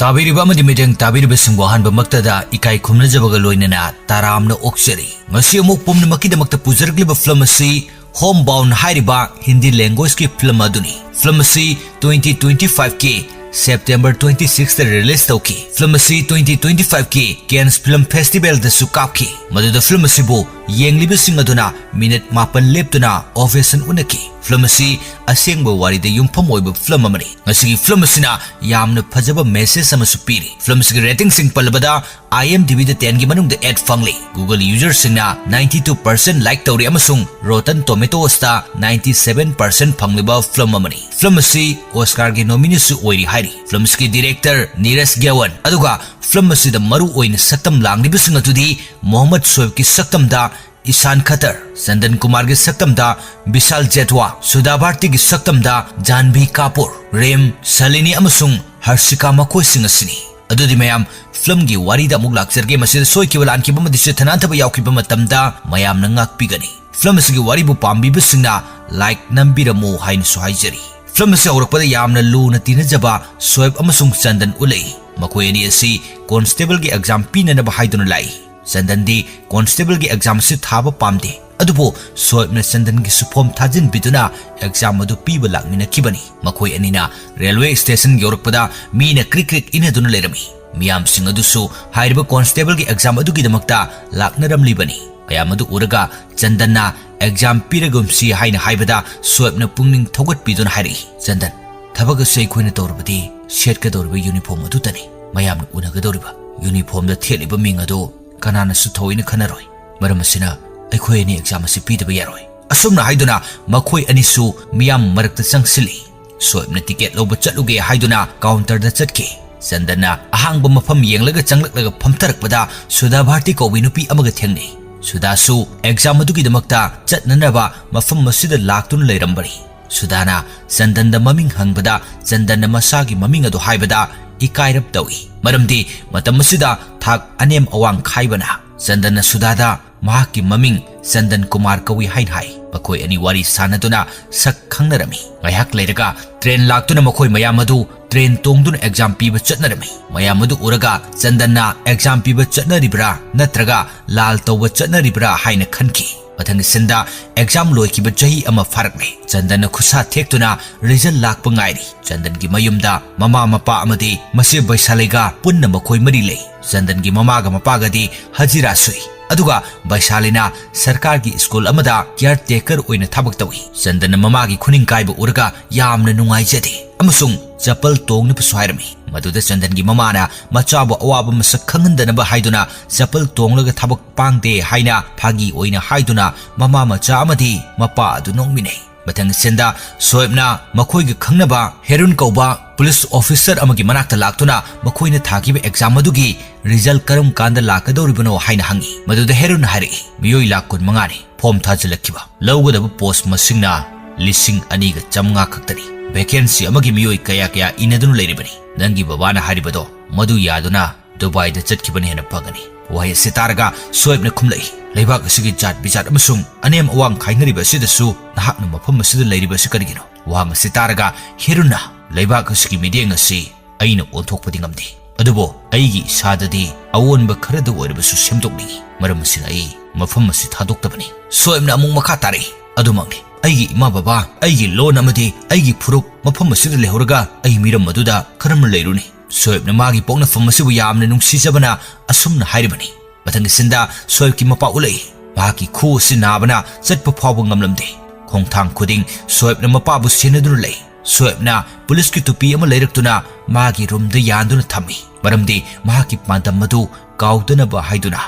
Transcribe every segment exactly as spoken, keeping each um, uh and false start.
ꯇꯥꯕꯤꯔꯤꯕ ꯑꯃꯗꯤ ꯃꯤꯠꯌꯦꯡ ꯇꯥꯕꯤꯔꯤꯕꯁꯤꯡꯕꯨ ꯑꯍꯥꯟꯕꯃꯛꯇꯗ ꯏꯀꯥꯏ ꯈꯨꯝꯅꯖꯕꯒ ꯂꯣꯏꯅꯅ ꯇꯔꯥꯝꯅ ꯑꯣꯛꯆꯔꯤ꯫ ꯉꯁꯤ ꯑꯃꯨꯛ ꯄꯨꯝꯅꯃꯛꯀꯤꯗꯃꯛꯇ ꯄꯨꯖꯔꯛꯂꯤꯕ ꯐꯤꯂꯝ ꯑꯁꯤ Homebound ꯍꯥꯏꯔꯤꯕ ꯍꯤꯟꯗꯤ languageꯀꯤ ꯐꯤꯂꯝ ꯑꯗꯨꯅꯤ꯫ ꯐꯤꯂꯝ ꯑꯁꯤ twenty twenty fiveꯀꯤ September twenty sixꯇ release ꯇꯧꯈꯤ꯫ ꯐꯤꯂꯝ ꯑꯁꯤ twenty twenty fiveꯀꯤ Cannes Film Festivalꯗꯁꯨ ꯀꯥꯞꯈꯤ꯫ ꯃꯗꯨꯗ ꯐꯤꯂꯝ ꯑꯁꯤꯕꯨ ꯌꯦꯡꯂꯤꯕꯁꯤꯡ ꯑꯗꯨꯅ ꯃꯤꯅꯤꯠ ꯃꯥꯄꯟ ꯂꯦꯞꯇꯨꯅ ovation ꯎꯅꯈꯤ꯫ ꯐꯤꯂꯝ ꯑꯁꯤ ꯑꯁꯦꯡꯕ ꯋꯥꯔꯤꯗ ꯌꯨꯝꯐꯝ ꯑꯣꯏꯕ ꯐꯤꯂꯝ ꯑꯃꯅꯤ꯫ ꯉꯁꯤꯒꯤ ꯐꯤꯂꯝ ꯑꯁꯤꯅ ꯌꯥꯝꯅ ꯐꯖꯕ message ꯑꯃꯁꯨ ꯄꯤꯔꯤ꯫ ꯐꯤꯂꯝ ꯑꯁꯤꯒꯤ ratingꯁꯤꯡ ꯄꯜꯂꯕꯗ, IMDbꯗ tenꯒꯤ ꯃꯅꯨꯡꯗ eight ꯐꯪꯂꯤ꯫ Google userꯁꯤꯡꯅ ninety two percent like ꯇꯧꯔꯤ ꯑꯃꯁꯨꯡ Rotten Tomatoesꯇ ninety seven percent ꯐꯪꯂꯤꯕ ꯐꯤꯂꯝ ꯑꯃꯅꯤ꯫ ꯐꯤꯂꯝ ꯑꯁꯤ Oscarꯒꯤ nomineeꯁꯨ ꯑꯣꯏꯔꯤ ꯍꯥꯏꯔꯤ꯫ ꯐꯤꯂꯝ ꯑꯁꯤꯒꯤ director ꯅꯤꯔꯖ ꯒ꯭ꯌꯥꯋꯟ, ꯑꯗꯨꯒ ꯐꯤꯂꯝ ꯑꯁꯤꯗ ꯃꯔꯨ ꯑꯣꯏꯅ ꯁꯛꯇꯝ ꯂꯥꯡꯂꯤꯕꯁꯤꯡ ꯑꯗꯨꯗꯤ ꯃꯣꯍꯝꯃꯗ ꯁꯣꯑꯦꯕꯀꯤ ꯁꯛꯇꯝꯗ ꯏꯁꯥꯟ ꯈꯇꯔ, ꯆꯟꯗꯟ ꯀꯨꯃꯥꯔꯒꯤ ꯁꯛꯇꯝꯗ ꯕꯤꯁꯥꯜ ꯖꯦꯠꯋꯥ, ꯁꯨꯙꯥ ꯚꯥꯔꯇꯤꯒꯤ ꯁꯛꯇꯝꯗ ꯖꯥꯟꯚꯤ ꯀꯥꯄꯨꯔ, ꯔꯦꯝ, ꯁꯂꯤꯅꯤ ꯑꯃꯁꯨꯡ ꯍꯔꯁꯤꯀꯥ ꯃꯈꯣꯏꯁꯤꯡ ꯑꯁꯤꯅꯤ꯫ ꯑꯗꯨꯗꯤ ꯃꯌꯥꯝ, ꯐꯤꯂꯝꯒꯤ ꯋꯥꯔꯤꯗ ꯑꯃꯨꯛ ꯂꯥꯛꯆꯔꯒꯦ꯫ ꯃꯁꯤꯗ ꯁꯣꯏꯈꯤꯕ, ꯂꯥꯟꯈꯤꯕ ꯑꯃꯗꯤ ꯆꯤꯠꯊ ꯅꯥꯟꯊꯕ ꯌꯥꯎꯈꯤꯕ ꯃꯇꯝꯗ ꯃꯌꯥꯝꯅ ꯉꯥꯛꯄꯤꯒꯅꯤ꯫ ꯐꯤꯂꯝ ꯑꯁꯤꯒꯤ ꯋꯥꯔꯤꯕꯨ ꯄꯥꯝꯕꯤꯕꯁꯤꯡꯅ like ꯅꯝꯕꯤꯔꯝꯃꯨ ꯍꯥꯏꯅꯁꯨ ꯍꯥꯏꯖꯔꯤ꯫ ꯐꯤꯂꯝ ꯑꯁꯤ ꯍꯧꯔꯛꯄꯗ ꯌꯥꯝꯅ ꯂꯨꯅ ꯇꯤꯟꯅꯖꯕ ꯁꯣꯑꯦꯕ ꯑꯃꯁꯨꯡ ꯆꯟꯗꯟ ꯎꯠꯂꯛꯏ꯫ ꯃꯈꯣꯏ ꯑꯅꯤ ꯑꯁꯤ constableꯒꯤ exam ꯄꯤꯅꯅꯕ ꯍꯥꯏꯗꯨꯅ ꯂꯥꯛꯏ꯫ ꯆꯟꯗꯟꯗꯤ constableꯒꯤ exam ꯑꯁꯤ ꯊꯥꯕ ꯄꯥꯝꯗꯦ, ꯑꯗꯨꯕꯨ ꯁꯣꯑꯦꯕꯅ ꯆꯟꯗꯟꯒꯤꯁꯨ form ꯊꯥꯖꯤꯟꯕꯤꯗꯨꯅ exam ꯑꯗꯨ ꯄꯤꯕ ꯂꯥꯛꯃꯤꯟꯅꯈꯤꯕꯅꯤ꯫ ꯃꯈꯣꯏ ꯑꯅꯤꯅ railway station ꯌꯧꯔꯛꯄꯗ ꯃꯤꯅ ꯀ꯭ꯔꯤꯛ ꯀ꯭ꯔꯤꯛ ꯏꯟꯅꯗꯨꯅ ꯂꯩꯔꯝꯃꯤ꯫ ꯃꯤꯌꯥꯝꯁꯤꯡ ꯑꯗꯨꯁꯨ ꯍꯥꯏꯔꯤꯕ constableꯒꯤ exam ꯑꯗꯨꯒꯤꯗꯃꯛꯇ ꯂꯥꯛꯅꯔꯝꯂꯤꯕꯅꯤ꯫ ꯃꯌꯥꯝ ꯑꯗꯨ ꯎꯔꯒ ꯆꯟꯗꯟꯅ exam ꯄꯤꯔꯒꯨꯝꯁꯤ ꯍꯥꯏꯅ ꯍꯥꯏꯕꯗ ꯁꯣꯑꯦꯕꯅ ꯄꯨꯛꯅꯤꯡ ꯊꯧꯒꯠꯄꯤꯗꯨꯅ ꯍꯥꯏꯔꯛꯏ, "ꯆꯟꯗꯟ, ꯊꯕꯛ ꯑꯁꯤ ꯑꯩꯈꯣꯏꯅ ꯇꯧꯔꯕꯗꯤ ꯁꯦꯠꯀꯗꯧꯔꯤꯕ uniform ꯑꯗꯨꯇꯅꯤ꯫ ꯃꯌꯥꯝꯅ ꯎꯅꯒꯗꯧꯔꯤꯕ uniformꯗ ꯊꯦꯠꯂꯤꯕ ꯃꯤꯡ ꯑꯗꯨ ꯀꯅꯥꯅꯁꯨ ꯊꯑꯣꯏꯅ ꯈꯟꯅꯔꯣꯏ꯫ ꯃꯔꯝ ꯑꯁꯤꯅ ꯑꯩꯈꯣꯏ ꯑꯅꯤ exam ꯑꯁꯤ ꯄꯤꯗꯕ ꯌꯥꯔꯣꯏ"꯫ ꯑꯁꯨꯝꯅ ꯍꯥꯏꯗꯨꯅ ꯃꯈꯣꯏ ꯑꯅꯤꯁꯨ ꯃꯤꯌꯥꯝ ꯃꯔꯛꯇ ꯆꯪꯁꯤꯜꯂꯤ꯫ ꯁꯣꯑꯦꯕꯅ ticket ꯂꯧꯕ ꯆꯠꯂꯨꯒꯦ ꯍꯥꯏꯗꯨꯅ counterꯗ ꯆꯠꯈꯤ꯫ ꯆꯟꯗꯟꯅ ꯑꯍꯥꯡꯕ ꯃꯐꯝ ꯌꯦꯡꯂꯒ ꯆꯪꯂꯛꯂꯒ ꯐꯝꯊꯔꯛꯄꯗ ꯁꯨꯙꯥ ꯚꯥꯔꯇꯤ ꯀꯧꯕꯤ ꯅꯨꯄꯤ ꯑꯃꯒ ꯊꯦꯡꯅꯩ꯫ ꯁꯨꯙꯥꯁꯨ exam ꯑꯗꯨꯒꯤꯗꯃꯛꯇ ꯆꯠꯅꯅꯕ ꯃꯐꯝ ꯑꯁꯤꯗ ꯂꯥꯛꯇꯨꯅ ꯂꯩꯔꯝꯕꯅꯤ꯫ ꯁꯨꯙꯥꯅ ꯆꯟꯗꯟꯗ ꯃꯃꯤꯡ ꯍꯪꯕꯗ ꯆꯟꯗꯟꯅ ꯃꯁꯥꯒꯤ ꯃꯃꯤꯡ ꯑꯗꯨ ꯍꯥꯏꯕꯗ ꯏꯀꯥꯏꯔꯞ ꯇꯧꯏ꯫ ꯃꯔꯝꯗꯤ ꯃꯇꯝ ꯑꯁꯤꯗ ꯊꯥꯛ ꯑꯅꯦꯝ ꯑꯋꯥꯡ ꯈꯥꯏꯕꯅ꯫ ꯆꯟꯗꯟꯅ ꯁꯨꯙꯥꯗ ꯃꯍꯥꯛꯀꯤ ꯃꯃꯤꯡ ꯆꯟꯗꯟ ꯀꯨꯃꯥꯔ ꯀꯧꯏ ꯍꯥꯏꯅ ꯍꯥꯏ꯫ ꯃꯈꯣꯏ ꯑꯅꯤ ꯋꯥꯔꯤ ꯁꯥꯟꯅꯗꯨꯅ ꯁꯛ ꯈꯪꯅꯔꯝꯃꯤ꯫ ꯉꯥꯏꯍꯥꯛ ꯂꯩꯔꯒ ꯇ꯭ꯔꯦꯟ ꯂꯥꯛꯇꯨꯅ ꯃꯈꯣꯏ ꯃꯌꯥꯝ ꯑꯗꯨ ꯇ꯭ꯔꯦꯟ ꯇꯣꯡꯗꯨꯅ ꯑꯦꯛꯖꯥꯝ ꯄꯤꯕ ꯆꯠꯅꯔꯝꯃꯤ꯫ ꯃꯌꯥꯝ ꯑꯗꯨ ꯎꯔꯒ ꯆꯟꯗꯟꯅ ꯑꯦꯛꯖꯥꯝ ꯄꯤꯕ ꯆꯠꯅꯔꯤꯕ꯭ꯔꯥ ꯅꯠꯇ꯭ꯔꯒ ꯂꯥꯜ ꯇꯧꯕ ꯆꯠꯅꯔꯤꯕ꯭ꯔꯥ ꯍꯥꯏꯅ ꯈꯟꯈꯤ꯫ ꯃꯊꯪꯒꯤ ꯁꯤꯟꯗ ꯑꯦꯛꯖꯥꯝ ꯂꯣꯏꯈꯤꯕ ꯆꯍꯤ ꯑꯃ ꯐꯥꯔꯛꯂꯦ꯫ ꯆꯟꯗꯟꯅ ꯈꯨꯠꯁꯥ ꯊꯦꯛꯇꯨꯅ ꯔꯤꯖꯜ ꯂꯥꯛꯄ ꯉꯥꯏꯔꯤ꯫ ꯆꯟꯗꯟꯒꯤ ꯃꯌꯨꯝꯗ ꯃꯃꯥ ꯃꯄꯥ ꯑꯃꯗꯤ ꯃꯆꯦ ꯕꯩꯁꯥꯂꯤꯒ ꯄꯨꯟꯅ ꯃꯈꯣꯏ ꯃꯔꯤ ꯂꯩ꯫ ꯆꯟꯗꯟꯒꯤ ꯃꯃꯥꯒ ꯃꯄꯥꯒꯗꯤ ꯍꯖꯤꯔꯥ ꯁꯨꯏ, ꯑꯗꯨꯒ ꯕꯩꯁꯥꯂꯤꯅ ꯁꯔꯀꯥꯔꯒꯤ ꯁ꯭ꯀꯨꯜ ꯑꯃꯗ ꯀꯤꯌꯔ ꯇꯦꯀꯔ ꯑꯣꯏꯅ ꯊꯕꯛ ꯇꯧꯏ꯫ ꯆꯟꯗꯟꯅ ꯃꯃꯥꯒꯤ ꯈꯨꯅꯤꯡ ꯀꯥꯏꯕ ꯎꯔꯒ ꯌꯥꯝꯅ ꯅꯨꯡꯉꯥꯏꯖꯗꯦ ꯑꯃꯁꯨꯡ ꯆꯄꯜ ꯇꯣꯡꯅꯕꯁꯨ ꯍꯥꯏꯔꯝꯃꯤ꯫ ꯃꯗꯨꯗ ꯆꯟꯗꯟꯒꯤ ꯃꯃꯥꯅ ꯃꯆꯥꯕꯨ ꯑꯋꯥꯕ ꯃꯁꯛ ꯈꯪꯍꯟꯗꯅꯕ ꯍꯥꯏꯗꯨꯅ ꯆꯄꯜ ꯇꯣꯡꯂꯒ ꯊꯕꯛ ꯄꯥꯡꯗꯦ ꯍꯥꯏꯅ ꯐꯥꯒꯤ ꯑꯣꯏꯅ ꯍꯥꯏꯗꯨꯅ ꯃꯃꯥ ꯃꯆꯥ ꯑꯃꯗꯤ ꯃꯄꯥ ꯑꯗꯨ ꯅꯣꯛꯃꯤꯟꯅꯩ꯫ ꯃꯊꯪ ꯁꯤꯟꯗ ꯁꯣꯑꯦꯕꯅ ꯃꯈꯣꯏꯒ ꯈꯪꯅꯕ ꯍꯦꯔꯨꯟ ꯀꯧꯕ ꯄꯨꯂꯤꯁ ꯑꯣꯐꯤꯁꯔ ꯑꯃꯒꯤ ꯃꯅꯥꯛꯇ ꯂꯥꯛꯇꯨꯅ ꯃꯈꯣꯏꯅ ꯊꯥꯈꯤꯕ ꯑꯦꯛꯖꯥꯝ ꯑꯗꯨꯒꯤ ꯔꯤꯖꯜ ꯀꯔꯝ ꯀꯥꯟꯗ ꯂꯥꯛꯀꯗꯧꯔꯤꯕꯅꯣ ꯍꯥꯏꯅ ꯍꯪꯏ꯫ ꯃꯗꯨꯗ ꯍꯦꯔꯨꯟꯅ ꯍꯥꯏꯔꯛꯏ, "ꯃꯤꯑꯣꯏ ꯂꯥꯈ ꯀꯨꯟꯃꯉꯥꯅꯤ ꯐꯣꯝ ꯊꯥꯖꯤꯜꯂꯛꯈꯤꯕ꯫ ꯂꯧꯒꯗꯕ ꯄꯣꯁ ꯃꯁꯤꯡꯅ ꯂꯤꯁꯤꯡ ꯑꯅꯤꯒ ꯆꯥꯃꯉꯥ ꯈꯛꯇꯅꯤ꯫ ꯚꯦꯀꯦꯟꯁꯤ ꯑꯃꯒꯤ ꯃꯤꯑꯣꯏ ꯀꯌꯥ ꯀꯌꯥ ꯏꯅꯗꯨꯅ ꯂꯩꯔꯤꯕꯅꯤ꯫ ꯅꯪꯒꯤ ꯕꯕꯥꯅ ꯍꯥꯏꯔꯤꯕꯗꯣ ꯃꯗꯨ ꯌꯥꯗꯨꯅ ꯗꯨꯕꯥꯏꯗ ꯆꯠꯈꯤꯕꯅ ꯍꯦꯟꯅ ꯐꯒꯅꯤ꯫" ꯋꯥꯍꯩ ꯑꯁꯤ ꯇꯥꯔꯒ ꯁꯣꯑꯦꯕꯅ ꯈꯨꯝꯂꯛꯏ, "ꯂꯩꯕꯥꯛ ꯑꯁꯤꯒꯤ ꯖꯥꯠ ꯕꯤꯖꯥꯠ ꯑꯃꯁꯨꯡ ꯑꯅꯦꯝ ꯑꯋꯥꯡ ꯈꯥꯏꯅꯔꯤꯕ ꯑꯁꯤꯗꯁꯨ ꯅꯍꯥꯛꯅ ꯃꯐꯝ ꯑꯁꯤꯗ ꯂꯩꯔꯤꯕ ꯑꯁꯤ ꯀꯔꯤꯒꯤꯅꯣ?" ꯋꯥꯍꯪ ꯑꯁꯤ ꯇꯥꯔꯒ ꯍꯦꯔꯨꯟꯅ, "ꯂꯩꯕꯥꯛ ꯑꯁꯤꯒꯤ ꯃꯤꯠꯌꯦꯡ ꯑꯁꯤ ꯑꯩꯅ ꯑꯣꯟꯊꯣꯛꯄꯗꯤ ꯉꯝꯗꯦ, ꯑꯗꯨꯕꯨ ꯑꯩꯒꯤ ꯏꯁꯥꯗꯗꯤ ꯑꯑꯣꯟꯕ ꯈꯔꯗ ꯑꯣꯏꯔꯕꯁꯨ ꯁꯦꯝꯗꯣꯛꯅꯤꯡꯏ꯫ ꯃꯔꯝ ꯑꯁꯤꯅ ꯑꯩ ꯃꯐꯝ ꯑꯁꯤ ꯊꯥꯗꯣꯛꯇꯕꯅꯤ꯫" ꯁꯣꯑꯦꯕꯅ ꯑꯃꯨꯛ ꯃꯈꯥ ꯇꯥꯔꯛꯏ, "ꯑꯗꯨꯃꯛꯅꯤ, ꯑꯩꯒꯤ ꯏꯃꯥ ꯕꯕꯥ, ꯑꯩꯒꯤ ꯂꯣꯟ ꯑꯃꯗꯤ ꯑꯩꯒꯤ ꯐꯨꯔꯨꯞ ꯃꯐꯝ ꯑꯁꯤꯗ ꯂꯩꯍꯧꯔꯒ ꯑꯩ ꯃꯤꯔꯝ ꯑꯗꯨꯗ ꯀꯔꯝꯅ ꯂꯩꯔꯨꯅꯤ?" ꯁꯣꯑꯦꯕꯅ ꯃꯥꯒꯤ ꯄꯣꯛꯅꯐꯝ ꯑꯁꯤꯕꯨ ꯌꯥꯝꯅ ꯅꯨꯡꯁꯤꯖꯕꯅ ꯑꯁꯨꯝꯅ ꯍꯥꯏꯔꯤꯕꯅꯤ꯫ ꯃꯊꯪꯒꯤ ꯁꯤꯟꯗ ꯁꯣꯑꯦꯕꯀꯤ ꯃꯄꯥ ꯎꯠꯂꯛꯏ꯫ ꯃꯍꯥꯛꯀꯤ ꯈꯨ ꯑꯁꯤ ꯅꯥꯕꯅ ꯆꯠꯄ ꯐꯥꯎꯕ ꯉꯝꯂꯝꯗꯦ꯫ ꯈꯣꯡꯊꯥꯡ ꯈꯨꯗꯤꯡ ꯁꯣꯑꯦꯕꯅ ꯃꯄꯥꯕꯨ ꯁꯦꯟꯅꯗꯨꯅ ꯂꯩ꯫ ꯁꯣꯑꯦꯕꯅ ꯄꯨꯂꯤꯁꯀꯤ ꯇꯨꯄꯤ ꯑꯃ ꯂꯩꯔꯛꯇꯨꯅ ꯃꯥꯒꯤ ꯔꯨꯝꯗ ꯌꯥꯟꯗꯨꯅ ꯊꯝꯃꯤ, ꯃꯔꯝꯗꯤ ꯃꯍꯥꯛꯀꯤ ꯄꯥꯟꯗꯝ ꯑꯗꯨ ꯀꯥꯎꯗꯅꯕ ꯍꯥꯏꯗꯨꯅ꯫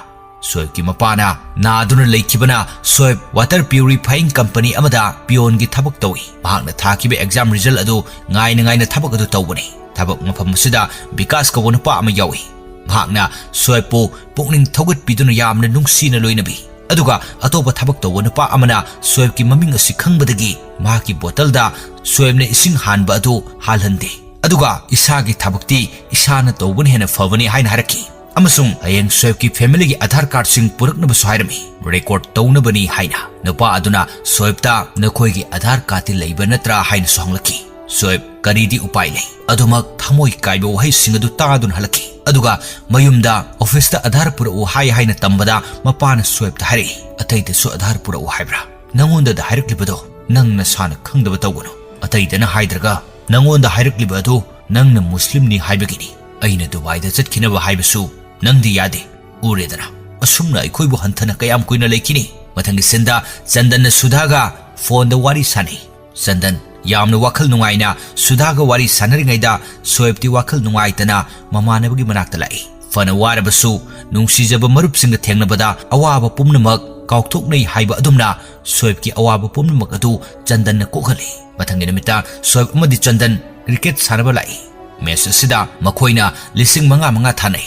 ꯁꯣꯑꯦꯕꯀꯤ ꯃꯄꯥꯅ ꯅꯥꯗꯨꯅ ꯂꯩꯈꯤꯕꯅ ꯁꯣꯑꯦꯕ ꯋꯥꯇꯔ ꯄ꯭ꯌꯨꯔꯤꯐꯥꯏꯌꯤꯡ ꯀꯝꯄꯅꯤ ꯑꯃꯗ ꯄꯤꯌꯣꯟꯒꯤ ꯊꯕꯛ ꯇꯧꯏ꯫ ꯃꯍꯥꯛꯅ ꯊꯥꯈꯤꯕ ꯑꯦꯛꯖꯥꯝ ꯔꯤꯖꯜ ꯑꯗꯨ ꯉꯥꯏꯅ ꯉꯥꯏꯅ ꯊꯕꯛ ꯑꯗꯨ ꯇꯧꯕꯅꯤ꯫ ꯊꯕꯛ ꯃꯐꯝ ꯑꯁꯤꯗ ꯕꯤꯀꯥꯁ ꯀꯧꯕ ꯅꯨꯄꯥ ꯑꯃ ꯌꯥꯎꯏ꯫ ꯃꯍꯥꯛꯅ ꯁꯣꯑꯦꯕꯄꯨ ꯄꯨꯛꯅꯤꯡ ꯊꯧꯒꯠꯄꯤꯗꯨꯅ ꯌꯥꯝꯅ ꯅꯨꯡꯁꯤꯅ ꯂꯣꯏꯅꯕꯤ꯫ ꯑꯗꯨꯒ ꯑꯇꯣꯞꯄ ꯊꯕꯛ ꯇꯧꯕ ꯅꯨꯄꯥ ꯑꯃꯅ ꯁꯣꯑꯦꯕꯀꯤ ꯃꯃꯤꯡ ꯑꯁꯤ ꯈꯪꯕꯗꯒꯤ ꯃꯍꯥꯛꯀꯤ ꯕꯣꯇꯜꯗ ꯁꯣꯑꯦꯕꯅ ꯏꯁꯤꯡ ꯍꯥꯟꯕ ꯑꯗꯨ ꯍꯥꯜꯍꯟꯗꯦ꯫ ꯑꯗꯨꯒ ꯏꯁꯥꯒꯤ ꯊꯕꯛꯇꯤ ꯏꯁꯥꯅ ꯇꯧꯕꯅ ꯍꯦꯟꯅ ꯐꯕꯅꯤ ꯍꯥꯏꯅ ꯍꯥꯏꯔꯛꯈꯤ꯫ ꯑꯃꯁꯨꯡ ꯍꯌꯦꯡ ꯁꯣꯏꯕꯀꯤ ꯐꯦꯃꯤꯂꯤꯒꯤ ꯑꯙꯥꯔ ꯀꯥꯔꯗꯁꯤꯡ ꯄꯨꯔꯛꯅꯕꯁꯨ ꯍꯥꯏꯔꯝꯃꯤ, ꯔꯦꯀꯣꯔꯗ ꯇꯧꯅꯕꯅꯤ ꯍꯥꯏꯅ꯫ ꯅꯨꯄꯥ ꯑꯗꯨꯅ ꯁꯣꯏꯕꯇ "ꯅꯈꯣꯏꯒꯤ ꯑꯙꯥꯔ ꯀꯥꯔꯗꯇꯤ ꯂꯩꯕ ꯅꯠꯇ꯭ꯔꯥ?" ꯍꯥꯏꯅꯁꯨ ꯍꯪꯂꯛꯈꯤ꯫ ꯁꯣꯏꯕ ꯀꯔꯤꯗꯤ ꯎꯄꯥꯏ ꯂꯩ? ꯑꯗꯨꯃꯛ ꯊꯃꯣꯏ ꯀꯥꯏꯕ ꯋꯥꯍꯩꯁꯤꯡ ꯑꯗꯨ ꯇꯥꯗꯨꯅ ꯍꯜꯂꯛꯈꯤ꯫ ꯑꯗꯨꯒ ꯃꯌꯨꯝꯗ "ꯑꯣꯐꯤꯁꯇ ꯑꯙꯥꯔ ꯄꯨꯔꯛꯎ" ꯍꯥꯏ ꯍꯥꯏꯅ ꯇꯝꯕꯗ ꯃꯄꯥꯅ ꯁꯣꯏꯕꯇ ꯍꯥꯏꯔꯛꯏ, "ꯑꯇꯩꯗꯁꯨ ꯑꯙꯥꯔ ꯄꯨꯔꯛꯎ ꯍꯥꯏꯕ꯭ꯔꯥ? ꯅꯉꯣꯟꯗꯗ ꯍꯥꯏꯔꯛꯂꯤꯕꯗꯣ ꯅꯪ ꯅꯁꯥꯅ ꯈꯪꯗꯕ ꯇꯧꯒꯅꯨ꯫ ꯑꯇꯩꯗꯅ ꯍꯥꯏꯗ꯭ꯔꯒ ꯅꯉꯣꯟꯗ ꯍꯥꯏꯔꯛꯂꯤꯕ ꯑꯗꯨ ꯅꯪꯅ ꯃꯨꯁꯂꯤꯝꯅꯤ ꯍꯥꯏꯕꯒꯤꯅꯤ꯫ ꯑꯩꯅ ꯗꯨꯕꯥꯏꯗ ꯆꯠꯈꯤꯅꯕ ꯍꯥꯏꯕꯁꯨ ꯅꯪꯗꯤ ꯌꯥꯗꯦ꯫ ꯎꯔꯦꯗꯅ, ꯑꯁꯨꯝꯅ ꯑꯩꯈꯣꯏꯕꯨ ꯍꯟꯊꯅ ꯀꯌꯥꯝ ꯀꯨꯏꯅ ꯂꯩꯈꯤꯅꯤ?" ꯃꯊꯪꯒꯤ ꯁꯤꯟꯗ ꯆꯟꯗꯟꯅ ꯁꯨꯙꯥꯒ ꯐꯣꯟꯗ ꯋꯥꯔꯤ ꯁꯥꯅꯩ꯫ ꯆꯟꯗꯟ ꯌꯥꯝꯅ ꯋꯥꯈꯜ ꯅꯨꯡꯉꯥꯏꯅ ꯁꯨꯙꯥꯒ ꯋꯥꯔꯤ ꯁꯥꯟꯅꯔꯤꯉꯩꯗ ꯁꯣꯏꯕꯇꯤ ꯋꯥꯈꯜ ꯅꯨꯡꯉꯥꯏꯇꯅ ꯃꯃꯥꯟꯅꯕꯒꯤ ꯃꯅꯥꯛꯇ ꯂꯥꯛꯏ꯫ ꯐꯅ ꯋꯥꯔꯕꯁꯨ ꯅꯨꯡꯁꯤꯖꯕ ꯃꯔꯨꯞꯁꯤꯡꯒ ꯊꯦꯡꯅꯕꯗ ꯑꯋꯥꯕ ꯄꯨꯝꯅꯃꯛ ꯀꯥꯎꯊꯣꯛꯅꯩ ꯍꯥꯏꯕ ꯑꯗꯨꯝꯅ ꯁꯣꯏꯕꯀꯤ ꯑꯋꯥꯕ ꯄꯨꯝꯅꯃꯛ ꯑꯗꯨ ꯆꯟꯗꯟꯅ ꯀꯣꯛꯍꯜꯂꯤ꯫ ꯃꯊꯪꯒꯤ ꯅꯨꯃꯤꯠꯇ ꯁꯣꯏꯕ ꯑꯃꯗꯤ ꯆꯟꯗꯟ ꯀ꯭ꯔꯤꯀꯦꯠ ꯁꯥꯟꯅꯕ ꯂꯥꯛꯏ꯫ ꯃꯦꯆ ꯑꯁꯤꯗ ꯃꯈꯣꯏꯅ ꯂꯤꯁꯤꯡ ꯃꯉꯥ ꯃꯉꯥ ꯊꯥꯅꯩ꯫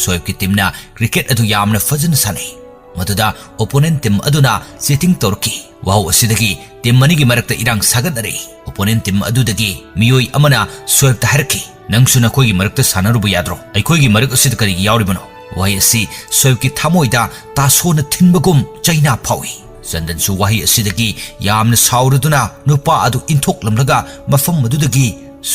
ꯁꯣꯏꯕꯀꯤ ꯇꯤꯝꯅ ꯀ꯭ꯔꯤꯀꯦꯠ ꯑꯗꯨ ꯌꯥꯝꯅ ꯐꯖꯅ ꯁꯥꯟꯅꯩ꯫ ꯃꯗꯨꯗ ꯑꯣꯄꯣꯅꯦꯟ ꯇꯤꯝ ꯑꯗꯨꯅ ꯆꯤꯇꯤꯡ ꯇꯧꯔꯛꯈꯤ꯫ ꯋꯥꯍꯧ ꯑꯁꯤꯗꯒꯤ ꯇꯤꯝ ꯑꯅꯤꯒꯤ ꯃꯔꯛꯇ ꯏꯔꯥꯡ ꯁꯥꯒꯠꯅꯔꯛꯏ꯫ ꯑꯣꯄꯣꯅꯦꯟ ꯇꯤꯝ ꯑꯗꯨꯗꯒꯤ ꯃꯤꯑꯣꯏ ꯑꯃꯅ ꯁꯣꯏꯕꯇ ꯍꯥꯏꯔꯛꯈꯤ, "ꯅꯪꯁꯨ ꯅꯈꯣꯏꯒꯤ ꯃꯔꯛꯇ ꯁꯥꯟꯅꯔꯨꯕ ꯌꯥꯗ꯭ꯔꯣ? ꯑꯩꯈꯣꯏꯒꯤ ꯃꯔꯛ ꯑꯁꯤꯗ ꯀꯔꯤꯒꯤ ꯌꯥꯎꯔꯤꯕꯅꯣ?" ꯋꯥꯍꯩ ꯑꯁꯤ ꯁꯣꯏꯕꯀꯤ ꯊꯃꯣꯏꯗ ꯇꯥꯁꯣꯅ ꯊꯤꯟꯕꯒꯨꯝ ꯆꯩꯅꯥ ꯐꯥꯎꯏ꯫ ꯆꯟꯗꯟꯁꯨ ꯋꯥꯍꯩ ꯑꯁꯤꯗꯒꯤ ꯌꯥꯝꯅ ꯁꯥꯎꯔꯗꯨꯅ ꯅꯨꯄꯥ ꯑꯗꯨ ꯏꯟꯊꯣꯛꯂꯝꯂꯒ ꯃꯐꯝ ꯑꯗꯨꯗꯒꯤ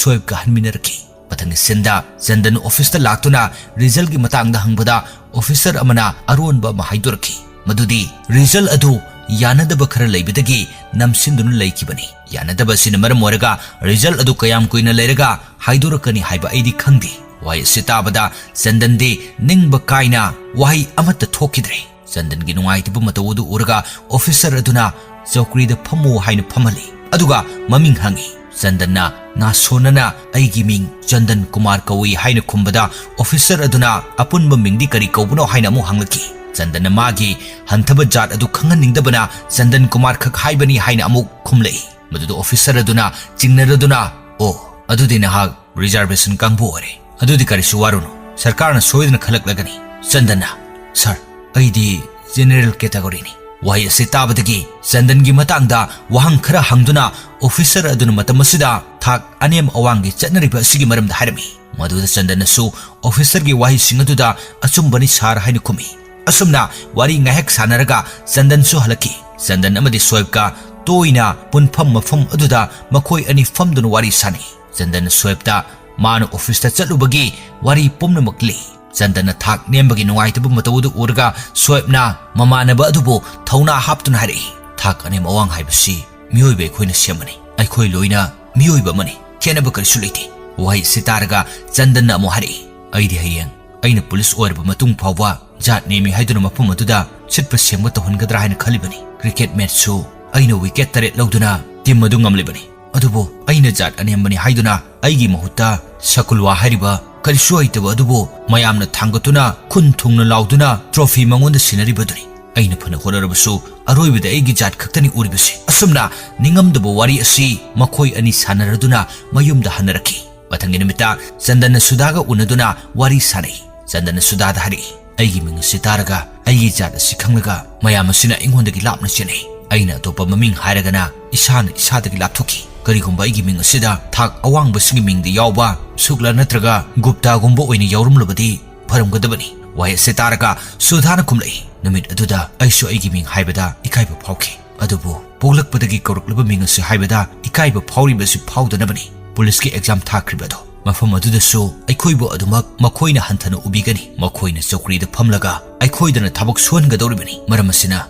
ꯁꯣꯏꯕꯀ ꯍꯟꯃꯤꯟꯅꯔꯛꯈꯤ꯫ ꯃꯊꯪꯒꯤ ꯁꯤꯟꯗ ꯆꯟꯗꯟ ꯑꯣꯐꯤꯁꯇ ꯂꯥꯛꯇꯨꯅ ꯔꯤꯖꯜꯒꯤ ꯃꯇꯥꯡꯗ ꯍꯪꯕꯗ ꯑꯣꯐꯤꯁꯔ ꯑꯃꯅ ꯑꯔꯣꯟꯕ ꯑꯃ ꯍꯥꯏꯗꯣꯔꯛꯈꯤ, ꯃꯗꯨꯗꯤ ꯔꯤꯖꯜ ꯑꯗꯨ ꯌꯥꯅꯗꯕ ꯈꯔ ꯂꯩꯕꯗꯒꯤ ꯅꯝꯁꯤꯟꯗꯨꯅ ꯂꯩꯈꯤꯕꯅꯤ꯫ ꯌꯥꯅꯗꯕ ꯑꯁꯤꯅ ꯃꯔꯝ ꯑꯣꯏꯔꯒ ꯔꯤꯖꯜ ꯑꯗꯨ ꯀꯌꯥꯝ ꯀꯨꯏꯅ ꯂꯩꯔꯒ ꯍꯥꯏꯗꯣꯔꯛꯀꯅꯤ ꯍꯥꯏꯕ ꯑꯩꯗꯤ ꯈꯪꯗꯦ꯫ ꯋꯥꯍꯩ ꯑꯁꯤ ꯇꯥꯕꯗ ꯆꯟꯗꯟꯗꯤ ꯅꯤꯡꯕ ꯀꯥꯏꯅ ꯋꯥꯍꯩ ꯑꯃꯠꯇ ꯊꯣꯛꯈꯤꯗ꯭ꯔꯦ꯫ ꯆꯟꯗꯟꯒꯤ ꯅꯨꯡꯉꯥꯏꯇꯕ ꯃꯇꯧ ꯑꯗꯨ ꯎꯔꯒ ꯑꯣꯐꯤꯁꯔ ꯑꯗꯨꯅ "ꯆꯧꯀ꯭ꯔꯤꯗ ꯐꯝꯃꯨ" ꯍꯥꯏꯅ ꯐꯝꯍꯜꯂꯤ꯫ ꯑꯗꯨꯒ ꯃꯃꯤꯡ ꯍꯪꯉꯤ꯫ ꯆꯟꯗꯟꯅ ꯅꯥꯁꯣꯟꯅꯅ "ꯑꯩꯒꯤ ꯃꯤꯡ ꯆꯟꯗꯟ ꯀꯨꯃꯥꯔ ꯀꯧꯏ" ꯍꯥꯏꯅ ꯈꯨꯝꯕꯗ ꯑꯣꯐꯤꯁꯔ ꯑꯗꯨꯅ "ꯑꯄꯨꯟꯕ ꯃꯤꯡꯗꯤ ꯀꯔꯤ ꯀꯧꯕꯅꯣ?" ꯍꯥꯏꯅ ꯑꯃꯨꯛ ꯍꯪꯂꯛꯈꯤ꯫ ꯆꯟꯗꯟꯅ ꯃꯥꯒꯤ ꯍꯟꯊꯕ ꯖꯥꯠ ꯑꯗꯨ ꯈꯪꯍꯟꯅꯤꯡꯗꯕꯅ "ꯆꯟꯗꯟ ꯀꯨꯃꯥꯔ ꯈꯛ ꯍꯥꯏꯕꯅꯤ" ꯍꯥꯏꯅ ꯑꯃꯨꯛ ꯈꯨꯝꯂꯛꯏ꯫ ꯃꯗꯨꯗ ꯑꯣꯐꯤꯁꯔ ꯑꯗꯨꯅ ꯆꯤꯡꯅꯔꯗꯨꯅ, "ꯑꯣ, ꯑꯗꯨꯗꯤ ꯅꯍꯥꯛ ꯔꯤꯖꯥꯔꯕꯦꯁꯟ ꯀꯥꯡꯕꯨ ꯑꯣꯏꯔꯦ꯫ ꯑꯗꯨꯗꯤ ꯀꯔꯤꯁꯨ ꯋꯥꯔꯨꯅꯨ, ꯁꯔꯀꯥꯔꯅ ꯁꯣꯏꯗꯅ ꯈꯜꯂꯛꯂꯒꯅꯤ꯫" ꯆꯟꯗꯟꯅ, "ꯁꯥꯔ, ꯑꯩꯗꯤ ꯖꯦꯅꯦꯔꯦꯜ ꯀꯦꯇꯥꯒꯣꯔꯤꯅꯤ꯫" ꯋꯥꯍꯩ ꯑꯁꯤ ꯇꯥꯕꯗꯒꯤ ꯆꯟꯗꯟꯒꯤ ꯃꯇꯥꯡꯗ ꯋꯥꯍꯪ ꯈꯔ ꯍꯪꯗꯨꯅ ꯑꯣꯐꯤꯁꯔ ꯑꯗꯨꯅ ꯃꯇꯝ ꯑꯁꯤꯗ ꯊꯥꯛ ꯑꯅꯦꯝ ꯑꯋꯥꯡꯒꯤ ꯆꯠꯅꯔꯤꯕ ꯑꯁꯤꯒꯤ ꯃꯔꯝꯗ ꯍꯥꯏꯔꯝꯃꯤ꯫ ꯃꯗꯨꯗ ꯆꯟꯗꯟꯅꯁꯨ ꯑꯣꯐꯤꯁꯔꯒꯤ ꯋꯥꯍꯩꯁꯤꯡ ꯑꯗꯨꯗ "ꯑꯆꯨꯝꯕꯅꯤ ꯁꯥꯔ" ꯍꯥꯏꯅ ꯈꯨꯝꯃꯤ꯫ ꯑꯁꯨꯝꯅ ꯋꯥꯔꯤ ꯉꯥꯏꯍꯥꯛ ꯁꯥꯟꯅꯔꯒ ꯆꯟꯗꯟꯁꯨ ꯍꯜꯂꯛꯈꯤ꯫ ꯆꯟꯗꯟ ꯑꯃꯗꯤ ꯁꯣꯏꯕꯀ ꯇꯣꯏꯅ ꯄꯨꯟꯐꯝ ꯃꯐꯝ ꯑꯗꯨꯗ ꯃꯈꯣꯏ ꯑꯅꯤ ꯐꯝꯗꯨꯅ ꯋꯥꯔꯤ ꯁꯥꯟꯅꯩ꯫ ꯆꯟꯗꯟꯅ ꯁꯣꯏꯕꯇ ꯃꯥꯅ ꯑꯣꯐꯤꯁꯇ ꯆꯠꯂꯨꯕꯒꯤ ꯋꯥꯔꯤ ꯄꯨꯝꯅꯃꯛ ꯂꯤ꯫ ꯆꯟꯗꯟꯅ ꯊꯥꯛ ꯅꯦꯝꯕꯒꯤ ꯅꯨꯡꯉꯥꯏꯇꯕ ꯃꯇꯧ ꯑꯗꯨ ꯎꯔꯒ ꯁꯣꯏꯕꯅ ꯃꯃꯥꯟꯅꯕ ꯑꯗꯨꯕꯨ ꯊꯧꯅꯥ ꯍꯥꯞꯇꯨꯅ ꯍꯥꯏꯔꯛꯏ, "ꯊꯥꯛ ꯑꯅꯦꯝ ꯑꯋꯥꯡ ꯍꯥꯏꯕꯁꯤ ꯃꯤꯑꯣꯏꯕ ꯑꯩꯈꯣꯏꯅ ꯁꯦꯝꯕꯅꯤ꯫ ꯑꯩꯈꯣꯏ ꯂꯣꯏꯅ ꯃꯤꯑꯣꯏꯕ ꯑꯃꯅꯤ꯫ ꯈꯦꯠꯅꯕ ꯀꯔꯤꯁꯨ ꯂꯩꯇꯦ"꯫ ꯋꯥꯍꯩ ꯑꯁꯤ ꯇꯥꯔꯒ ꯆꯟꯗꯟꯅ ꯑꯃꯨꯛ ꯍꯥꯏꯔꯛꯏ, "ꯑꯩꯗꯤ ꯍꯌꯦꯡ ꯑꯩꯅ ꯄꯨꯂꯤꯁ ꯑꯣꯏꯔꯕ ꯃꯇꯨꯡ ꯐꯥꯎꯕ ꯖꯥꯠ ꯅꯦꯝꯃꯤ ꯍꯥꯏꯗꯨꯅ ꯃꯐꯝ ꯑꯗꯨꯗ ꯁꯤꯠꯄ ꯁꯦꯡꯕ ꯇꯧꯍꯟꯒꯗ꯭ꯔꯥ ꯍꯥꯏꯅ ꯈꯜꯂꯤꯕꯅꯤ꯫ ꯀ꯭ꯔꯤꯀꯦꯠ ꯃꯦꯠꯆꯁꯨ ꯑꯩꯅ ꯋꯤꯀꯦꯠ ꯇꯔꯦꯠ ꯂꯧꯗꯨꯅ ꯇꯤꯝ ꯑꯗꯨ ꯉꯝꯂꯤꯕꯅꯤ꯫ ꯑꯗꯨꯕꯨ ꯑꯩꯅ ꯖꯥꯠ ꯑꯅꯦꯝꯕꯅꯤ ꯍꯥꯏꯗꯨꯅ ꯑꯩꯒꯤ ꯃꯍꯨꯠꯇ ꯁꯀꯨꯜꯋꯥ ꯍꯥꯏꯔꯤꯕ ꯀꯔꯤꯁꯨ ꯍꯩꯇꯕ ꯑꯗꯨꯕꯨ ꯃꯌꯥꯝꯅ ꯊꯥꯡꯒꯠꯇꯨꯅ ꯈꯨꯟ ꯊꯨꯡꯅ ꯂꯥꯎꯗꯨꯅ ꯇ꯭ꯔꯣꯐꯤ ꯃꯉꯣꯟꯗ ꯁꯤꯟꯅꯔꯤꯕꯗꯨꯅꯤ꯫ ꯑꯩꯅ ꯐꯅ ꯍꯣꯠꯅꯔꯕꯁꯨ ꯑꯔꯣꯏꯕꯗ ꯑꯩꯒꯤ ꯖꯥꯠ ꯈꯛꯇꯅꯤ ꯎꯔꯤꯕꯁꯤ"꯫ ꯑꯁꯨꯝꯅ ꯅꯤꯡꯉꯝꯗꯕ ꯋꯥꯔꯤ ꯑꯁꯤ ꯃꯈꯣꯏ ꯑꯅꯤ ꯁꯥꯟꯅꯔꯗꯨꯅ ꯃꯌꯨꯝꯗ ꯍꯟꯅꯔꯛꯈꯤ꯫ ꯃꯊꯪꯒꯤ ꯅꯨꯃꯤꯠꯇ ꯆꯟꯗꯟꯅ ꯁꯨꯗꯥꯒ ꯎꯅꯗꯨꯅ ꯋꯥꯔꯤ ꯁꯥꯟꯅꯩ꯫ ꯆꯟꯗꯟꯅ ꯁꯨꯗꯥꯗ ꯍꯥꯏꯔꯛꯏ, "ꯑꯩꯒꯤ ꯃꯤꯡ ꯑꯁꯤ ꯇꯥꯔꯒ ꯑꯩꯒꯤ ꯖꯥꯠ ꯑꯁꯤ ꯈꯪꯂꯒ ꯃꯌꯥꯝ ꯑꯁꯤꯅ ꯑꯩꯉꯣꯟꯗꯒꯤ ꯂꯥꯞꯅ ꯆꯦꯟꯅꯩ꯫ ꯑꯩꯅ ꯑꯇꯣꯞꯄ ꯃꯃꯤꯡ ꯍꯥꯏꯔꯒꯅ ꯏꯁꯥꯅ ꯏꯁꯥꯗꯒꯤ ꯂꯥꯞꯊꯣꯛꯈꯤ꯫ ꯀꯔꯤꯒꯨꯝꯕ ꯑꯩꯒꯤ ꯃꯤꯡ ꯑꯁꯤꯗ ꯊꯥꯛ ꯑꯋꯥꯡꯕꯁꯤꯡꯒꯤ ꯃꯤꯡꯗꯤ ꯌꯥꯎꯕ ꯁꯨꯛꯂꯥ ꯅꯠꯇ꯭ꯔꯒ ꯒꯨꯞꯇꯥꯒꯨꯝꯕ ꯑꯣꯏꯅ ꯌꯥꯎꯔꯝꯂꯕꯗꯤ ꯐꯔꯝꯒꯗꯕꯅꯤ"꯫ ꯋꯥꯍꯩ ꯑꯁꯤ ꯇꯥꯔꯒ ꯁꯨꯗꯥꯅ ꯈꯨꯝꯂꯛꯏ, "ꯅꯨꯃꯤꯠ ꯑꯗꯨꯗ ꯑꯩꯁꯨ ꯑꯩꯒꯤ ꯃꯤꯡ ꯍꯥꯏꯕꯗ ꯏꯀꯥꯏꯕ ꯐꯥꯎꯈꯤ꯫ ꯑꯗꯨꯕꯨ ꯄꯣꯛꯂꯛꯄꯗꯒꯤ ꯀꯧꯔꯛꯂꯕ ꯃꯤꯡ ꯑꯁꯤ ꯍꯥꯏꯕꯗ ꯏꯀꯥꯏꯕ ꯐꯥꯎꯔꯤꯕ ꯑꯁꯤ ꯐꯥꯎꯗꯅꯕꯅꯤ꯫ ꯄꯨꯂꯤꯁꯀꯤ ꯑꯦꯛꯖꯥꯝ ꯊꯥꯈ꯭ꯔꯤꯕ ꯑꯗꯣ ꯃꯐꯝ ꯑꯗꯨꯗꯁꯨ ꯑꯩꯈꯣꯏꯕꯨ ꯑꯗꯨꯃꯛ ꯃꯈꯣꯏꯅ ꯍꯟꯊꯅ ꯎꯕꯤꯒꯅꯤ꯫ ꯃꯈꯣꯏꯅ ꯆꯧꯀ꯭ꯔꯤꯗ ꯐꯝꯂꯒ ꯑꯩꯈꯣꯏꯗꯅ ꯊꯕꯛ ꯁꯨꯍꯟꯒꯗꯧꯔꯤꯕꯅꯤ꯫ ꯃꯔꯝ ꯑꯁꯤꯅ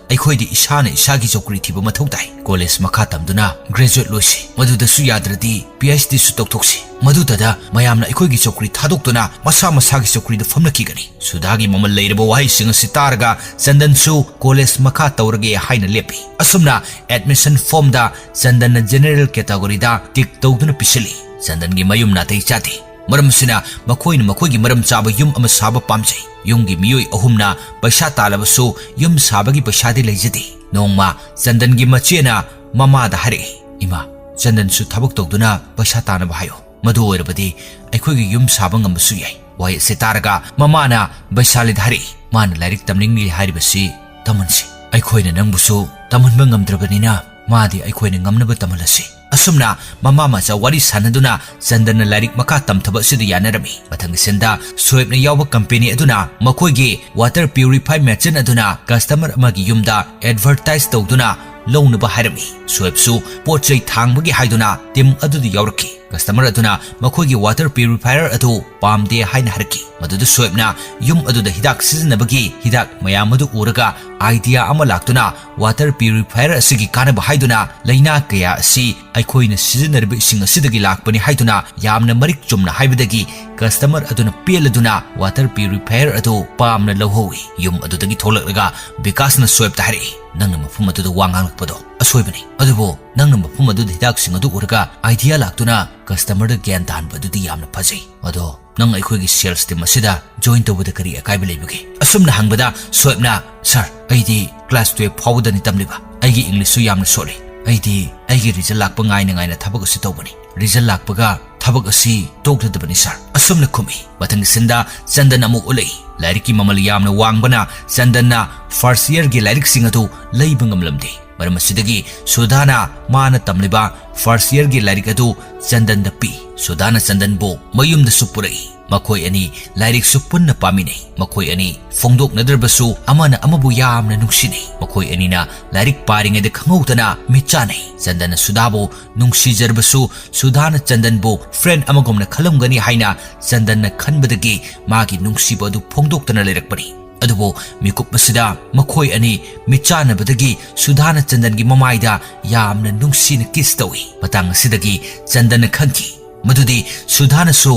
ꯑꯩꯈꯣꯏꯗꯤ ꯏꯁꯥꯅ ꯏꯁꯥꯒꯤ ꯆꯧꯀ꯭ꯔꯤ ꯊꯤꯕ ꯃꯊꯧ ꯇꯥꯏ꯫ ꯀꯣꯂꯦꯖ ꯃꯈꯥ ꯇꯝꯗꯨꯅ ꯒ꯭ꯔꯦꯖꯨꯑꯦꯠ ꯂꯣꯏꯁꯤ, ꯃꯗꯨꯗꯁꯨ ꯌꯥꯗ꯭ꯔꯗꯤ ꯄꯤ ꯑꯩꯆ ꯗꯤꯁꯨ ꯇꯧꯊꯣꯛꯁꯤ꯫ ꯃꯗꯨꯗꯗ ꯃꯌꯥꯝꯅ ꯑꯩꯈꯣꯏꯒꯤ ꯆꯧꯀ꯭ꯔꯤ ꯊꯥꯗꯣꯛꯇꯨꯅ ꯃꯁꯥ ꯃꯁꯥꯒꯤ ꯆꯧꯀ꯭ꯔꯤꯗ ꯐꯝꯅꯈꯤꯒꯅꯤ"꯫ ꯁꯨꯗꯥꯒꯤ ꯃꯃꯜ ꯂꯩꯔꯕ ꯋꯥꯍꯩꯁꯤꯡ ꯑꯁꯤ ꯇꯥꯔꯒ ꯆꯟꯗꯟꯁꯨ ꯀꯣꯂꯦꯖ ꯃꯈꯥ ꯇꯧꯔꯒꯦ ꯍꯥꯏꯅ ꯂꯦꯞꯄꯤ꯫ ꯑꯁꯨꯝꯅ ꯑꯦꯗꯃꯤꯁꯟ ꯐꯣꯔꯝꯗ ꯆꯟꯗꯟꯅ ꯖꯦꯅꯦꯔꯦꯜ ꯀꯦꯇꯥꯒꯣꯔꯤꯗ ꯇꯤꯛ ꯇꯧꯗꯨꯅ ꯄꯤꯁꯤꯜꯂꯤ꯫ ꯆꯟꯗꯟꯒꯤ ꯃꯌꯨꯝ ꯅꯥꯇꯩ ꯆꯥꯗꯦ꯫ ꯃꯔꯝ ꯑꯁꯤꯅ ꯃꯈꯣꯏꯅ ꯃꯈꯣꯏꯒꯤ ꯃꯔꯝ ꯆꯥꯕ ꯌꯨꯝ ꯑꯃ ꯁꯥꯕ ꯄꯥꯝꯖꯩ꯫ ꯌꯨꯝꯒꯤ ꯃꯤꯑꯣꯏ ꯑꯍꯨꯝꯅ ꯄꯩꯁꯥ ꯇꯥꯜꯂꯕꯁꯨ ꯌꯨꯝ ꯁꯥꯕꯒꯤ ꯄꯩꯁꯥꯗꯤ ꯂꯩꯖꯗꯦ꯫ ꯅꯣꯡꯃ ꯆꯟꯗꯟꯒꯤ ꯃꯆꯦꯅ ꯃꯃꯥꯗ ꯍꯥꯏꯔꯛꯏ, "ꯏꯃꯥ, ꯆꯟꯗꯟꯁꯨ ꯊꯕꯛ ꯇꯧꯗꯨꯅ ꯄꯩꯁꯥ ꯇꯥꯅꯕ ꯍꯥꯏꯌꯨ꯫ ꯃꯗꯨ ꯑꯣꯏꯔꯕꯗꯤ ꯑꯩꯈꯣꯏꯒꯤ ꯌꯨꯝ ꯁꯥꯕ ꯉꯝꯕꯁꯨ ꯌꯥꯏ"꯫ ꯋꯥꯍꯩ ꯑꯁꯤ ꯇꯥꯔꯒ ꯃꯃꯥꯅ ꯕꯩꯁꯥꯂꯤꯗ ꯍꯥꯏꯔꯛꯏ, "ꯃꯥꯅ ꯂꯥꯏꯔꯤꯛ ꯇꯝꯅꯤꯡꯂꯤ ꯍꯥꯏꯔꯤꯕꯁꯤ ꯇꯝꯍꯟꯁꯤ꯫ ꯑꯩꯈꯣꯏꯅ ꯅꯪꯕꯨꯁꯨ ꯇꯝꯍꯟꯕ ꯉꯝꯗ꯭ꯔꯕꯅꯤꯅ ꯃꯥꯗꯤ ꯑꯩꯈꯣꯏꯅ ꯉꯝꯅꯕ ꯇꯝꯍꯜꯂꯁꯤ"꯫ ꯑꯁꯨꯝꯅ ꯃꯃꯥ ꯃꯆꯥ ꯋꯥꯔꯤ ꯁꯥꯟꯅꯗꯨꯅ ꯆꯟꯗꯟꯅ ꯂꯥꯏꯔꯤꯛ ꯃꯈꯥ ꯇꯝꯊꯕ ꯑꯁꯤꯗ ꯌꯥꯅꯔꯝꯃꯤ꯫ ꯃꯊꯪꯒꯤ ꯁꯤꯟꯗ ꯁꯣꯑꯦꯕꯅ ꯌꯥꯎꯕ ꯀꯝꯄꯦꯅꯤ ꯑꯗꯨꯅ ꯃꯈꯣꯏꯒꯤ water purify machine ꯑꯗꯨꯅ customer ꯑꯃꯒꯤ ꯌꯨꯝꯗ advertise ꯇꯧꯗꯨꯅ ꯂꯧꯅꯕ ꯍꯥꯏꯔꯝꯃꯤ꯫ ꯁꯣꯑꯦꯕꯁꯨ ꯄꯣꯠ ꯆꯩ ꯊꯥꯡꯕꯒꯤ ꯍꯥꯏꯗꯨꯅ team ꯑꯗꯨꯗ ꯌꯥꯎꯔꯛꯈꯤ꯫ Customer ꯑꯗꯨꯅ ꯃꯈꯣꯏꯒꯤ water purifier ꯑꯗꯨ ꯄꯥꯝꯗꯦ ꯍꯥꯏꯅ ꯍꯥꯏꯔꯛꯈꯤ꯫ ꯃꯗꯨꯗ ꯁꯣꯑꯦꯕꯅ ꯌꯨꯝ ꯑꯗꯨꯗ ꯍꯤꯗꯥꯛ ꯁꯤꯖꯤꯟꯅꯕꯒꯤ ꯍꯤꯗꯥꯛ ꯃꯌꯥꯝ ꯑꯗꯨ ꯎꯔꯒ idea ꯑꯃ ꯂꯥꯛꯇꯨꯅ water purifier ꯑꯁꯤꯒꯤ ꯀꯥꯟꯅꯕ ꯍꯥꯏꯗꯨꯅ ꯂꯥꯏꯅꯥ ꯀꯌꯥ ꯑꯁꯤ ꯑꯩꯈꯣꯏꯅ ꯁꯤꯖꯤꯟꯅꯔꯤꯕ ꯏꯁꯤꯡ ꯑꯁꯤꯗꯒꯤ ꯂꯥꯛꯄꯅꯤ ꯍꯥꯏꯗꯨꯅ ꯌꯥꯝꯅ ꯃꯔꯤꯛ ꯆꯨꯝꯅ ꯍꯥꯏꯕꯗꯒꯤ customer ꯑꯗꯨꯅ ꯄꯦꯜꯂꯗꯨꯅ water purifier ꯑꯗꯨ ꯄꯥꯝꯅ ꯂꯧꯍꯧꯏ꯫ ꯌꯨꯝ ꯑꯗꯨꯗꯒꯤ ꯊꯣꯛꯂꯛꯂꯒ ꯕꯤꯀꯥꯁꯅ ꯁꯣꯑꯦꯕꯇ ꯍꯥꯏꯔꯛꯏ, "ꯅꯪꯅ ꯃꯐꯝ ꯑꯗꯨꯗ ꯋꯥ ꯉꯥꯡꯂꯛꯄꯗꯣ ꯑꯁꯣꯏꯕꯅꯤ, ꯑꯗꯨꯕꯨ ꯅꯪꯅ ꯃꯐꯝ ꯑꯗꯨꯗ ꯍꯤꯗꯥꯛꯁꯤꯡ ꯑꯗꯨ ꯎꯔꯒ idea ꯂꯥꯛꯇꯨꯅ customerꯗ ꯒ꯭ꯌꯥꯟ ꯇꯥꯍꯟꯕ ꯑꯗꯨꯗꯤ ꯌꯥꯝꯅ ꯐꯖꯩ꯫ ꯑꯗꯣ ꯅꯪ ꯑꯩꯈꯣꯏꯒꯤ sales team ꯑꯁꯤꯗ join ꯇꯧꯕꯗ ꯀꯔꯤ ꯑꯀꯥꯏꯕ ꯂꯩꯕꯒꯦ?" ꯑꯁꯨꯝꯅ ꯍꯪꯕꯗ ꯁꯣꯑꯦꯕꯅ, "Sir, ꯑꯩꯗꯤ class twelve ꯐꯥꯎꯕꯗꯅꯤ ꯇꯝꯂꯤꯕ꯫ ꯑꯩꯒꯤ Englishꯁꯨ ꯌꯥꯝꯅ ꯁꯣꯠꯂꯤ꯫ ꯑꯩꯗꯤ ꯑꯩꯒꯤ result ꯂꯥꯛꯄ ꯉꯥꯏꯅ ꯉꯥꯏꯅ ꯊꯕꯛ ꯑꯁꯤ ꯇꯧꯕꯅꯤ꯫ Result ꯂꯥꯛꯄꯒ ꯊꯕꯛ ꯑꯁꯤ ꯇꯣꯛꯂꯗꯕꯅꯤ sir," ꯑꯁꯨꯝꯅ ꯈꯨꯝꯃꯤ꯫ ꯃꯊꯪꯒꯤ ꯁꯤꯟꯗ ꯆꯟꯗꯟ ꯑꯃꯨꯛ ꯎꯠꯂꯛꯏ꯫ ꯂꯥꯏꯔꯤꯛꯀꯤ ꯃꯃꯜ ꯌꯥꯝꯅ ꯋꯥꯡꯕꯅ ꯆꯟꯗꯟꯅ first yearꯒꯤ ꯂꯥꯏꯔꯤꯛꯁꯤꯡ ꯑꯗꯨ ꯂꯩꯕ ꯉꯝꯂꯝꯗꯦ꯫ ꯃꯔꯝ ꯑꯁꯤꯗꯒꯤ ꯁꯨꯙꯥꯅ ꯃꯥꯅ ꯇꯝꯂꯤꯕ first yearꯒꯤ ꯂꯥꯏꯔꯤꯛ ꯑꯗꯨ ꯆꯟꯗꯟꯗ ꯄꯤ꯫ ꯁꯨꯙꯥꯅ ꯆꯟꯗꯟꯕꯨ ꯃꯌꯨꯝꯗꯁꯨ ꯄꯨꯔꯛꯏ꯫ ꯃꯈꯣꯏ ꯑꯅꯤ ꯂꯥꯏꯔꯤꯛꯁꯨ ꯄꯨꯟꯅ ꯄꯥꯃꯤꯟꯅꯩ꯫ ꯃꯈꯣꯏ ꯑꯅꯤ ꯐꯣꯡꯗꯣꯛꯅꯗ꯭ꯔꯕꯁꯨ ꯑꯃꯅ ꯑꯃꯕꯨ ꯌꯥꯝꯅ ꯅꯨꯡꯁꯤꯅꯩ꯫ ꯃꯈꯣꯏ ꯑꯅꯤꯅ ꯂꯥꯏꯔꯤꯛ ꯄꯥꯔꯤꯉꯩꯗ ꯈꯪꯍꯧꯗꯅ ꯃꯤꯠ ꯆꯥꯟꯅꯩ꯫ ꯆꯟꯗꯟꯅ ꯁꯨꯙꯥꯕꯨ ꯅꯨꯡꯁꯤꯖꯔꯕꯁꯨ ꯁꯨꯙꯥꯅ ꯆꯟꯗꯟꯕꯨ friend ꯑꯃꯒꯨꯝꯅ ꯈꯜꯂꯝꯒꯅꯤ ꯍꯥꯏꯅ ꯆꯟꯗꯟꯅ ꯈꯟꯕꯗꯒꯤ ꯃꯥꯒꯤ ꯅꯨꯡꯁꯤꯕ ꯑꯗꯨ ꯐꯣꯡꯗꯣꯛꯇꯅ ꯂꯩꯔꯛꯄꯅꯤ꯫ ꯑꯗꯨꯕꯨ ꯃꯤꯀꯨꯞ ꯑꯁꯤꯗ ꯃꯈꯣꯏ ꯑꯅꯤ ꯃꯤꯠꯆꯥꯟꯅꯕꯗꯒꯤ ꯁꯨꯙꯥꯅ ꯆꯟꯗꯟꯒꯤ ꯃꯃꯥꯏꯗ ꯌꯥꯝꯅ ꯅꯨꯡꯁꯤꯅ kiss ꯇꯧꯏ꯫ ꯃꯇꯥꯡ ꯑꯁꯤꯗꯒꯤ ꯆꯟꯗꯟꯅ ꯈꯪꯈꯤ ꯃꯗꯨꯗꯤ ꯁꯨꯙꯥꯅꯁꯨ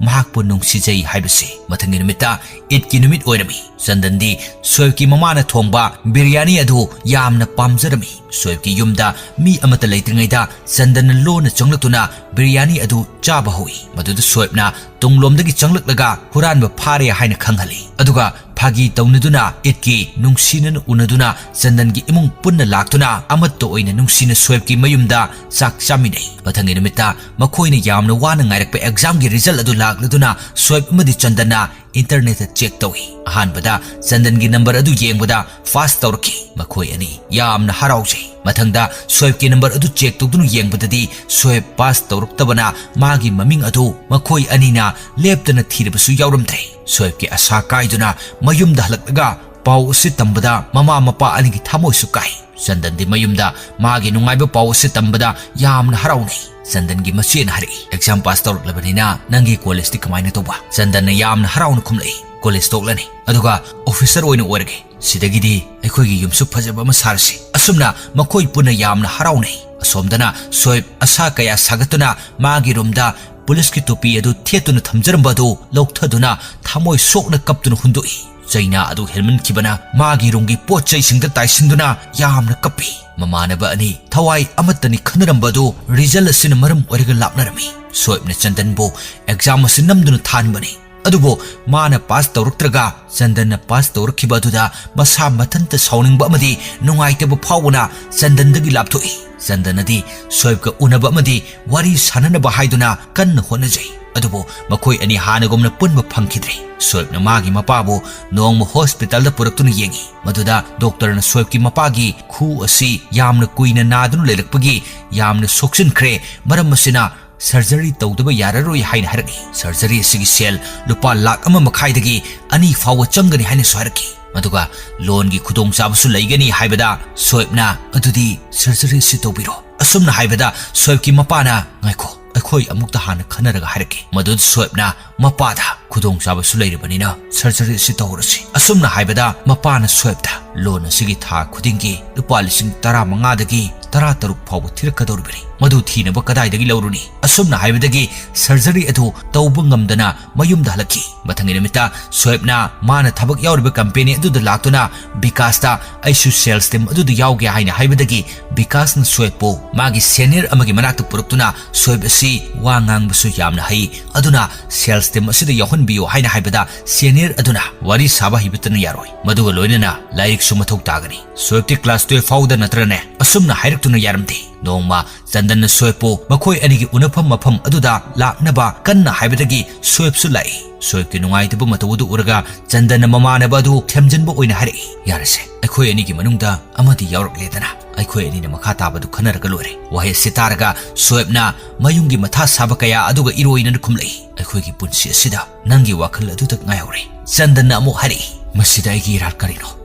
ꯃꯍꯥꯛꯄꯨ ꯅꯨꯡꯁꯤꯖꯩ ꯍꯥꯏꯕꯁꯤ꯫ ꯃꯊꯪꯒꯤ ꯅꯨꯃꯤꯠꯇ ꯏꯗꯀꯤ ꯅꯨꯃꯤꯠ ꯑꯣꯏꯔꯝꯃꯤ꯫ ꯆꯟꯗꯟꯗꯤ ꯁꯣꯑꯦꯕꯀꯤ ꯃꯃꯥꯅ ꯊꯣꯡꯕ ꯕꯤꯔꯌꯥꯅꯤ ꯑꯗꯨ ꯌꯥꯝꯅ ꯄꯥꯝꯖꯔꯝꯃꯤ꯫ ꯁꯣꯑꯦꯕꯀꯤ ꯌꯨꯝꯗ ꯃꯤ ꯑꯃꯠꯇ ꯂꯩꯇ꯭ꯔꯤꯉꯩꯗ ꯆꯟꯗꯟꯅ ꯂꯣꯟꯅ ꯆꯪꯂꯛꯇꯨꯅ ꯕꯤꯔꯌꯥꯅꯤ ꯑꯗꯨ ꯆꯥꯕ ꯍꯧꯏ꯫ ꯃꯗꯨꯗ ꯁꯣꯑꯦꯕꯅ ꯇꯨꯡꯂꯣꯝꯗꯒꯤ ꯆꯪꯂꯛꯂꯒ ꯍꯨꯔꯥꯟꯕ ꯐꯥꯔꯦ ꯍꯥꯏꯅ ꯈꯪꯍꯜꯂꯤ꯫ ꯑꯗꯨꯒ ꯐꯥꯒꯤ ꯇꯧꯅꯗꯨꯅ ꯏꯗꯀꯤ ꯅꯨꯡꯁꯤꯅꯅ ꯎꯅꯗꯨꯅ ꯆꯟꯗꯟꯒꯤ ꯏꯃꯨꯡ ꯄꯨꯟꯅ ꯂꯥꯛꯇꯨꯅ ꯑꯃꯠꯇ ꯑꯣꯏꯅ ꯅꯨꯡꯁꯤꯅ ꯁꯣꯑꯦꯕꯀꯤ ꯃꯌꯨꯝꯗ ꯆꯥꯛ ꯆꯥꯃꯤꯟꯅꯩ꯫ ꯃꯊꯪꯒꯤ ꯅꯨꯃꯤꯠꯇ ꯃꯈꯣꯏꯅ ꯌꯥꯝꯅ ꯋꯥꯅ ꯉꯥꯏꯔꯛꯄ examꯒꯤ result ꯑꯗꯨ ꯂꯥꯛꯂꯗꯨꯅ ꯁꯣꯑꯦꯕ ꯑꯃꯗꯤ ꯆꯟꯗꯟꯅ internetꯇ check ꯇꯧꯏ꯫ ꯑꯍꯥꯟꯕꯗ ꯆꯟꯗꯟꯒꯤ number ꯑꯗꯨ ꯌꯦꯡꯕꯗ pass ꯇꯧꯔꯛꯈꯤ꯫ ꯃꯈꯣꯏ ꯑꯅꯤ ꯌꯥꯝꯅ ꯍꯔꯥꯎꯖꯩ꯫ ꯃꯊꯪꯗ ꯁꯣꯏꯕꯀꯤ ꯅꯝꯕꯔ ꯑꯗꯨ ꯆꯦꯛ ꯇꯧꯗꯨꯅ ꯌꯦꯡꯕꯗꯗꯤ ꯁꯣꯏꯕ ꯄꯥꯁ ꯇꯧꯔꯛꯇꯕꯅ ꯃꯥꯒꯤ ꯃꯃꯤꯡ ꯑꯗꯨ ꯃꯈꯣꯏ ꯑꯅꯤꯅ ꯂꯦꯞꯇꯅ ꯊꯤꯔꯕꯁꯨ ꯌꯥꯎꯔꯝꯗ꯭ꯔꯦ꯫ ꯁꯣꯏꯕꯀꯤ ꯑꯁꯥ ꯀꯥꯏꯗꯨꯅ ꯃꯌꯨꯝꯗ ꯍꯜꯂꯛꯂꯒ ꯄꯥꯎ ꯑꯁꯤ ꯇꯝꯕꯗ ꯃꯃꯥ ꯃꯄꯥ ꯑꯅꯤꯒꯤ ꯊꯃꯣꯏꯁꯨ ꯀꯥꯏ꯫ ꯆꯟꯗꯟꯗꯤ ꯃꯌꯨꯝꯗ ꯃꯥꯒꯤ ꯅꯨꯡꯉꯥꯏꯕ ꯄꯥꯎ ꯑꯁꯤ ꯇꯝꯕꯗ ꯌꯥꯝꯅ ꯍꯔꯥꯎꯅꯩ꯫ ꯆꯟꯗꯟꯒꯤ ꯃꯆꯦꯅ ꯍꯥꯏꯔꯛꯏ, "ꯑꯦꯛꯖꯥꯝ ꯄꯥꯁ ꯇꯧꯔꯛꯂꯕꯅꯤꯅ ꯅꯪꯒꯤ ꯀꯣꯂꯦꯖꯇꯤ ꯀꯃꯥꯏꯅ ꯇꯧꯕ?" ꯆꯟꯗꯟꯅ ꯌꯥꯝꯅ ꯍꯔꯥꯎꯅ ꯈꯨꯝꯂꯛꯏ, "ꯀꯣꯂꯦꯖ ꯇꯣꯛꯂꯅꯤ, ꯑꯗꯨꯒ ꯑꯣꯐꯤꯁꯔ ꯑꯣꯏꯅ ꯑꯣꯏꯔꯒꯦ꯫ ꯁꯤꯗꯒꯤꯗꯤ ꯑꯩꯈꯣꯏꯒꯤ ꯌꯨꯝꯁꯨ ꯐꯖꯕ ꯑꯃ ꯁꯥꯔꯁꯤ꯫" ꯑꯁꯨꯝꯅ ꯃꯈꯣꯏ ꯄꯨꯟꯅ ꯌꯥꯝꯅ ꯍꯔꯥꯎꯅꯩ꯫ ꯑꯁꯣꯝꯗꯅ ꯁꯣꯏꯕ ꯑꯁꯥ ꯀꯌꯥ ꯁꯥꯒꯠꯇꯨꯅ ꯃꯥꯒꯤ ꯔꯨꯝꯗ ꯄꯨꯂꯤꯁꯀꯤ ꯇꯨꯄꯤ ꯑꯗꯨ ꯊꯦꯠꯇꯨꯅ ꯊꯝꯖꯔꯝꯕ ꯑꯗꯨ ꯂꯧꯊꯗꯨꯅ ꯊꯃꯣꯏ ꯁꯣꯛꯅ ꯀꯞꯇꯨꯅ ꯍꯨꯟꯗꯣꯛꯏ꯫ ꯆꯩꯅꯥ ꯑꯗꯨ ꯍꯦꯟꯃꯟꯈꯤꯕꯅ ꯃꯥꯒꯤ ꯔꯨꯝꯒꯤ ꯄꯣꯠ ꯆꯩꯁꯤꯡꯗ ꯇꯥꯏꯁꯤꯟꯗꯨꯅ ꯌꯥꯝꯅ ꯀꯞꯄꯤ꯫ ꯃꯃꯥꯟꯅꯕ ꯑꯅꯤ ꯊꯋꯥꯏ ꯑꯃꯠꯇꯅꯤ ꯈꯟꯅꯔꯝꯕ ꯑꯗꯨ ꯔꯤꯖꯜ ꯑꯁꯤꯅ ꯃꯔꯝ ꯑꯣꯏꯔꯒ ꯂꯥꯞꯅꯔꯝꯃꯤ꯫ ꯁꯣꯏꯕꯅ ꯆꯟꯗꯟꯕꯨ ꯑꯦꯛꯖꯥꯝ ꯑꯁꯤ ꯅꯝꯗꯨꯅ ꯊꯥꯍꯟꯕꯅꯤ꯫ ꯑꯗꯨꯕꯨ ꯃꯥꯅ ꯄꯥꯁ ꯇꯧꯔꯛꯇ꯭ꯔꯒ ꯆꯟꯗꯟꯅ ꯄꯥꯁ ꯇꯧꯔꯛꯈꯤꯕ ꯑꯗꯨꯗ ꯃꯁꯥ ꯃꯊꯟꯇ ꯁꯥꯎꯅꯤꯡꯕ ꯑꯃꯗꯤ ꯅꯨꯡꯉꯥꯏꯇꯕ ꯐꯥꯎꯕꯅ ꯆꯟꯗꯟꯗꯒꯤ ꯂꯥꯞꯊꯣꯛꯏ꯫ ꯆꯟꯗꯟꯅꯗꯤ ꯁꯣꯏꯕꯀ ꯎꯅꯕ ꯑꯃꯗꯤ ꯋꯥꯔꯤ ꯁꯥꯟꯅꯅꯕ ꯍꯥꯏꯗꯨꯅ ꯀꯟꯅ ꯍꯣꯠꯅꯖꯩ꯫ ꯑꯗꯨꯕꯨ ꯃꯈꯣꯏ ꯑꯅꯤ ꯍꯥꯟꯅꯒꯨꯝꯅ ꯄꯨꯟꯕ ꯐꯪꯈꯤꯗ꯭ꯔꯦ꯫ ꯁꯣꯏꯕꯅ ꯃꯥꯒꯤ ꯃꯄꯥꯕꯨ ꯅꯣꯡꯃ ꯍꯣꯁꯄꯤꯇꯥꯜꯗ ꯄꯨꯔꯛꯇꯨꯅ ꯌꯦꯡꯉꯤ꯫ ꯃꯗꯨꯗ ꯗꯣꯛꯇꯔꯅ ꯁꯣꯏꯕꯀꯤ ꯃꯄꯥꯒꯤ ꯈꯨ ꯑꯁꯤ ꯌꯥꯝꯅ ꯀꯨꯏꯅ ꯅꯥꯗꯨꯅ ꯂꯩꯔꯛꯄꯒꯤ ꯌꯥꯝꯅ ꯁꯣꯛꯆꯤꯟꯈ꯭ꯔꯦ, ꯃꯔꯝ ꯑꯁꯤꯅ ꯁꯔꯖꯔꯤ ꯇꯧꯗꯕ ꯌꯥꯔꯔꯣꯏ ꯍꯥꯏꯅ ꯍꯥꯏꯔꯛꯏ꯫ ꯁꯔꯖꯔꯤ ꯑꯁꯤꯒꯤ ꯁꯦꯜ ꯂꯨꯄꯥ ꯂꯥꯈ ꯑꯃ ꯃꯈꯥꯏꯗꯒꯤ ꯑꯅꯤ ꯐꯥꯎꯕ ꯆꯪꯒꯅꯤ ꯍꯥꯏꯅꯁꯨ ꯍꯥꯏꯔꯛꯈꯤ꯫ ꯑꯗꯨꯒ ꯂꯣꯟꯒꯤ ꯈꯨꯗꯣꯡꯆꯥꯕꯁꯨ ꯂꯩꯒꯅꯤ ꯍꯥꯏꯕꯗ ꯁꯣꯏꯕꯅ, "ꯑꯗꯨꯗꯤ ꯁꯔꯖꯔꯤ ꯑꯁꯤ ꯇꯧꯕꯤꯔꯣ꯫" ꯑꯁꯨꯝꯅ ꯍꯥꯏꯕꯗ ꯁꯣꯏꯕꯀꯤ ꯃꯄꯥꯅ, "ꯉꯥꯏꯈꯣ, ꯑꯩꯈꯣꯏ ꯑꯃꯨꯛꯇ ꯍꯥꯟꯅ ꯈꯟꯅꯔꯒ ꯍꯥꯏꯔꯛꯀꯦ꯫" ꯃꯗꯨꯗ ꯁꯣꯏꯕꯅ ꯃꯄꯥꯗ, "ꯈꯨꯗꯣꯡꯆꯥꯕꯁꯨ ꯂꯩꯔꯕꯅꯤꯅ ꯁꯔꯖꯔꯤ ꯑꯁꯤ ꯇꯧꯔꯁꯤ꯫" ꯑꯁꯨꯝꯅ ꯍꯥꯏꯕꯗ ꯃꯄꯥꯅ ꯁꯣꯏꯕꯗ, "ꯂꯣꯟ ꯑꯁꯤꯒꯤ ꯊꯥ ꯈꯨꯗꯤꯡꯒꯤ ꯂꯨꯄꯥ ꯂꯤꯁꯤꯡ ꯇꯔꯥꯃꯉꯥꯗꯒꯤ ꯇꯔꯥꯇꯔꯨꯛ ꯐꯥꯎꯕ ꯊꯤꯔꯛꯀꯗꯧꯔꯤꯕꯅꯤ꯫ ꯃꯗꯨ ꯊꯤꯅꯕ ꯀꯗꯥꯏꯗꯒꯤ ꯂꯧꯔꯨꯅꯤ?" ꯑꯁꯨꯝꯅ ꯍꯥꯏꯕꯗꯒꯤ ꯁꯔꯖꯔꯤ ꯑꯗꯨ ꯇꯧꯕ ꯉꯝꯗꯅ ꯃꯌꯨꯝꯗ ꯍꯜꯂꯛꯈꯤ꯫ ꯃꯊꯪꯒꯤ ꯅꯨꯃꯤꯠꯇ ꯁꯣꯏꯕꯅ ꯃꯥꯅ ꯊꯕꯛ ꯌꯥꯎꯔꯤꯕ ꯀꯝꯄꯦꯅꯤ ꯑꯗꯨꯗ ꯂꯥꯛꯇꯨꯅ ꯕꯤꯀꯥꯁꯇ, "ꯑꯩꯁꯨ ꯁꯦꯜꯁ ꯇꯤꯝ ꯑꯗꯨꯗ ꯌꯥꯎꯒꯦ" ꯍꯥꯏꯅ ꯍꯥꯏꯕꯗꯒꯤ ꯕꯤꯀꯥꯁꯅ ꯁꯣꯏꯕꯄꯨ ꯃꯥꯒꯤ ꯁꯦꯅꯤꯌꯔ ꯑꯃꯒꯤ ꯃꯅꯥꯛꯇ ꯄꯨꯔꯛꯇꯨꯅ, "ꯁꯣꯏꯕ ꯑꯁꯤ ꯋꯥ ꯉꯥꯡꯕꯁꯨ ꯌꯥꯝꯅ ꯍꯩ, ꯑꯗꯨꯅ ꯁꯦꯜꯁ ꯇꯤꯝ ꯑꯁꯤꯗ ꯌꯥꯎꯍꯟꯕꯤꯌꯨ" ꯍꯥꯏꯅ ꯍꯥꯏꯕꯗ ꯁꯦꯅꯤꯌꯔ ꯑꯗꯨꯅ, "ꯋꯥꯔꯤ ꯁꯥꯕ ꯍꯩꯕꯇꯅ ꯌꯥꯔꯣꯏ, ꯃꯗꯨꯒ ꯂꯣꯏꯅꯅ ꯂꯥꯏꯔꯤꯛꯁꯨ ꯃꯊꯧ ꯇꯥꯒꯅꯤ꯫ ꯁꯣꯏꯕꯇꯤ ꯀ꯭ꯂꯥꯁ ꯇꯨꯌꯦꯜꯐ ꯐꯥꯎꯗ ꯅꯠꯇ꯭ꯔꯅꯦ?" ꯑꯁꯨꯝꯅ ꯍꯥꯏꯔꯛꯇꯨꯅ ꯌꯥꯔꯝꯗꯦ꯫ ꯅꯣꯡꯃ ꯆꯟꯗꯟꯅ ꯁꯣꯏꯕꯄꯨ ꯃꯈꯣꯏ ꯑꯅꯤꯒꯤ ꯎꯅꯐꯝ ꯃꯐꯝ ꯑꯗꯨꯗ ꯂꯥꯛꯅꯕ ꯀꯟꯅ ꯍꯥꯏꯕꯗꯒꯤ ꯁꯣꯏꯕꯁꯨ ꯂꯥꯛꯏ꯫ ꯁꯣꯏꯕꯀꯤ ꯅꯨꯡꯉꯥꯏꯇꯕ ꯃꯇꯧ ꯑꯗꯨ ꯎꯔꯒ ꯆꯟꯗꯟꯅ ꯃꯃꯥꯟꯅꯕ ꯑꯗꯨ ꯊꯦꯝꯖꯤꯟꯕ ꯑꯣꯏꯅ ꯍꯥꯏꯔꯛꯏ, "ꯌꯥꯔꯁꯦ, ꯑꯩꯈꯣꯏ ꯑꯩꯈꯣꯏ ꯑꯅꯤꯒꯤ ꯃꯅꯨꯡꯗ ꯑꯃꯗꯤ ꯌꯥꯎꯔꯛꯂꯦꯗꯅ꯫ ꯑꯩꯈꯣꯏ ꯑꯅꯤꯅ ꯃꯈꯥ ꯇꯥꯕꯗꯨ ꯈꯟꯅꯔꯒ ꯂꯣꯏꯔꯦ꯫ ꯋꯥꯍꯩ ꯑꯁꯤ ꯇꯥꯔꯒ ꯁꯣꯑꯦꯕꯅ ꯃꯌꯨꯝꯒꯤ ꯃꯊꯥ ꯁꯥꯕ ꯀꯌꯥ ꯑꯗꯨꯒ ꯏꯔꯣꯏꯅꯅ ꯈꯨꯝꯂꯛꯏ, "ꯑꯩꯈꯣꯏꯒꯤ ꯄꯨꯟꯁꯤ ꯑꯁꯤꯗ ꯅꯪꯒꯤ ꯋꯥꯈꯜ ꯑꯗꯨꯗ ꯉꯥꯏꯍꯧꯔꯦ꯫" ꯆꯟꯗꯟꯅ ꯑꯃꯨꯛ ꯍꯥꯏꯔꯛꯏ, "ꯃꯁꯤꯗ ꯑꯩꯒꯤ ꯏꯔꯥꯜ ꯀꯔꯤꯅꯣ?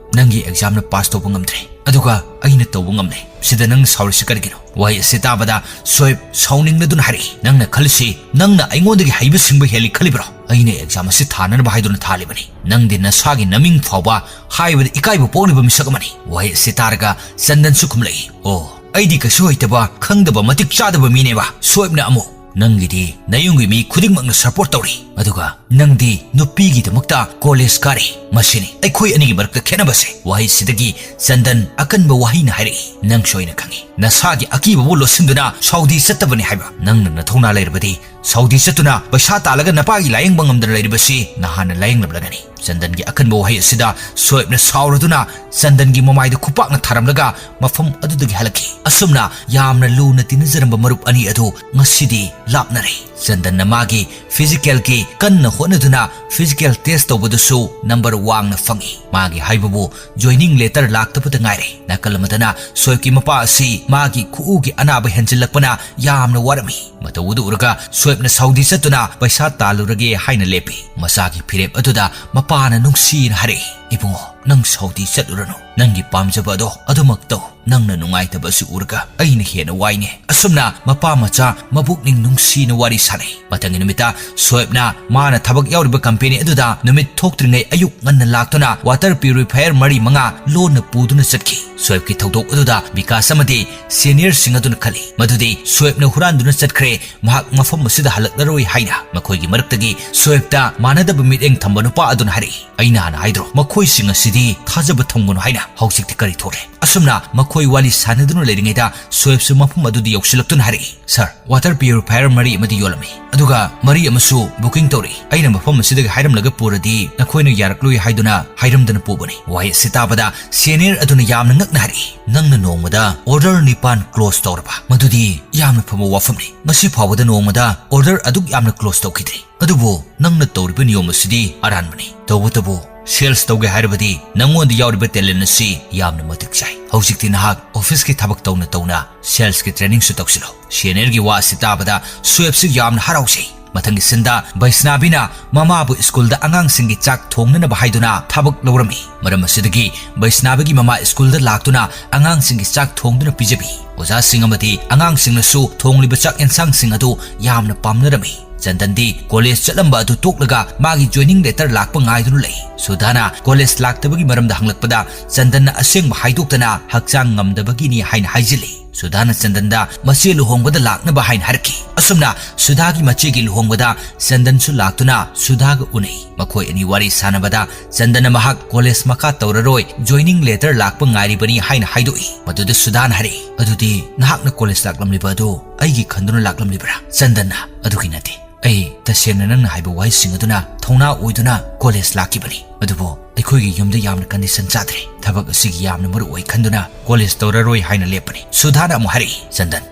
ꯅꯪꯒꯤ ꯑꯦꯛꯖꯥꯝꯅ ꯄꯥꯁ ꯇꯧꯕ ꯉꯝꯗ꯭ꯔꯦ, ꯑꯗꯨꯒ ꯑꯩꯅ ꯇꯧꯕ ꯉꯝꯂꯦ꯫ ꯁꯤꯗ ꯅꯪꯅ ꯁꯥꯎꯔꯤꯁꯤ ꯀꯔꯤꯒꯤꯅꯣ?" ꯋꯥꯍꯩ ꯑꯁꯤ ꯇꯥꯕꯗ ꯁꯣꯑꯦꯕ ꯁꯥꯎꯅꯤꯡꯂꯗꯨꯅ ꯍꯥꯏꯔꯛꯏ, "ꯅꯪꯅ ꯈꯜꯂꯤꯁꯤ ꯅꯪꯅ ꯑꯩꯉꯣꯟꯗꯒꯤ ꯍꯩꯕ ꯁꯤꯡꯕ ꯍꯦꯜꯂꯤ ꯈꯜꯂꯤꯕ꯭ꯔꯣ? ꯑꯩꯅ ꯑꯦꯛꯖꯥꯝ ꯑꯁꯤ ꯊꯥꯅꯅꯕ ꯍꯥꯏꯗꯨꯅ ꯊꯥꯜꯂꯤꯕꯅꯤ꯫ ꯅꯪꯗꯤ ꯅꯁꯥꯒꯤ ꯅꯃꯤꯡ ꯐꯥꯎꯕ ꯍꯥꯏꯕꯗ ꯏꯀꯥꯏꯕ ꯄꯣꯛꯂꯤꯕ ꯃꯤꯁꯛ ꯑꯃꯅꯤ꯫" ꯋꯥꯍꯩ ꯑꯁꯤ ꯇꯥꯔꯒ ꯆꯟꯗꯟꯁꯨ ꯈꯨꯝꯂꯛꯏ, "ꯑꯣ, ꯑꯩꯗꯤ ꯀꯩꯁꯨ ꯍꯩꯇꯕ, ꯈꯪꯗꯕ, ꯃꯇꯤꯛ ꯆꯥꯗꯕ ꯃꯤꯅꯦꯕ꯫" ꯁꯣꯑꯦꯕꯅ ꯑꯃꯨꯛ, "ꯅꯪꯒꯤꯗꯤ ꯅꯌꯨꯝꯒꯤ ꯃꯤ ꯈꯨꯗꯤꯡꯃꯛꯅ ꯁꯄꯣꯔꯠ ꯇꯧꯔꯤ, ꯑꯗꯨꯒ ꯅꯪꯗꯤ ꯅꯨꯄꯤꯒꯤꯗꯃꯛꯇ ꯀꯣꯂꯦꯖ ꯀꯥꯔꯤ꯫ ꯃꯁꯤꯅꯤ ꯑꯩꯈꯣꯏ ꯑꯅꯤꯒꯤ ꯃꯔꯛꯇ ꯈꯦꯠꯅꯕꯁꯦ꯫" ꯋꯥꯍꯩꯁꯤꯗꯒꯤ ꯆꯟꯗꯟ ꯑꯀꯟꯕ ꯋꯥꯍꯩꯅ ꯍꯥꯏꯔꯛꯏ, "ꯅꯪꯁꯨ ꯑꯩꯅ ꯈꯪꯏ꯫ ꯅꯁꯥꯒꯤ ꯑꯀꯤꯕꯕꯨ ꯂꯣꯠꯁꯤꯟꯗꯨꯅ ꯁꯥꯎꯗꯤ ꯆꯠꯇꯕꯅꯤ ꯍꯥꯏꯕ꯫ ꯅꯪꯅ ꯅꯊꯧꯅꯥ ꯂꯩꯔꯕꯗꯤ ꯁꯥꯎꯗꯤ ꯆꯠꯇꯨꯅ ꯄꯩꯁꯥ ꯇꯥꯜꯂꯒ ꯅꯄꯥꯒꯤ ꯂꯥꯌꯦꯡꯕ ꯉꯝꯗꯅ ꯂꯩꯔꯤꯕꯁꯤ ꯅꯍꯥꯟꯅ ꯂꯥꯌꯦꯡꯂꯝꯂꯒꯅꯤ꯫" ꯆꯟꯗꯟꯒꯤ ꯑꯀꯟꯕ ꯋꯥꯍꯩ ꯑꯁꯤꯗ ꯁꯣꯑꯦꯕꯅ ꯁꯥꯎꯔꯗꯨꯅ ꯆꯟꯗꯟꯒꯤ ꯃꯃꯥꯏꯗ ꯈꯨꯄꯥꯛꯅ ꯊꯥꯔꯝꯂꯒ ꯃꯐꯝ ꯑꯗꯨꯗꯒꯤ ꯍꯜꯂꯛꯈꯤ꯫ ꯑꯁꯨꯝꯅ ꯌꯥꯝꯅ ꯂꯨꯅ ꯇꯤꯟꯅꯖꯔꯝꯕ ꯃꯔꯨꯞ ꯑꯅꯤ ꯑꯗꯨ ꯉꯁꯤꯗꯤ ꯂꯥꯞꯅꯔꯦ꯫ ꯆꯟꯗꯟꯅ ꯃꯥꯒꯤ ꯐꯤꯖꯤꯀꯦꯜꯒꯤ ꯀꯟꯅ ꯍꯣꯠꯅꯗꯨꯅ ꯐꯤꯖꯤꯀꯦꯜ ꯇꯦꯁ ꯇꯧꯕꯗꯁꯨ ꯅꯝꯕꯔ ꯋꯥꯡꯅ ꯐꯪꯏ꯫ ꯃꯥꯒꯤ ꯍꯥꯏꯕꯕꯨ ꯖꯣꯏꯅꯤꯡ ꯂꯦꯇꯔ ꯂꯥꯛꯇꯕꯗ ꯉꯥꯏꯔꯦ꯫ ꯅꯥꯀꯜ ꯑꯃꯗꯅ ꯁꯣꯑꯦꯕꯀꯤ ꯃꯄꯥ ꯑꯁꯤ ꯃꯥꯒꯤ ꯈꯨꯎꯒꯤ ꯑꯅꯥꯕ ꯍꯦꯟꯖꯤꯜꯂꯛꯄꯅ ꯌꯥꯝꯅ ꯋꯥꯔꯝꯃꯤ꯫ ꯃꯇꯧ ꯑꯗꯨ ꯎꯔꯒ ꯁꯣꯑꯦꯕꯅ ꯁꯥꯎꯗꯤ ꯆꯠꯇꯨꯅ ꯄꯩꯁꯥ ꯇꯥꯜꯂꯨꯔꯒꯦ ꯍꯥꯏꯅ ꯂꯦꯞꯄꯤ꯫ ꯃꯆꯥꯒꯤ ꯐꯤꯔꯦꯞ ꯑꯗꯨꯗ ꯃꯄꯥꯅ ꯅꯨꯡꯁꯤꯅ ꯍꯥꯏꯔꯛꯏ, "ꯏꯕꯨꯡꯉꯣ, ꯅꯪ ꯁꯥꯎꯗꯤ ꯆꯠꯂꯨꯔꯅꯨ꯫ ꯅꯪꯒꯤ ꯄꯥꯝꯖꯕ ꯑꯗꯣ ꯑꯗꯨꯃꯛ ꯇꯧ꯫ ꯅꯪꯅ ꯅꯨꯡꯉꯥꯏꯇꯕ ꯑꯁꯤ ꯎꯔꯒ ꯑꯩꯅ ꯍꯦꯟꯅ ꯋꯥꯏꯅꯦ꯫" ꯑꯁꯨꯝꯅ ꯃꯄꯥ ꯃꯆꯥ ꯃꯕꯨꯛꯅꯤꯡ ꯅꯨꯡꯁꯤꯅ ꯋꯥꯔꯤ ꯁꯥꯅꯩ꯫ ꯃꯊꯪꯒꯤ ꯅꯨꯃꯤꯠꯇ ꯁꯣꯑꯦꯕꯅ ꯃꯥꯅ ꯊꯕꯛ ꯌꯥꯎꯔꯤꯕ ꯀꯝꯄꯦꯅꯤ ꯑꯗꯨꯗ ꯅꯨꯃꯤꯠ ꯊꯣꯛꯇ꯭ꯔꯤꯉꯩ ꯑꯌꯨꯛ ꯉꯟꯅ ꯂꯥꯛꯇꯨꯅ ꯋꯥꯇꯔ ꯄ꯭ꯌꯨꯔꯤꯐꯥꯌꯔ ꯃꯔꯤ ꯃꯉꯥ ꯂꯣꯟꯅ ꯄꯨꯗꯨꯅ ꯆꯠꯈꯤ꯫ ꯁꯣꯑꯦꯕꯀꯤ ꯊꯧꯗꯣꯛ ꯑꯗꯨꯗ ꯕꯤꯀꯥꯁ ꯑꯃꯗꯤ ꯁꯦꯅꯤꯌꯔꯁꯤꯡ ꯑꯗꯨꯅ ꯈꯜꯂꯤ ꯃꯗꯨꯗꯤ ꯁꯣꯑꯦꯕꯅ ꯍꯨꯔꯥꯟꯗꯨꯅ ꯆꯠꯈ꯭ꯔꯦ, ꯃꯍꯥꯛ ꯃꯐꯝ ꯑꯁꯤꯗ ꯍꯜꯂꯛꯂꯔꯣꯏ ꯍꯥꯏꯅ꯫ ꯃꯈꯣꯏꯒꯤ ꯃꯔꯛꯇꯒꯤ ꯁꯣꯑꯦꯕꯇ ꯃꯥꯟꯅꯗꯕ ꯃꯤꯠꯌꯦꯡ ꯊꯝꯕ ꯅꯨꯄꯥ ꯑꯗꯨꯅ ꯍꯥꯏꯔꯛꯏ, "ꯑꯩꯅ ꯍꯥꯟꯅ ꯍꯥꯏꯗ꯭ꯔꯣ, ꯃꯈꯣꯏꯁꯤꯡ ꯑꯁꯤꯗꯤ ꯊꯥꯖꯕ ꯊꯝꯒꯅꯨ ꯍꯥꯏꯅ꯫ ꯍꯧꯖꯤꯛꯇꯤ ꯀꯔꯤ ꯊꯣꯛꯂꯦ?" ꯑꯁꯨꯝꯅ ꯃꯈꯣꯏ ꯋꯥꯔꯤ ꯁꯥꯟꯅꯗꯨꯅ ꯂꯩꯔꯤꯉꯩꯗ ꯁꯣꯑꯦꯕꯁꯨ ꯃꯐꯝ ꯑꯗꯨꯗ ꯌꯧꯁꯤꯜꯂꯛꯇꯨꯅ ꯍꯥꯏꯔꯛꯏ, "ꯁꯥꯔ, ꯋꯥꯇꯔ ꯄ꯭ꯌꯨꯔꯤꯐꯥꯌꯔ ꯃꯔꯤ ꯑꯃꯗꯤ ꯌꯣꯜꯂꯝꯃꯤ, ꯑꯗꯨꯒ ꯃꯔꯤ ꯑꯃꯁꯨ ꯕꯨꯀꯤꯡ ꯇꯧꯔꯛꯏ꯫ ꯑꯩꯅ ꯃꯐꯝ ꯑꯁꯤꯗꯒꯤ ꯍꯥꯏꯔꯝꯂꯒ ꯄꯨꯔꯗꯤ ꯅꯈꯣꯏꯅ ꯌꯥꯔꯛꯂꯣꯏ ꯍꯥꯏꯗꯨꯅ ꯍꯥꯏꯔꯝꯗꯅ ꯄꯨꯕꯅꯤ꯫" ꯋꯥꯍꯩ ꯑꯁꯤ ꯇꯥꯕꯗ ꯁꯦꯅꯤꯌꯔ ꯑꯗꯨꯅ ꯌꯥꯝꯅ ꯉꯛꯅ ꯍꯥꯏꯔꯛꯏ, "ꯅꯪꯅ ꯅꯣꯡꯃꯗ ꯑꯣꯔꯗꯔ ꯅꯤꯄꯥꯟ ꯀ꯭ꯂꯣꯖ ꯇꯧꯔꯕ? ꯃꯗꯨꯗꯤ ꯌꯥꯝꯅ ꯐꯕ ꯋꯥꯐꯝꯅꯤ꯫ ꯉꯁꯤ ꯐꯥꯎꯕꯗ ꯅꯣꯡꯃꯗ ꯑꯣꯔꯗꯔ ꯑꯗꯨꯛ ꯌꯥꯝꯅ ꯀ꯭ꯂꯣꯖ ꯇꯧꯈꯤꯗ꯭ꯔꯤ꯫ ꯑꯗꯨꯕꯨ ꯅꯪꯅ ꯇꯧꯔꯤꯕ ꯅꯤꯌꯣꯝ ꯑꯁꯤꯗꯤ ꯑꯔꯥꯟꯕꯅꯤ꯫ ꯇꯧꯕꯇꯕꯨ Sales ꯇꯧꯒꯦ ꯍꯥꯏꯔꯕꯗꯤ ꯅꯉꯣꯟꯗ ꯌꯥꯎꯔꯤꯕ talent ꯑꯁꯤ ꯌꯥꯝꯅ ꯃꯇꯤꯛ ꯆꯥꯏ꯫ ꯍꯧꯖꯤꯛꯇꯤ ꯅꯍꯥꯛ officeꯀꯤ ꯊꯕꯛ ꯇꯧꯅ ꯇꯧꯅ salesꯀꯤ trainingꯁꯨ ꯇꯧꯁꯤꯜꯂꯣ꯫ Seniorꯒꯤ ꯋꯥ ꯑꯁꯤ ꯇꯥꯕꯗ ꯁ꯭ꯋꯦꯕꯁꯨ ꯌꯥꯝꯅ ꯍꯔꯥꯎꯖꯩ꯫ ꯃꯊꯪꯒꯤ sceneꯗ ꯕꯩꯁꯅꯥꯕꯤꯅ ꯃꯃꯥꯕꯨ ꯁ꯭ꯀꯨꯜꯗ ꯑꯉꯥꯡꯁꯤꯡꯒꯤ ꯆꯥꯛ ꯊꯣꯡꯅꯅꯕ ꯍꯥꯏꯗꯨꯅ ꯊꯕꯛ ꯂꯧꯔꯝꯃꯤ꯫ ꯃꯔꯝ ꯑꯁꯤꯗꯒꯤ ꯕꯩꯁꯅꯥꯕꯤꯒꯤ ꯃꯃꯥ ꯁ꯭ꯀꯨꯜꯗ ꯂꯥꯛꯇꯨꯅ ꯑꯉꯥꯡꯁꯤꯡꯒꯤ ꯆꯥꯛ ꯊꯣꯡꯗꯨꯅ ꯄꯤꯖꯕꯤ꯫ ꯑꯣꯖꯥꯁꯤꯡ ꯑꯃꯗꯤ ꯑꯉꯥꯡꯁꯤꯡꯅꯁꯨ ꯊꯣꯡꯂꯤꯕ ꯆꯥꯛ ꯌꯦꯟꯁꯥꯡꯁꯤꯡ ꯑꯗꯨ ꯌꯥꯝꯅ ꯄꯥꯝꯅꯔꯝꯃꯤ꯫ ꯆꯟꯗꯟꯗꯤ college ꯆꯠꯂꯝꯕ ꯑꯗꯨ ꯇꯣꯛꯂꯒ ꯃꯥꯒꯤ joining letter ꯂꯥꯛꯄ ꯉꯥꯏꯗꯨꯅ ꯂꯩ꯫ ꯁꯨꯙꯥꯅ college ꯂꯥꯛꯇꯕꯒꯤ ꯃꯔꯝꯗ ꯍꯪꯂꯛꯄꯗ ꯆꯟꯗꯟꯅ ꯑꯁꯦꯡꯕ ꯍꯥꯏꯗꯣꯛꯇꯅ ꯍꯛꯆꯥꯡ ꯉꯝꯗꯕꯒꯤꯅꯤ ꯍꯥꯏꯅ ꯍꯥꯏꯖꯤꯜꯂꯤ꯫ ꯁꯨꯙꯥꯅ ꯆꯟꯗꯟꯗ ꯃꯆꯦ ꯂꯨꯍꯣꯡꯕꯗ ꯂꯥꯛꯅꯕ ꯍꯥꯏꯅ ꯍꯥꯏꯔꯛꯈꯤ꯫ ꯑꯁꯨꯝꯅ ꯁꯨꯙꯥꯒꯤ ꯃꯆꯦꯒꯤ ꯂꯨꯍꯣꯡꯕꯗ ꯆꯟꯗꯟꯁꯨ ꯂꯥꯛꯇꯨꯅ ꯁꯨꯙꯥꯒ ꯎꯅꯩ꯫ ꯃꯈꯣꯏ ꯑꯅꯤ ꯋꯥꯔꯤ ꯁꯥꯟꯅꯕꯗ ꯆꯟꯗꯟꯅ ꯃꯍꯥꯛ college ꯃꯈꯥ ꯇꯧꯔꯔꯣꯏ, joining letter ꯂꯥꯛꯄ ꯉꯥꯏꯔꯤꯕꯅꯤ ꯍꯥꯏꯅ ꯍꯥꯏꯗꯣꯛꯏ꯫ ꯃꯗꯨꯗ ꯁꯨꯙꯥꯅ ꯍꯥꯏꯔꯛꯏ, "ꯑꯗꯨꯗꯤ ꯅꯍꯥꯛꯅ college ꯂꯥꯛꯂꯝꯂꯤꯕ ꯑꯗꯨ ꯑꯩꯒꯤ ꯈꯟꯗꯨꯅ ꯂꯥꯛꯂꯝꯂꯤꯕ꯭ꯔꯥ?" ꯆꯟꯗꯟꯅ, "ꯑꯗꯨꯒꯤ ꯅꯠꯇꯦ꯫ ꯑꯩ ꯇꯁꯦꯡꯅ ꯅꯪꯅ ꯍꯥꯏꯕ ꯋꯥꯍꯩꯁꯤꯡ ꯑꯗꯨꯅ ꯊꯧꯅꯥ ꯑꯣꯏꯗꯨꯅ college ꯂꯥꯛꯈꯤꯕꯅꯤ꯫ ꯑꯗꯨꯕꯨ ꯑꯩꯈꯣꯏꯒꯤ ꯌꯨꯝꯗ ꯌꯥꯝꯅ condition ꯆꯥꯗ꯭ꯔꯦ꯫ ꯊꯕꯛ ꯑꯁꯤꯒꯤ ꯌꯥꯝꯅ ꯃꯔꯨ ꯑꯣꯏ ꯈꯟꯗꯨꯅ college ꯇꯧꯔꯔꯣꯏ ꯍꯥꯏꯅ ꯂꯦꯞꯄꯅꯤ꯫" ꯁꯨꯙꯥꯅ ꯑꯃꯨꯛ ꯍꯥꯏꯔꯛꯏ, "ꯆꯟꯗꯟ,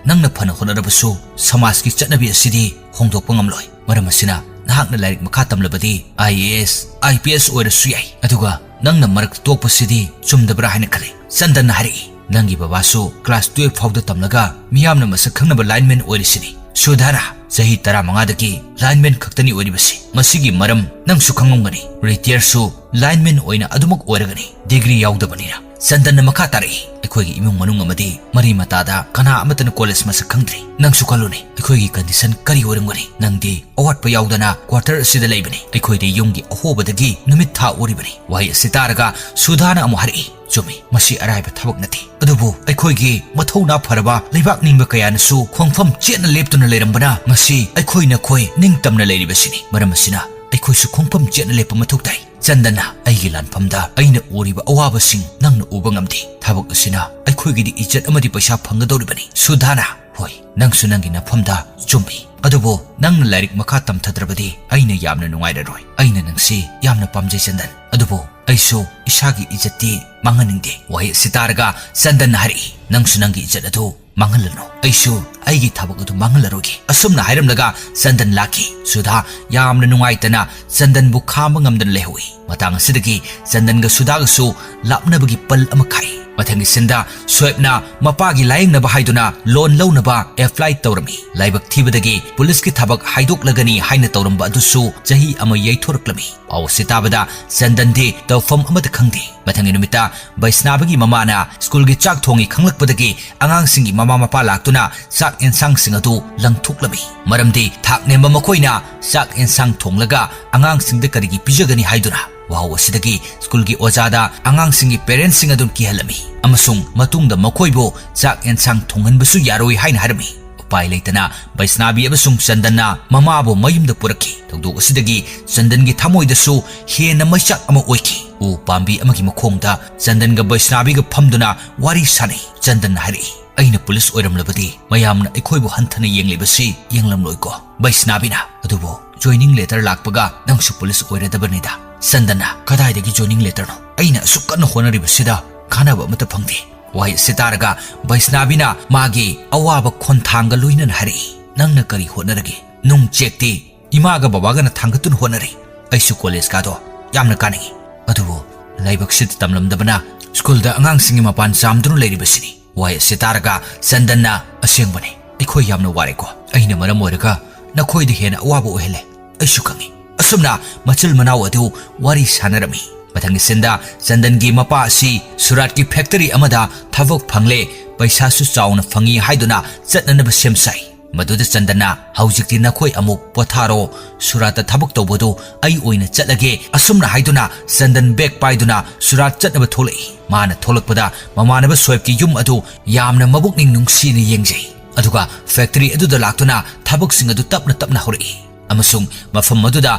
ꯅꯪꯅ ꯐꯅ ꯍꯣꯠꯅꯔꯕꯁꯨ ꯁꯃꯥꯖꯀꯤ ꯆꯠꯅꯕꯤ ꯑꯁꯤꯗꯤ ꯍꯣꯡꯗꯣꯛꯄ ꯉꯝꯂꯣꯏ꯫ ꯃꯔꯝ ꯑꯁꯤꯅ ꯅꯍꯥꯛꯅ ꯂꯥꯏꯔꯤꯛ ꯃꯈꯥ ꯇꯝꯂꯕꯗꯤ I A S, I P S ꯑꯣꯏꯔꯁꯨ ꯌꯥꯏ꯫ ꯑꯗꯨꯒ ꯅꯪꯅ ꯃꯔꯛꯇ ꯇꯣꯛꯄꯁꯤꯗꯤ ꯆꯨꯝꯗꯕ꯭ꯔꯥ ꯍꯥꯏꯅ ꯈꯜꯂꯤ꯫" ꯆꯟꯗꯟꯅ ꯍꯥꯏꯔꯛꯏ, "ꯅꯪꯒꯤ ꯕꯕꯥꯁꯨ class twelve ꯐꯥꯎꯗ ꯇꯝꯂꯒ ꯃꯤꯌꯥꯝꯅ ꯃꯁꯛ ꯈꯪꯅꯕ lineman ꯑꯣꯏꯔꯤꯁꯤꯅꯤ꯫ ꯁꯨꯙꯥꯅ ꯆꯍꯤ ꯇꯔꯥꯃꯉꯥꯗꯒꯤ lineman ꯈꯛꯇꯅꯤ ꯑꯣꯏꯔꯤꯕꯁꯤ꯫ ꯃꯁꯤꯒꯤ ꯃꯔꯝ ꯅꯪꯁꯨ ꯈꯪꯂꯝꯒꯅꯤ꯫ Retireꯁꯨ lineman ꯑꯣꯏꯅ ꯑꯗꯨꯃꯛ ꯑꯣꯏꯔꯒꯅꯤ, degree ꯌꯥꯎꯗꯕꯅꯤꯅ꯫" ꯆꯟꯗꯟꯅ ꯃꯈꯥ ꯇꯥꯔꯛꯏ, "ꯑꯩꯈꯣꯏꯒꯤ ꯏꯃꯨꯡ ꯃꯅꯨꯡ ꯑꯃꯗꯤ ꯃꯔꯤ ꯃꯇꯥꯗ ꯀꯅꯥ ꯑꯃꯠꯇꯅ college ꯃꯁꯛ ꯈꯪꯗ꯭ꯔꯤ꯫ ꯅꯪꯁꯨ ꯈꯜꯂꯨꯅꯦ, ꯑꯩꯈꯣꯏꯒꯤ condition ꯀꯔꯤ ꯑꯣꯏꯔꯝꯒꯅꯤ? ꯅꯪꯗꯤ ꯑꯋꯥꯠꯄ ꯌꯥꯎꯗꯅ quarter ꯑꯁꯤꯗ ꯂꯩꯕꯅꯤ꯫ ꯑꯩꯈꯣꯏꯗꯤ ꯌꯨꯝꯒꯤ ꯑꯍꯣꯕꯗꯒꯤ ꯅꯨꯃꯤꯠ ꯊꯥ ꯎꯔꯤꯕꯅꯤ꯫" ꯋꯥꯍꯩ ꯑꯁꯤ ꯇꯥꯔꯒ ꯁꯨꯙꯥꯅ ꯑꯃꯨꯛ ꯍꯥꯏꯔꯛꯏ, "ꯆꯨꯝꯃꯤ, ꯃꯁꯤ ꯑꯔꯥꯏꯕ ꯊꯕꯛ ꯅꯠꯇꯦ꯫ ꯑꯗꯨꯕꯨ ꯑꯩꯈꯣꯏꯒꯤ ꯃꯊꯧꯅꯥ ꯐꯔꯕ ꯂꯩꯕꯥꯛ ꯅꯤꯡꯕ ꯀꯌꯥꯅꯁꯨ ꯈꯣꯡꯐꯝ ꯆꯦꯠꯅ ꯂꯦꯞꯇꯨꯅ ꯂꯩꯔꯝꯕꯅ ꯉꯁꯤ ꯑꯩꯈꯣꯏ ꯅꯈꯣꯏ ꯅꯤꯡꯇꯝꯅ ꯂꯩꯔꯤꯕꯁꯤꯅꯤ꯫ ꯃꯔꯝ ꯑꯁꯤꯅ ꯑꯩꯈꯣꯏꯁꯨ ꯈꯣꯡꯐꯝ ꯆꯦꯠꯅ ꯂꯦꯞꯄ ꯃꯊꯧ ꯇꯥꯏ꯫" ꯆꯟꯗꯟꯅ, "ꯑꯩꯒꯤ ꯂꯥꯟꯐꯝꯗ ꯑꯩꯅ ꯎꯔꯤꯕ ꯑꯋꯥꯕꯁꯤꯡ ꯅꯪꯅ ꯎꯕ ꯉꯝꯗꯦ꯫ ꯊꯕꯛ ꯑꯁꯤꯅ ꯑꯩꯈꯣꯏꯒꯤꯗꯤ ꯏꯖꯠ ꯑꯃꯗꯤ ꯄꯩꯁꯥ ꯐꯪꯒꯗꯧꯔꯤꯕꯅꯤ꯫" ꯁꯨꯙꯥꯅ, "ꯍꯣꯏ, ꯅꯪꯁꯨ ꯅꯪꯒꯤ ꯅꯐꯝꯗ ꯆꯨꯝꯃꯤ꯫ ꯑꯗꯨꯕꯨ ꯅꯪꯅ ꯂꯥꯏꯔꯤꯛ ꯃꯈꯥ ꯇꯝꯊꯗ꯭ꯔꯕꯗꯤ ꯑꯩꯅ ꯌꯥꯝꯅ ꯅꯨꯡꯉꯥꯏꯔꯔꯣꯏ꯫ ꯑꯩꯅ ꯅꯪꯁꯤ ꯌꯥꯝꯅ ꯄꯥꯝꯖꯩ ꯆꯟꯗꯟ꯫ ꯑꯗꯨꯕꯨ ꯑꯩꯁꯨ ꯏꯁꯥꯒꯤ ꯏꯖꯠꯇꯤ ꯃꯥꯡꯍꯟꯅꯤꯡꯗꯦ꯫" ꯋꯥꯍꯩ ꯑꯁꯤ ꯇꯥꯔꯒ ꯆꯟꯗꯟꯅ ꯍꯥꯏꯔꯛꯏ, "ꯅꯪꯁꯨ ꯅꯪꯒꯤ ꯏꯖꯠ ꯑꯗꯨ "ꯃꯥꯡꯍꯜꯂꯅꯨ, ꯑꯩꯁꯨ ꯑꯩꯒꯤ ꯊꯕꯛ ꯑꯗꯨ ꯃꯥꯡꯍꯜꯂꯔꯣꯏꯒꯦ"꯫ ꯑꯁꯨꯝꯅ ꯍꯥꯏꯔꯝꯂꯒ ꯆꯟꯗꯟ ꯂꯥꯛꯈꯤ꯫ ꯁꯨꯙꯥ ꯌꯥꯝꯅ ꯅꯨꯡꯉꯥꯏꯇꯅ ꯆꯟꯗꯟꯕꯨ ꯈꯥꯝꯕ ꯉꯝꯗꯅ ꯂꯩꯍꯧꯏ꯫ ꯃꯇꯥꯡ ꯑꯁꯤꯗꯒꯤ ꯆꯟꯗꯟꯒ ꯁꯨꯙꯥꯒꯁꯨ ꯂꯥꯞꯅꯕꯒꯤ ꯄꯜ ꯑꯃ ꯈꯥꯏ꯫ ꯃꯊꯪꯒꯤ ꯁꯤꯟꯗ ꯁꯣꯏꯕꯅ ꯃꯄꯥꯒꯤ ꯂꯥꯌꯦꯡꯅꯕ ꯍꯥꯏꯗꯨꯅ ꯂꯣꯟ ꯂꯧꯅꯕ ꯑꯦꯄ꯭ꯂꯥꯏ ꯇꯧꯔꯝꯃꯤ꯫ ꯂꯥꯏꯕꯛ ꯊꯤꯕꯗꯒꯤ ꯄꯨꯂꯤꯁꯀꯤ ꯊꯕꯛ ꯍꯥꯏꯗꯣꯛꯂꯒꯅꯤ ꯍꯥꯏꯅ ꯇꯧꯔꯝꯕ ꯑꯗꯨꯁꯨ ꯆꯍꯤ ꯑꯃ ꯌꯩꯊꯣꯔꯛꯂꯝꯃꯤ꯫ ꯄꯥꯎ ꯑꯁꯤ ꯇꯥꯕꯗ ꯆꯟꯗꯟꯗꯤ ꯇꯧꯐꯝ ꯑꯃꯠꯇ ꯈꯪꯗꯦ꯫ ꯃꯊꯪꯒꯤ ꯅꯨꯃꯤꯠꯇ ꯕꯩꯁꯅꯥꯕꯤꯒꯤ ꯃꯃꯥꯅ ꯁ꯭ꯀꯨꯜꯒꯤ ꯆꯥꯛ ꯊꯣꯡꯉꯤ ꯈꯪꯂꯛꯄꯗꯒꯤ ꯑꯉꯥꯡꯁꯤꯡꯒꯤ ꯃꯃꯥ ꯃꯄꯥ ꯂꯥꯛꯇꯨꯅ ꯆꯥꯛ ꯑꯦꯟꯁꯥꯡꯁꯤꯡ ꯑꯗꯨ ꯂꯪꯊꯣꯛꯂꯝꯃꯤ꯫ ꯃꯔꯝꯗꯤ ꯊꯥꯛ ꯅꯦꯝꯕ ꯃꯈꯣꯏꯅ ꯆꯥꯛ ꯑꯦꯟꯁꯥꯡ ꯊꯣꯡꯂꯒ ꯑꯉꯥꯡꯁꯤꯡꯗ ꯀꯔꯤꯒꯤ ꯄꯤꯖꯒꯅꯤ ꯍꯥꯏꯗꯨꯅ꯫ ꯋꯥꯍꯧ ꯑꯁꯤꯗꯒꯤ ꯁ꯭ꯀꯨꯜꯒꯤ ꯑꯣꯖꯥꯗ ꯑꯉꯥꯡꯁꯤꯡꯒꯤ ꯄꯦꯔꯦꯟꯠꯁꯤꯡ ꯑꯗꯨꯅ ꯀꯤꯍꯜꯂꯝꯃꯤ ꯑꯃꯁꯨꯡ ꯃꯇꯨꯡꯗ ꯃꯈꯣꯏꯕꯨ ꯆꯥꯛ ꯑꯦꯟꯁꯥꯡ ꯊꯣꯡꯍꯟꯕꯁꯨ ꯌꯥꯔꯣꯏ ꯍꯥꯏꯅ ꯍꯥꯏꯔꯝꯃꯤ꯫ ꯎꯄꯥꯏ ꯂꯩꯇꯅ ꯕꯩꯁꯅꯥꯕꯤ ꯑꯃꯁꯨꯡ ꯆꯟꯗꯟꯅ ꯃꯃꯥꯕꯨ ꯃꯌꯨꯝꯗ ꯄꯨꯔꯛꯈꯤ꯫ ꯊꯧꯗꯣꯛ ꯑꯁꯤꯗꯒꯤ ꯆꯟꯗꯟꯒꯤ ꯊꯃꯣꯏꯗꯁꯨ ꯍꯦꯟꯅ ꯃꯩꯆꯥꯛ ꯑꯃ ꯑꯣꯏꯈꯤ꯫ ꯎ ꯄꯥꯝꯕꯤ ꯑꯃꯒꯤ ꯃꯈꯣꯡꯗ ꯆꯟꯗꯟꯒ ꯕꯩꯁꯅꯥꯕꯤꯒ ꯐꯝꯗꯨꯅ ꯋꯥꯔꯤ ꯁꯥꯅꯩ꯫ ꯆꯟꯗꯟꯅ ꯍꯥꯏꯔꯛꯏ, "ꯑꯩꯅ ꯄꯨꯂꯤꯁ ꯑꯣꯏꯔꯝꯂꯕꯗꯤ ꯃꯌꯥꯝꯅ ꯑꯩꯈꯣꯏꯕꯨ ꯍꯟꯊꯅ ꯌꯦꯡꯂꯤꯕꯁꯤ ꯌꯦꯡꯂꯝꯂꯣꯏꯀꯣ?" ꯕꯩꯁꯅꯥꯕꯤꯅ, "ꯑꯗꯨꯕꯨ ꯖꯣꯏꯅꯤꯡ ꯂꯦꯇꯔ ꯂꯥꯛꯄꯒ ꯅꯪꯁꯨ ꯄꯨꯂꯤꯁ ꯑꯣꯏꯔꯗꯕꯅꯤꯗ"꯫ ꯆꯟꯗꯟꯅ, "ꯀꯗꯥꯏꯗꯒꯤ ꯖꯣꯏꯅꯤꯡ ꯂꯦꯇꯔꯅꯣ? ꯑꯩꯅ ꯑꯁꯨꯛ ꯀꯟꯅ ꯍꯣꯠꯅꯔꯤꯕꯁꯤꯗ ꯀꯥꯟꯅꯕ ꯑꯃꯠꯇ ꯐꯪꯗꯦ"꯫ ꯋꯥꯍꯩ ꯑꯁꯤ ꯇꯥꯔꯒ ꯕꯩꯁꯅꯥꯕꯤꯅ ꯃꯥꯒꯤ ꯑꯋꯥꯕ ꯈꯣꯟꯊꯥꯡꯒ ꯂꯣꯏꯅꯅ ꯍꯥꯏꯔꯛꯏ, "ꯅꯪꯅ ꯀꯔꯤ ꯍꯣꯠꯅꯔꯒꯦ? ꯅꯨꯡ ꯆꯦꯛꯇꯤ ꯏꯃꯥꯒ ꯕꯕꯥꯒꯅ ꯊꯥꯡꯒꯠꯇꯨꯅ ꯍꯣꯠꯅꯔꯤ꯫ ꯑꯩꯁꯨ ꯀꯣꯂꯦꯖ ꯀꯥꯗꯣ ꯌꯥꯝꯅ ꯀꯥꯅꯤꯡꯏ꯫ ꯑꯗꯨꯕꯨ ꯂꯥꯏꯕꯛꯁꯤꯗ ꯇꯝꯂꯝꯗꯕꯅ ꯁ꯭ꯀꯨꯜꯗ ꯑꯉꯥꯡꯁꯤꯡꯒꯤ ꯃꯄꯥꯟ ꯆꯥꯝꯗꯨꯅ ꯂꯩꯔꯤꯕꯁꯤꯅꯤ"꯫ ꯋꯥꯍꯩ ꯑꯁꯤ ꯇꯥꯔꯒ ꯆꯟꯗꯟꯅ, "ꯑꯁꯦꯡꯕꯅꯤ, ꯑꯩꯈꯣꯏ ꯌꯥꯝꯅ ꯋꯥꯔꯦꯀꯣ꯫ ꯑꯩꯅ ꯃꯔꯝ ꯑꯣꯏꯔꯒ ꯅꯈꯣꯏꯗ ꯍꯦꯟꯅ ꯑꯋꯥꯕ ꯑꯣꯏꯍꯜꯂꯦ꯫ ꯑꯩꯁꯨ ꯈꯪꯏ"꯫ ꯑꯁꯨꯝꯅ ꯃꯆꯤꯜ ꯃꯅꯥꯎ ꯑꯗꯨ ꯋꯥꯔꯤ ꯁꯥꯟꯅꯔꯝꯃꯤ꯫ ꯃꯊꯪꯒꯤ ꯁꯤꯟꯗ ꯆꯟꯗꯟꯒꯤ ꯃꯄꯥ ꯑꯁꯤ ꯁꯨꯔꯥꯠꯀꯤ ꯐꯦꯛꯇꯔꯤ ꯑꯃꯗ ꯊꯕꯛ ꯐꯪꯂꯦ, ꯄꯩꯁꯥꯁꯨ ꯆꯥꯎꯅ ꯐꯪꯏ ꯍꯥꯏꯗꯨꯅ ꯆꯠꯅꯅꯕ ꯁꯦꯝ ꯁꯥꯏ꯫ ꯃꯗꯨꯗ ꯆꯟꯗꯟꯅ, "ꯍꯧꯖꯤꯛꯇꯤ ꯅꯈꯣꯏ ꯑꯃꯨꯛ ꯄꯣꯊꯥꯔꯣ, ꯁꯨꯔꯥꯠꯇ ꯊꯕꯛ ꯇꯧꯕꯗꯨ ꯑꯩ ꯑꯣꯏꯅ ꯆꯠꯂꯒꯦ"꯫ ꯑꯁꯨꯝꯅ ꯍꯥꯏꯗꯨꯅ ꯆꯟꯗꯟ ꯕꯦꯒ ꯄꯥꯏꯗꯨꯅ ꯁꯨꯔꯥꯠ ꯆꯠꯅꯕ ꯊꯣꯛꯂꯛꯏ꯫ ꯃꯥꯅ ꯊꯣꯛꯂꯛꯄꯗ ꯃꯃꯥꯟꯅꯕ ꯁꯣꯏꯕꯀꯤ ꯌꯨꯝ ꯑꯗꯨ ꯌꯥꯝꯅ ꯃꯕꯨꯛꯅꯤꯡ ꯅꯨꯡꯁꯤꯅ ꯌꯦꯡꯖꯩ꯫ ꯑꯗꯨꯒ ꯐꯦꯛꯇꯔꯤ ꯑꯗꯨꯗ ꯂꯥꯛꯇꯨꯅ ꯊꯕꯛꯁꯤꯡ ꯑꯗꯨ ꯇꯞꯅ ꯇꯞꯅ ꯍꯧꯔꯛꯏ ꯑꯃꯁꯨꯡ ꯃꯐꯝ ꯑꯗꯨꯗ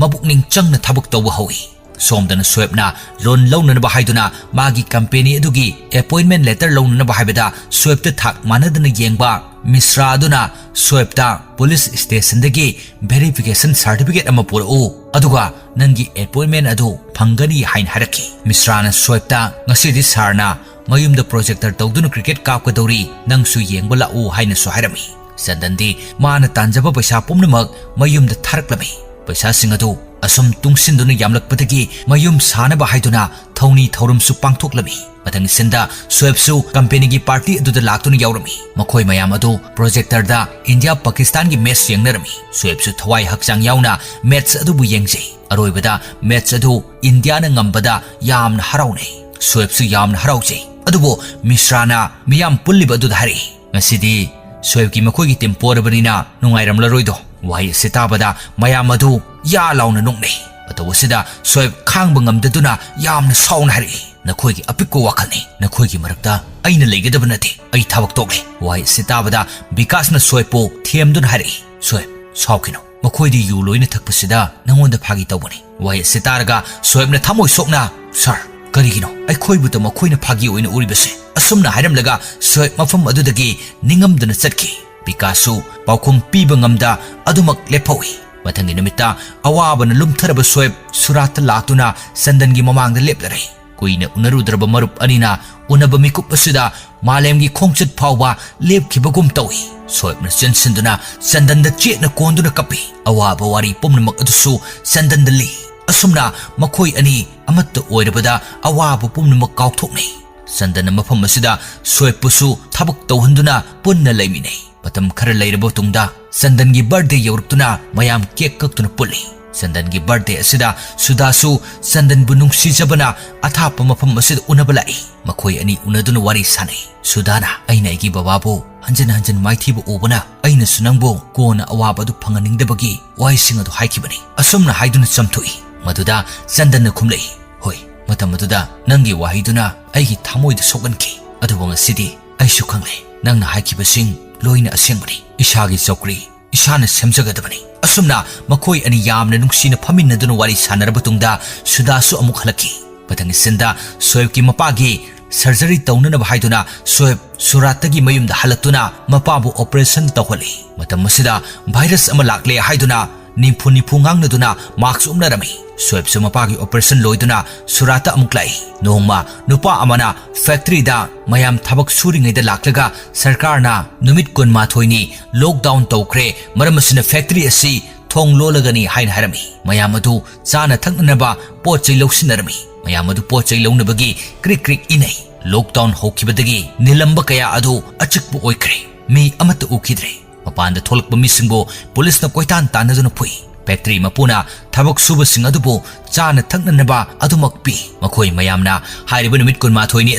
ꯃꯕꯨꯛꯅꯤꯡ ꯆꯪꯅ ꯊꯕꯛ ꯇꯧꯕ ꯍꯧꯏ꯫ ꯁꯣꯝꯗꯅ ꯁꯣꯏꯕꯅ ꯂꯣꯟ ꯂꯧꯅꯅꯕ ꯍꯥꯏꯗꯨꯅ ꯃꯥꯒꯤ ꯀꯝꯄꯦꯅꯤ ꯑꯗꯨꯒꯤ ꯑꯦꯄꯣꯏꯟꯃꯦꯟ ꯂꯦꯇꯔ ꯂꯧꯅꯅꯕ ꯍꯥꯏꯕꯗ ꯁꯣꯏꯕꯇ ꯊꯥꯛ ꯃꯥꯟꯅꯗꯅ ꯌꯦꯡꯕ ꯃꯤꯁ꯭ꯔꯥ ꯑꯗꯨꯅ ꯁꯣꯏꯕꯇ ꯄꯨꯂꯤꯁ ꯁ꯭ꯇꯦꯁꯟꯗꯒꯤ ꯚꯦꯔꯤꯐꯤꯀꯦꯁꯟ ꯁꯥꯔꯇꯤꯐꯤꯀꯦꯠ ꯑꯃ ꯄꯨꯔꯛꯎ, ꯑꯗꯨꯒ ꯅꯪꯒꯤ ꯑꯦꯄꯣꯏꯟꯃꯦꯟ ꯑꯗꯨ ꯐꯪꯒꯅꯤ ꯍꯥꯏꯅ ꯍꯥꯏꯔꯛꯈꯤ꯫ ꯃꯤꯁ꯭ꯔꯥꯅ ꯁꯣꯏꯕꯇ, "ꯉꯁꯤꯗꯤ ꯁꯥꯔꯅ ꯃꯌꯨꯝꯗ ꯄ꯭ꯔꯣꯖꯦꯛꯇꯔ ꯇꯧꯗꯨꯅ ꯀ꯭ꯔꯤꯀꯦꯠ ꯀꯥꯞꯀꯗꯧꯔꯤ, ꯅꯪꯁꯨ ꯌꯦꯡꯕ ꯂꯥꯛꯎ" ꯍꯥꯏꯅꯁꯨ ꯍꯥꯏꯔꯝꯃꯤ꯫ ꯆꯟꯗꯟꯗꯤ ꯃꯥꯅ ꯇꯥꯟꯖꯕ ꯄꯩꯁꯥ ꯄꯨꯝꯅꯃꯛ ꯃꯌꯨꯝꯗ ꯊꯥꯔꯛꯂꯝꯃꯤ꯫ ꯄꯩꯁꯥꯁꯤꯡ ꯑꯗꯨ ꯑꯁꯨꯝ ꯇꯨꯡꯁꯤꯟꯗꯨꯅ ꯌꯥꯝꯂꯛꯄꯗꯒꯤ ꯃꯌꯨꯝ ꯁꯥꯅꯕ ꯍꯥꯏꯗꯨꯅ ꯊꯧꯅꯤ ꯊꯧꯔꯝꯁꯨ ꯄꯥꯡꯊꯣꯛꯂꯝꯃꯤ꯫ ꯃꯊꯪꯒꯤ ꯁꯤꯟꯗ ꯁꯣꯑꯦꯕꯁꯨ ꯀꯝꯄꯦꯅꯤꯒꯤ ꯄꯥꯔꯇꯤ ꯑꯗꯨꯗ ꯂꯥꯛꯇꯨꯅ ꯌꯥꯎꯔꯝꯃꯤ꯫ ꯃꯈꯣꯏ ꯃꯌꯥꯝ ꯑꯗꯨ ꯄ꯭ꯔꯣꯖꯦꯛꯇꯔꯗ ꯏꯟꯗꯤꯌꯥ ꯄꯥꯀꯤꯁꯇꯥꯟꯒꯤ ꯃꯦꯠꯆ ꯌꯦꯡꯅꯔꯝꯃꯤ꯫ ꯁꯣꯑꯦꯕꯁꯨ ꯊꯋꯥꯏ ꯍꯛꯆꯥꯡ ꯌꯥꯎꯅ ꯃꯦꯠꯆ ꯑꯗꯨꯕꯨ ꯌꯦꯡꯖꯩ꯫ ꯑꯔꯣꯏꯕꯗ ꯃꯦꯠꯆ ꯑꯗꯨ ꯏꯟꯗꯤꯌꯥꯅ ꯉꯝꯕꯗ ꯌꯥꯝꯅ ꯍꯔꯥꯎꯅꯩ꯫ ꯁꯣꯑꯦꯕꯁꯨ ꯌꯥꯝꯅ ꯍꯔꯥꯎꯖꯩ꯫ ꯑꯗꯨꯕꯨ ꯃꯤꯁ꯭ꯔꯥꯅ ꯃꯤꯌꯥꯝ ꯄꯨꯜꯂꯤꯕ ꯑꯗꯨꯗ ꯍꯥꯏꯔꯛꯏ, "ꯉꯁꯤꯗꯤ ꯁꯣꯑꯦꯕꯀꯤ ꯃꯈꯣꯏꯒꯤ ꯇꯤꯝ ꯄꯣꯔꯕꯅꯤꯅ ꯅꯨꯡꯉꯥꯏꯔꯝꯂꯔꯣꯏꯗꯣ?" ꯋꯥꯍꯩ ꯑꯁꯤ ꯇꯥꯕꯗ ꯃꯌꯥꯝ ꯑꯗꯨ ꯌꯥ ꯂꯥꯎꯅ ꯅꯣꯛꯅꯩ꯫ ꯃꯇꯧ ꯑꯁꯤꯗ ꯁꯣꯑꯦꯕ ꯈꯥꯡꯕ ꯉꯝꯗꯗꯨꯅ ꯌꯥꯝꯅ ꯁꯥꯎꯅ ꯍꯥꯏꯔꯛꯏ, "ꯅꯈꯣꯏꯒꯤ ꯑꯄꯤꯛꯄ ꯋꯥꯈꯜꯅꯤ, ꯅꯈꯣꯏꯒꯤ ꯃꯔꯛꯇ ꯑꯩꯅ ꯂꯩꯒꯗꯕ ꯅꯠꯇꯦ, ꯑꯩ ꯊꯕꯛ ꯇꯣꯛꯂꯦ"꯫ ꯋꯥꯍꯩ ꯑꯁꯤ ꯇꯥꯕꯗ ꯕꯤꯀꯥꯁꯅ ꯁꯣꯑꯦꯕꯄꯨ ꯊꯦꯝꯗꯨꯅ ꯍꯥꯏꯔꯛꯏ, "ꯁꯣꯑꯦꯕ, ꯁꯥꯎꯈꯤꯅꯨ, ꯃꯈꯣꯏꯗꯤ ꯌꯨ ꯂꯣꯏꯅ ꯊꯛꯄꯁꯤꯗ ꯅꯉꯣꯟꯗ ꯐꯥꯒꯤ ꯇꯧꯕꯅꯤ"꯫ ꯋꯥꯍꯩ ꯑꯁꯤ ꯇꯥꯔꯒ ꯁꯣꯑꯦꯕꯅ ꯊꯃꯣꯏ ꯁꯣꯛꯅ, "ꯁꯥꯔ, ꯀꯔꯤꯒꯤꯅꯣ ꯑꯩꯈꯣꯏꯕꯨꯇ ꯃꯈꯣꯏꯅ ꯐꯥꯒꯤ ꯑꯣꯏꯅ ꯎꯔꯤꯕꯁꯦ?" ꯑꯁꯨꯝꯅ ꯍꯥꯏꯔꯝꯂꯒ ꯁꯣꯑꯦꯕ ꯃꯐꯝ ꯑꯗꯨꯗꯒꯤ ꯅꯤꯡꯉꯝꯗꯅ ꯆꯠꯈꯤ꯫ ꯕꯤꯀꯥꯁꯁꯨ ꯄꯥꯎꯈꯨꯝ ꯄꯤꯕ ꯉꯝꯗ ꯑꯗꯨꯃꯛ ꯂꯦꯞꯍꯧꯏ꯫ ꯃꯊꯪꯒꯤ ꯅꯨꯃꯤꯠꯇ ꯑꯋꯥꯕꯅ ꯂꯨꯝꯊꯔꯕ ꯁꯣꯑꯦꯕ ꯁꯨꯔꯥꯠꯇ ꯂꯥꯛꯇꯨꯅ ꯆꯟꯗꯟꯒꯤ ꯃꯃꯥꯡꯗ ꯂꯦꯞꯂꯔꯦ꯫ ꯀꯨꯏꯅ ꯎꯅꯔꯨꯗ꯭ꯔꯕ ꯃꯔꯨꯞ ꯑꯅꯤꯅ ꯎꯅꯕ ꯃꯤꯀꯨꯞ ꯑꯁꯤꯗ ꯃꯥꯂꯦꯝꯒꯤ ꯈꯣꯡꯆꯠ ꯐꯥꯎꯕ ꯂꯦꯞꯈꯤꯕꯒꯨꯝ ꯇꯧꯏ꯫ ꯁꯣꯑꯦꯕꯅ ꯆꯦꯟꯁꯤꯟꯗꯨꯅ ꯆꯟꯗꯟꯗ ꯆꯦꯠꯅ ꯀꯣꯟꯗꯨꯅ ꯀꯞꯄꯤ꯫ ꯑꯋꯥꯕ ꯋꯥꯔꯤ ꯄꯨꯝꯅꯃꯛ ꯑꯗꯨꯁꯨ ꯆꯟꯗꯟꯗ ꯂꯤ꯫ ꯑꯁꯨꯝꯅ ꯃꯈꯣꯏ ꯑꯅꯤ ꯑꯃꯠꯇ ꯑꯣꯏꯔꯕꯗ ꯑꯋꯥꯕ ꯄꯨꯝꯅꯃꯛ ꯀꯥꯎꯊꯣꯛꯅꯩ꯫ ꯆꯟꯗꯟꯅ ꯃꯐꯝ ꯑꯁꯤꯗ ꯁꯣꯑꯦꯕꯄꯨꯁꯨ ꯊꯕꯛ ꯇꯧꯍꯟꯗꯨꯅ ꯄꯨꯟꯅ ꯂꯩꯃꯤꯟꯅꯩ꯫ ꯃꯇꯝ ꯈꯔ ꯂꯩꯔꯕ ꯃꯇꯨꯡꯗ ꯆꯟꯗꯟꯒꯤ ꯕꯔꯊꯗꯦ ꯌꯧꯔꯛꯇꯨꯅ ꯃꯌꯥꯝ ꯀꯦꯛ ꯀꯛꯇꯨꯅ ꯄꯨꯜꯂꯤ꯫ ꯆꯟꯗꯟꯒꯤ ꯕꯔꯊꯗꯦ ꯑꯁꯤꯗ ꯁꯨꯗꯥꯁꯨ ꯆꯟꯗꯟꯕꯨ ꯅꯨꯡꯁꯤꯖꯕꯅ ꯑꯊꯥꯞꯄ ꯃꯐꯝ ꯑꯁꯤꯗ ꯎꯅꯕ ꯂꯥꯛꯏ꯫ ꯃꯈꯣꯏ ꯑꯅꯤ ꯎꯅꯗꯨꯅ ꯋꯥꯔꯤ ꯁꯥꯅꯩ꯫ ꯁꯨꯗꯥꯅ, "ꯑꯩꯅ ꯑꯩꯒꯤ ꯕꯕꯥꯕꯨ ꯍꯟꯖꯤꯟ ꯍꯟꯖꯤꯟ ꯃꯥꯏꯊꯤꯕ ꯎꯕꯅ ꯑꯩꯅꯁꯨ ꯅꯪꯕꯨ ꯀꯣꯟꯅ ꯑꯋꯥꯕ ꯑꯗꯨ ꯐꯪꯍꯟꯅꯤꯡꯗꯕꯒꯤ ꯋꯥꯍꯩꯁꯤꯡ ꯑꯗꯨ ꯍꯥꯏꯈꯤꯕꯅꯤ" ꯑꯁꯨꯝꯅ ꯍꯥꯏꯗꯨꯅ ꯆꯝꯊꯣꯛꯏ꯫ ꯃꯗꯨꯗ ꯆꯟꯗꯟꯅ ꯈꯨꯝꯂꯛꯏ, "ꯍꯣꯏ, ꯃꯇꯝ ꯑꯗꯨꯗ ꯅꯪꯒꯤ ꯋꯥꯍꯩꯗꯨꯅ ꯑꯩꯒꯤ ꯊꯃꯣꯏꯗ ꯁꯣꯛꯍꯟꯈꯤ꯫ ꯑꯗꯨꯕꯨ ꯉꯁꯤꯗꯤ ꯑꯩꯁꯨ ꯈꯪꯂꯦ, ꯅꯪꯅ ꯍꯥꯏꯈꯤꯕꯁꯤꯡ ꯂꯣꯏꯅ ꯑꯁꯦꯡꯕꯅꯤ꯫ ꯏꯁꯥꯒꯤ ꯆꯧꯀ꯭ꯔꯤ ꯏꯁꯥꯅ ꯁꯦꯝꯖꯒꯗꯕꯅꯤ"꯫ ꯑꯁꯨꯝꯅ ꯃꯈꯣꯏ ꯑꯅꯤ ꯌꯥꯝꯅ ꯅꯨꯡꯁꯤꯅ ꯐꯝꯃꯤꯟꯅꯗꯨꯅ ꯋꯥꯔꯤ ꯁꯥꯟꯅꯔꯕ ꯇꯨꯡꯗ ꯁꯨꯗꯥꯁꯨ ꯑꯃꯨꯛ ꯍꯜꯂꯛꯈꯤ꯫ ꯃꯊꯪꯒꯤ ꯁꯤꯟꯗ ꯁꯣꯑꯦꯕꯀꯤ ꯃꯄꯥꯒꯤ ꯁꯔꯖꯔꯤ ꯇꯧꯅꯅꯕ ꯍꯥꯏꯗꯨꯅ ꯁꯣꯑꯦꯕ ꯁꯨꯔꯥꯠꯇꯒꯤ ꯃꯌꯨꯝꯗ ꯍꯜꯂꯛꯇꯨꯅ ꯃꯄꯥꯕꯨ ꯑꯣꯄꯔꯦꯁꯟ ꯇꯧꯍꯜꯂꯤ꯫ ꯃꯇꯝ ꯑꯁꯤꯗ ꯚꯥꯏꯔꯁ ꯑꯃ ꯂꯥꯛꯂꯦ ꯍꯥꯏꯗꯨꯅ ꯅꯤꯝꯐꯨ ꯅꯤꯝꯐꯨ ꯉꯥꯡꯅꯗꯨꯅ ꯃꯥꯛꯁ ꯎꯞꯅꯔꯝꯃꯤ꯫ ꯁꯣꯏꯕꯁꯨ ꯃꯄꯥꯒꯤ ꯑꯣꯄꯔꯦꯁꯟ ꯂꯣꯏꯗꯨꯅ ꯁꯨꯔꯥꯠꯇ ꯑꯃꯨꯛ ꯂꯥꯛꯏ꯫ ꯅꯣꯡꯃ ꯅꯨꯄꯥ ꯑꯃꯅ ꯐꯦꯛꯇꯔꯤꯗ ꯃꯌꯥꯝ ꯊꯕꯛ ꯁꯨꯔꯤꯉꯩꯗ ꯂꯥꯛꯂꯒ ꯁꯔꯀꯥꯔꯅ ꯅꯨꯃꯤꯠ ꯀꯨꯟꯃꯥꯊꯣꯏꯅꯤ ꯂꯣꯛꯗꯥꯎꯟ ꯇꯧꯈ꯭ꯔꯦ, ꯃꯔꯝ ꯑꯁꯤꯅ ꯐꯦꯛꯇꯔꯤ ꯑꯁꯤ ꯊꯣꯡ ꯂꯣꯜꯂꯒꯅꯤ ꯍꯥꯏꯅ ꯍꯥꯏꯔꯝꯃꯤ꯫ ꯃꯌꯥꯝ ꯑꯗꯨ ꯆꯥꯅ ꯊꯛꯅꯅꯕ ꯄꯣꯠ ꯆꯩ ꯂꯧꯁꯤꯟꯅꯔꯝꯃꯤ꯫ ꯃꯌꯥꯝ ꯑꯗꯨ ꯄꯣꯠ ꯆꯩ ꯂꯧꯅꯕꯒꯤ ꯀ꯭ꯔꯤꯛ ꯀ꯭ꯔꯤꯛ ꯏꯅꯩ꯫ ꯂꯣꯛꯗꯥꯎꯟ ꯍꯧꯈꯤꯕꯗꯒꯤ ꯅꯤꯜꯂꯝꯕ ꯀꯌꯥ ꯑꯗꯨ ꯑꯆꯤꯛꯄ ꯑꯣꯏꯈ꯭ꯔꯦ꯫ ꯃꯤ ꯑꯃꯠꯇ ꯎꯈꯤꯗ꯭ꯔꯦ꯫ ꯃꯄꯥꯟꯗ ꯊꯣꯛꯂꯛꯄ ꯃꯤꯁꯤꯡꯕꯨ ꯄꯨꯂꯤꯁꯅ ꯀꯣꯏꯇꯥꯟ ꯇꯥꯟꯅꯗꯨꯅ ꯐꯨꯏ꯫ ꯐꯦꯛꯇꯔꯤ ꯃꯄꯨꯅ ꯊꯕꯛ ꯁꯨꯕꯁꯤꯡ ꯑꯗꯨꯕꯨ ꯆꯥꯅ ꯊꯛꯅꯅꯕ ꯑꯗꯨꯃꯛ ꯄꯤ꯫ ꯃꯈꯣꯏ ꯃꯌꯥꯝꯅ ꯍꯥꯏꯔꯤꯕ ꯅꯨꯃꯤꯠ ꯀꯨꯟꯃꯥꯊꯣꯏꯅꯤ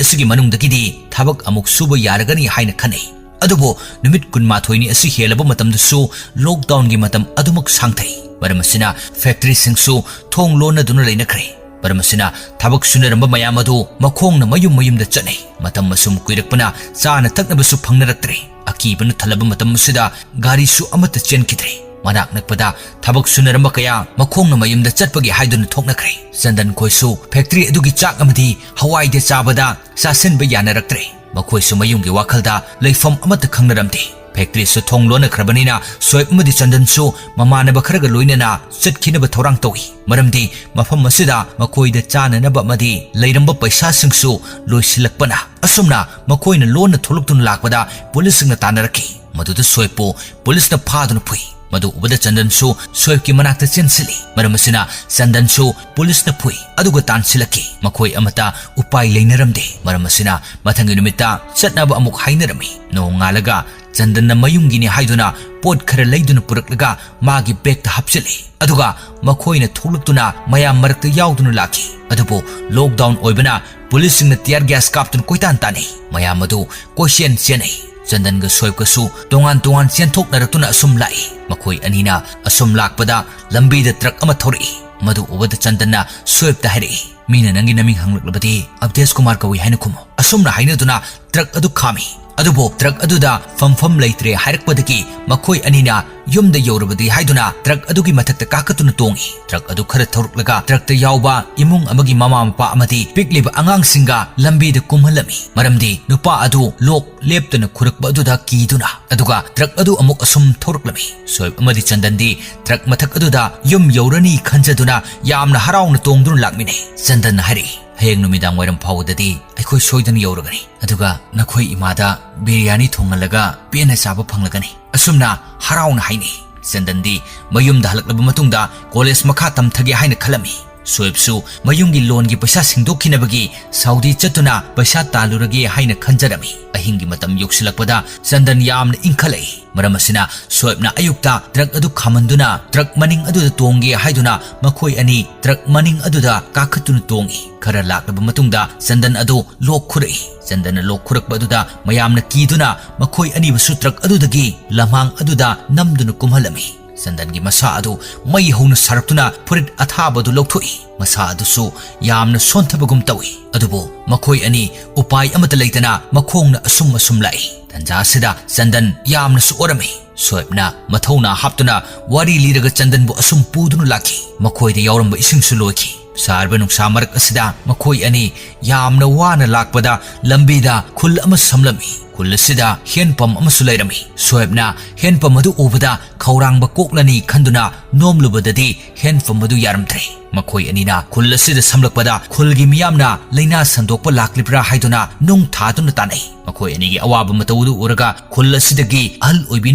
ꯑꯁꯤꯒꯤ ꯃꯅꯨꯡꯗꯒꯤꯗꯤ ꯊꯕꯛ ꯑꯃꯨꯛ ꯁꯨꯕ ꯌꯥꯔꯒꯅꯤ ꯍꯥꯏꯅ ꯈꯟꯅꯩ꯫ ꯑꯗꯨꯕꯨ ꯅꯨꯃꯤꯠ ꯀꯨꯟꯃꯥꯊꯣꯏꯅꯤ ꯑꯁꯤ ꯍꯦꯜꯂꯕ ꯃꯇꯝꯗꯁꯨ ꯂꯣꯛꯗꯥꯎꯟꯒꯤ ꯃꯇꯝ ꯑꯗꯨꯃꯛ ꯁꯥꯡꯊꯩ꯫ ꯃꯔꯝ ꯑꯁꯤꯅ ꯐꯦꯛꯇꯔꯤꯁꯤꯡꯁꯨ ꯊꯣꯡ ꯂꯣꯟꯅꯗꯨꯅ ꯂꯩꯅꯈ꯭ꯔꯦ꯫ ꯃꯔꯝ ꯑꯁꯤꯅ ꯊꯕꯛ ꯁꯨꯅꯔꯝꯕ ꯃꯌꯥꯝ ꯑꯗꯨ ꯃꯈꯣꯡꯅ ꯃꯌꯨꯝ ꯃꯌꯨꯝꯗ ꯆꯠꯅꯩ꯫ ꯃꯇꯝ ꯑꯁꯨꯝ ꯀꯨꯏꯔꯛꯄꯅ ꯆꯥꯅ ꯊꯛꯅꯕꯁꯨ ꯐꯪꯅꯔꯛꯇ꯭ꯔꯦ꯫ ꯑꯀꯤꯕꯅ ꯊꯜꯂꯕ ꯃꯇꯝ ꯑꯁꯤꯗ ꯒꯥꯔꯤꯁꯨ ꯑꯃꯠꯇ ꯆꯦꯟꯈꯤꯗ꯭ꯔꯦ꯫ ꯃꯅꯥꯛ ꯅꯛꯄꯗ ꯊꯕꯛ ꯁꯨꯅꯔꯝꯕ ꯀꯌꯥ ꯃꯈꯣꯡꯅ ꯃꯌꯨꯝꯗ ꯆꯠꯄꯒꯤ ꯍꯥꯏꯗꯨꯅ ꯊꯣꯛꯅꯈ꯭ꯔꯦ꯫ ꯆꯟꯗꯟ ꯈꯣꯏꯁꯨ ꯐꯦꯛꯇꯔꯤ ꯑꯗꯨꯒꯤ ꯆꯥꯛ ꯑꯃꯗꯤ ꯍꯋꯥꯏꯗ ꯆꯥꯕꯗ ꯆꯥꯁꯤꯟꯕ ꯌꯥꯅꯔꯛꯇ꯭ꯔꯦ꯫ ꯃꯈꯣꯏꯁꯨ ꯃꯌꯨꯝꯒꯤ ꯋꯥꯈꯜꯗ ꯂꯩꯐꯝ ꯑꯃꯠꯇ ꯈꯪꯅꯔꯝꯗꯦ꯫ ꯐꯦꯛꯇꯔꯤꯁꯨ ꯊꯣꯡ ꯂꯣꯟꯅꯈ꯭ꯔꯕꯅꯤꯅ ꯁꯣꯏꯕ ꯑꯃꯗꯤ ꯆꯟꯗꯟꯁꯨ ꯃꯃꯥꯟꯅꯕ ꯈꯔꯒ ꯂꯣꯏꯅꯅ ꯆꯠꯈꯤꯅꯕ ꯊꯧꯔꯥꯡ ꯇꯧꯏ꯫ ꯃꯔꯝꯗꯤ ꯃꯐꯝ ꯑꯁꯤꯗ ꯃꯈꯣꯏꯗ ꯆꯥꯅꯅꯕ ꯑꯃꯗꯤ ꯂꯩꯔꯝꯕ ꯄꯩꯁꯥꯁꯤꯡꯁꯨ ꯂꯣꯏꯁꯤꯜꯂꯛꯄꯅ, ꯑꯁꯨꯝꯅ ꯃꯈꯣꯏꯅ ꯂꯣꯟꯅ ꯊꯣꯛꯂꯛꯇꯨꯅ ꯂꯥꯛꯄꯗ ꯄꯨꯂꯤꯁꯁꯤꯡꯅ ꯇꯥꯟꯅꯔꯛꯈꯤ꯫ ꯃꯗꯨꯗ ꯁꯣꯏꯕꯄꯨ ꯄꯨꯂꯤꯁꯅ ꯐꯥꯗꯨꯅ ꯐꯨꯏ꯫ ꯃꯗꯨ ꯎꯕꯗ ꯆꯟꯗꯟꯁꯨ ꯁꯣꯏꯕꯀꯤ ꯃꯅꯥꯛꯇ ꯆꯦꯟꯁꯤꯜꯂꯤ꯫ ꯃꯔꯝ ꯑꯁꯤꯅ ꯆꯟꯗꯟꯁꯨ ꯄꯨꯂꯤꯁꯅ ꯐꯨꯏ, ꯑꯗꯨꯒ ꯇꯥꯟꯁꯤꯜꯂꯛꯈꯤ꯫ ꯃꯈꯣꯏ ꯑꯃꯠꯇ ꯎꯄꯥꯏ ꯂꯩꯅꯔꯝꯗꯦ꯫ ꯃꯔꯝ ꯑꯁꯤꯅ ꯃꯊꯪꯒꯤ ꯅꯨꯃꯤꯠꯇ ꯆꯠꯅꯕ ꯑꯃꯨꯛ ꯍꯥꯏꯅꯔꯝꯃꯤ꯫ ꯅꯣꯡꯉꯥꯜꯂꯒ ꯆꯟꯗꯟꯅ ꯃꯌꯨꯝꯒꯤꯅꯤ ꯍꯥꯏꯗꯨꯅ ꯄꯣꯠ ꯈꯔ ꯂꯩꯗꯨꯅ ꯄꯨꯔꯛꯂꯒ ꯃꯥꯒꯤ ꯕꯦꯒꯇ ꯍꯥꯞꯆꯤꯜꯂꯤ꯫ ꯑꯗꯨꯒ ꯃꯈꯣꯏꯅ ꯊꯣꯛꯂꯛꯇꯨꯅ ꯃꯌꯥꯝ ꯃꯔꯛꯇ ꯌꯥꯎꯗꯨꯅ ꯂꯥꯛꯈꯤ꯫ ꯑꯗꯨꯕꯨ ꯂꯣꯛꯗꯥꯎꯟ ꯑꯣꯏꯕꯅ ꯄꯨꯂꯤꯁꯁꯤꯡꯅ ꯇꯤꯌꯥꯔ ꯒ꯭ꯌꯥꯁ ꯀꯥꯞꯇꯨꯅ ꯀꯣꯏꯇꯥꯟ ꯇꯥꯟꯅꯩ꯫ ꯃꯌꯥꯝ ꯑꯗꯨ ꯀꯣꯏꯆꯦꯟ ꯆꯦꯟꯅꯩ꯫ ꯆꯟꯗꯟꯒ ꯁꯣꯏꯕꯀꯁꯨ ꯇꯣꯉꯥꯟ ꯇꯣꯉꯥꯟ ꯆꯦꯟꯊꯣꯛꯅꯔꯛꯇꯨꯅ ꯑꯁꯨꯝ ꯂꯥꯛꯏ꯫ ꯃꯈꯣꯏ ꯑꯅꯤꯅ ꯑꯁꯨꯝ ꯂꯥꯛꯄꯗ ꯂꯝꯕꯤꯗ ꯇ꯭ꯔꯛ ꯑꯃ ꯊꯧꯔꯛꯏ꯫ ꯃꯗꯨ ꯎꯕꯗ ꯆꯟꯗꯟꯅ ꯁꯣꯏꯕꯇ ꯍꯥꯏꯔꯛꯏ, "ꯃꯤꯅ ꯅꯪꯒꯤ ꯅꯃꯤꯡ ꯍꯪꯂꯛꯂꯕꯗꯤ ꯑꯕꯗꯦꯁ ꯀꯨꯃꯥꯔ ꯀꯧꯏ ꯍꯥꯏꯅ ꯈꯨꯝꯃꯨ"꯫ ꯑꯁꯨꯝꯅ ꯍꯥꯏꯅꯗꯨꯅ ꯇ꯭ꯔꯛ ꯑꯗꯨ ꯈꯥꯝꯃꯤ꯫ ꯑꯗꯨꯕꯨ ꯇ꯭ꯔꯛ ꯑꯗꯨꯗ ꯐꯝꯐꯝ ꯂꯩꯇ꯭ꯔꯦ ꯍꯥꯏꯔꯛꯄꯗꯒꯤ ꯃꯈꯣꯏ ꯑꯅꯤꯅ ꯌꯨꯝꯗ ꯌꯧꯔꯕꯗꯤ ꯍꯥꯏꯗꯨꯅ ꯇ꯭ꯔꯛ ꯑꯗꯨꯒꯤ ꯃꯊꯛꯇ ꯀꯥꯈꯠꯇꯨꯅ ꯇꯣꯡꯏ꯫ ꯇ꯭ꯔꯛ ꯑꯗꯨ ꯈꯔ ꯊꯧꯔꯛꯂꯒ ꯇ꯭ꯔꯛꯇ ꯌꯥꯎꯕ ꯏꯃꯨꯡ ꯑꯃꯒꯤ ꯃꯃꯥ ꯃꯄꯥ ꯑꯃꯗꯤ ꯄꯤꯛꯂꯤꯕ ꯑꯉꯥꯡꯁꯤꯡꯒ ꯂꯝꯕꯤꯗ ꯀꯨꯝꯍꯜꯂꯝꯃꯤ꯫ ꯃꯔꯝꯗꯤ ꯅꯨꯄꯥ ꯑꯗꯨ ꯂꯣꯛ ꯂꯦꯞꯇꯅ ꯈꯨꯔꯛꯄ ꯑꯗꯨꯗ ꯀꯤꯗꯨꯅ꯫ ꯑꯗꯨꯒ ꯇ꯭ꯔꯛ ꯑꯗꯨ ꯑꯃꯨꯛ ꯑꯁꯨꯝ ꯊꯧꯔꯛꯂꯝꯃꯤ꯫ ꯁꯣꯏꯕ ꯑꯃꯗꯤ ꯆꯟꯗꯟꯗꯤ ꯇ꯭ꯔꯛ ꯃꯊꯛ ꯑꯗꯨꯗ ꯌꯨꯝ ꯌꯧꯔꯅꯤ ꯈꯟꯖꯗꯨꯅ ꯌꯥꯝꯅ ꯍꯔꯥꯎꯅ ꯇꯣꯡꯗꯨꯅ ꯂꯥꯛꯃꯤꯟꯅꯩ꯫ ꯆꯟꯗꯟꯅ ꯍꯥꯏꯔꯛꯏ, "ꯍꯌꯦꯡ ꯅꯨꯃꯤꯗꯥꯡ ꯋꯥꯏꯔꯝ ꯐꯥꯎꯕꯗꯗꯤ ꯑꯩꯈꯣꯏ ꯁꯣꯏꯗꯅ ꯌꯧꯔꯒꯅꯤ꯫ ꯑꯗꯨꯒ ꯅꯈꯣꯏ ꯏꯃꯥꯗ ꯕꯤꯔꯌꯥꯅꯤ ꯊꯣꯡꯍꯜꯂꯒ ꯄꯦꯟꯅ ꯆꯥꯕ ꯐꯪꯂꯒꯅꯤ꯫" ꯑꯁꯨꯝꯅ ꯍꯔꯥꯎꯅ ꯍꯥꯏꯅꯩ꯫ ꯆꯟꯗꯟꯗꯤ ꯃꯌꯨꯝꯗ ꯍꯜꯂꯛꯂꯕ ꯃꯇꯨꯡꯗ ꯀꯣꯂꯦꯖ ꯃꯈꯥ ꯇꯝꯊꯒꯦ ꯍꯥꯏꯅ ꯈꯜꯂꯝꯃꯤ꯫ ꯁꯣꯏꯕꯁꯨ ꯃꯌꯨꯝꯒꯤ ꯂꯣꯟꯒꯤ ꯄꯩꯁꯥ ꯁꯤꯡꯗꯣꯛꯈꯤꯅꯕꯒꯤ ꯁꯥꯎꯗꯤ ꯆꯠꯇꯨꯅ ꯄꯩꯁꯥ ꯇꯥꯜꯂꯨꯔꯒꯦ ꯍꯥꯏꯅ ꯈꯟꯖꯔꯝꯃꯤ꯫ ꯑꯍꯤꯡꯒꯤ ꯃꯇꯝ ꯌꯧꯁꯤꯜꯂꯛꯄꯗ ꯆꯟꯗꯟ ꯌꯥꯝꯅ ꯏꯪꯈꯠꯂꯛꯏ꯫ ꯃꯔꯝ ꯑꯁꯤꯅ ꯁꯣꯏꯕꯅ ꯑꯌꯨꯛꯇ ꯇ꯭ꯔꯛ ꯑꯗꯨ ꯈꯥꯝꯍꯟꯗꯨꯅ ꯇ꯭ꯔꯛ ꯃꯅꯤꯡ ꯑꯗꯨꯗ ꯇꯣꯡꯒꯦ ꯍꯥꯏꯗꯨꯅ ꯃꯈꯣꯏ ꯑꯅꯤ ꯇ꯭ꯔꯛ ꯃꯅꯤꯡ ꯑꯗꯨꯗ ꯀꯥꯈꯠꯇꯨꯅ ꯇꯣꯡꯏ꯫ ꯈꯔ ꯂꯥꯛꯂꯕ ꯃꯇꯨꯡꯗ ꯆꯟꯗꯟ ꯑꯗꯨ ꯂꯣꯛ ꯈꯨꯔꯛꯏ꯫ ꯆꯟꯗꯟꯅ ꯂꯣꯛ ꯈꯨꯔꯛꯄ ꯑꯗꯨꯗ ꯃꯌꯥꯝꯅ ꯀꯤꯗꯨꯅ ꯃꯈꯣꯏ ꯑꯅꯤꯕꯨꯁꯨ ꯇ꯭ꯔꯛ ꯑꯗꯨꯗꯒꯤ ꯂꯝꯍꯥꯡ ꯑꯗꯨꯗ ꯅꯝꯗꯨꯅ ꯀꯨꯝꯍꯜꯂꯝꯃꯤ꯫ ꯆꯟꯗꯟꯒꯤ ꯃꯁꯥ ꯑꯗꯨ ꯃꯩ ꯍꯧꯅ ꯁꯥꯔꯛꯇꯨꯅ ꯐꯨꯔꯤꯠ ꯑꯊꯥꯕ ꯑꯗꯨ ꯂꯧꯊꯣꯛꯏ꯫ ꯃꯁꯥ ꯑꯗꯨꯁꯨ ꯌꯥꯝꯅ ꯁꯣꯟꯊꯕꯒꯨꯝ ꯇꯧꯏ꯫ ꯑꯗꯨꯕꯨ ꯃꯈꯣꯏ ꯑꯅꯤ ꯎꯄꯥꯏ ꯑꯃꯠꯇ ꯂꯩꯇꯅ ꯃꯈꯣꯡꯅ ꯑꯁꯨꯝ ꯑꯁꯨꯝ ꯂꯥꯛꯏ꯫ ꯇꯟꯖꯥ ꯑꯁꯤꯗ ꯆꯟꯗꯟ ꯌꯥꯝꯅꯁꯨ ꯑꯣꯔꯝꯃꯤ꯫ ꯁꯣꯏꯕꯅ ꯃꯊꯧꯅꯥ ꯍꯥꯞꯇꯨꯅ ꯋꯥꯔꯤ ꯂꯤꯔꯒ ꯆꯟꯗꯟꯕꯨ ꯑꯁꯨꯝ ꯄꯨꯗꯨꯅ ꯂꯥꯛꯈꯤ꯫ ꯃꯈꯣꯏꯗ ꯌꯥꯎꯔꯝꯕ ꯏꯁꯤꯡꯁꯨ ꯂꯣꯏꯈꯤ꯫ ꯁꯥꯔꯕ ꯅꯨꯡꯁꯥ ꯃꯔꯛ ꯑꯁꯤꯗ ꯃꯈꯣꯏ ꯑꯅꯤ ꯌꯥꯝꯅ ꯋꯥꯅ ꯂꯥꯛꯄꯗ ꯂꯝꯕꯤꯗ ꯈꯨꯜ ꯑꯃ ꯁꯝꯂꯝꯃꯤ꯫ ꯈꯨꯜ ꯑꯁꯤꯗ ꯍꯦꯟ ꯄꯝ ꯑꯃꯁꯨ ꯂꯩꯔꯝꯃꯤ꯫ ꯁꯣꯏꯕꯅ ꯍꯦꯟ ꯄꯝ ꯑꯗꯨ ꯎꯕꯗ ꯈꯧꯔꯥꯡꯕ ꯀꯣꯛꯂꯅꯤ ꯈꯟꯗꯨꯅ ꯅꯣꯝꯂꯨꯕꯗꯗꯤ ꯍꯦꯟ ꯄꯝ ꯑꯗꯨ ꯌꯥꯔꯝꯗ꯭ꯔꯦ꯫ ꯃꯈꯣꯏ ꯑꯅꯤꯅ ꯈꯨꯜ ꯑꯁꯤꯗ ꯁꯝꯂꯛꯄꯗ ꯈꯨꯜꯒꯤ ꯃꯤꯌꯥꯝꯅ ꯂꯥꯏꯅꯥ ꯁꯟꯗꯣꯛꯄ ꯂꯥꯛꯂꯤꯕ꯭ꯔꯥ ꯍꯥꯏꯗꯨꯅ ꯅꯨꯡ ꯊꯥꯗꯨꯅ ꯇꯥꯟꯅꯩ꯫ ꯃꯈꯣꯏ ꯑꯅꯤꯒꯤ ꯑꯋꯥꯕ ꯃꯇꯧ ꯑꯗꯨ ꯎꯔꯒ ꯈꯨꯜ ꯑꯁꯤꯗꯒꯤ ꯑꯍꯜ ꯑꯣꯏꯕꯤ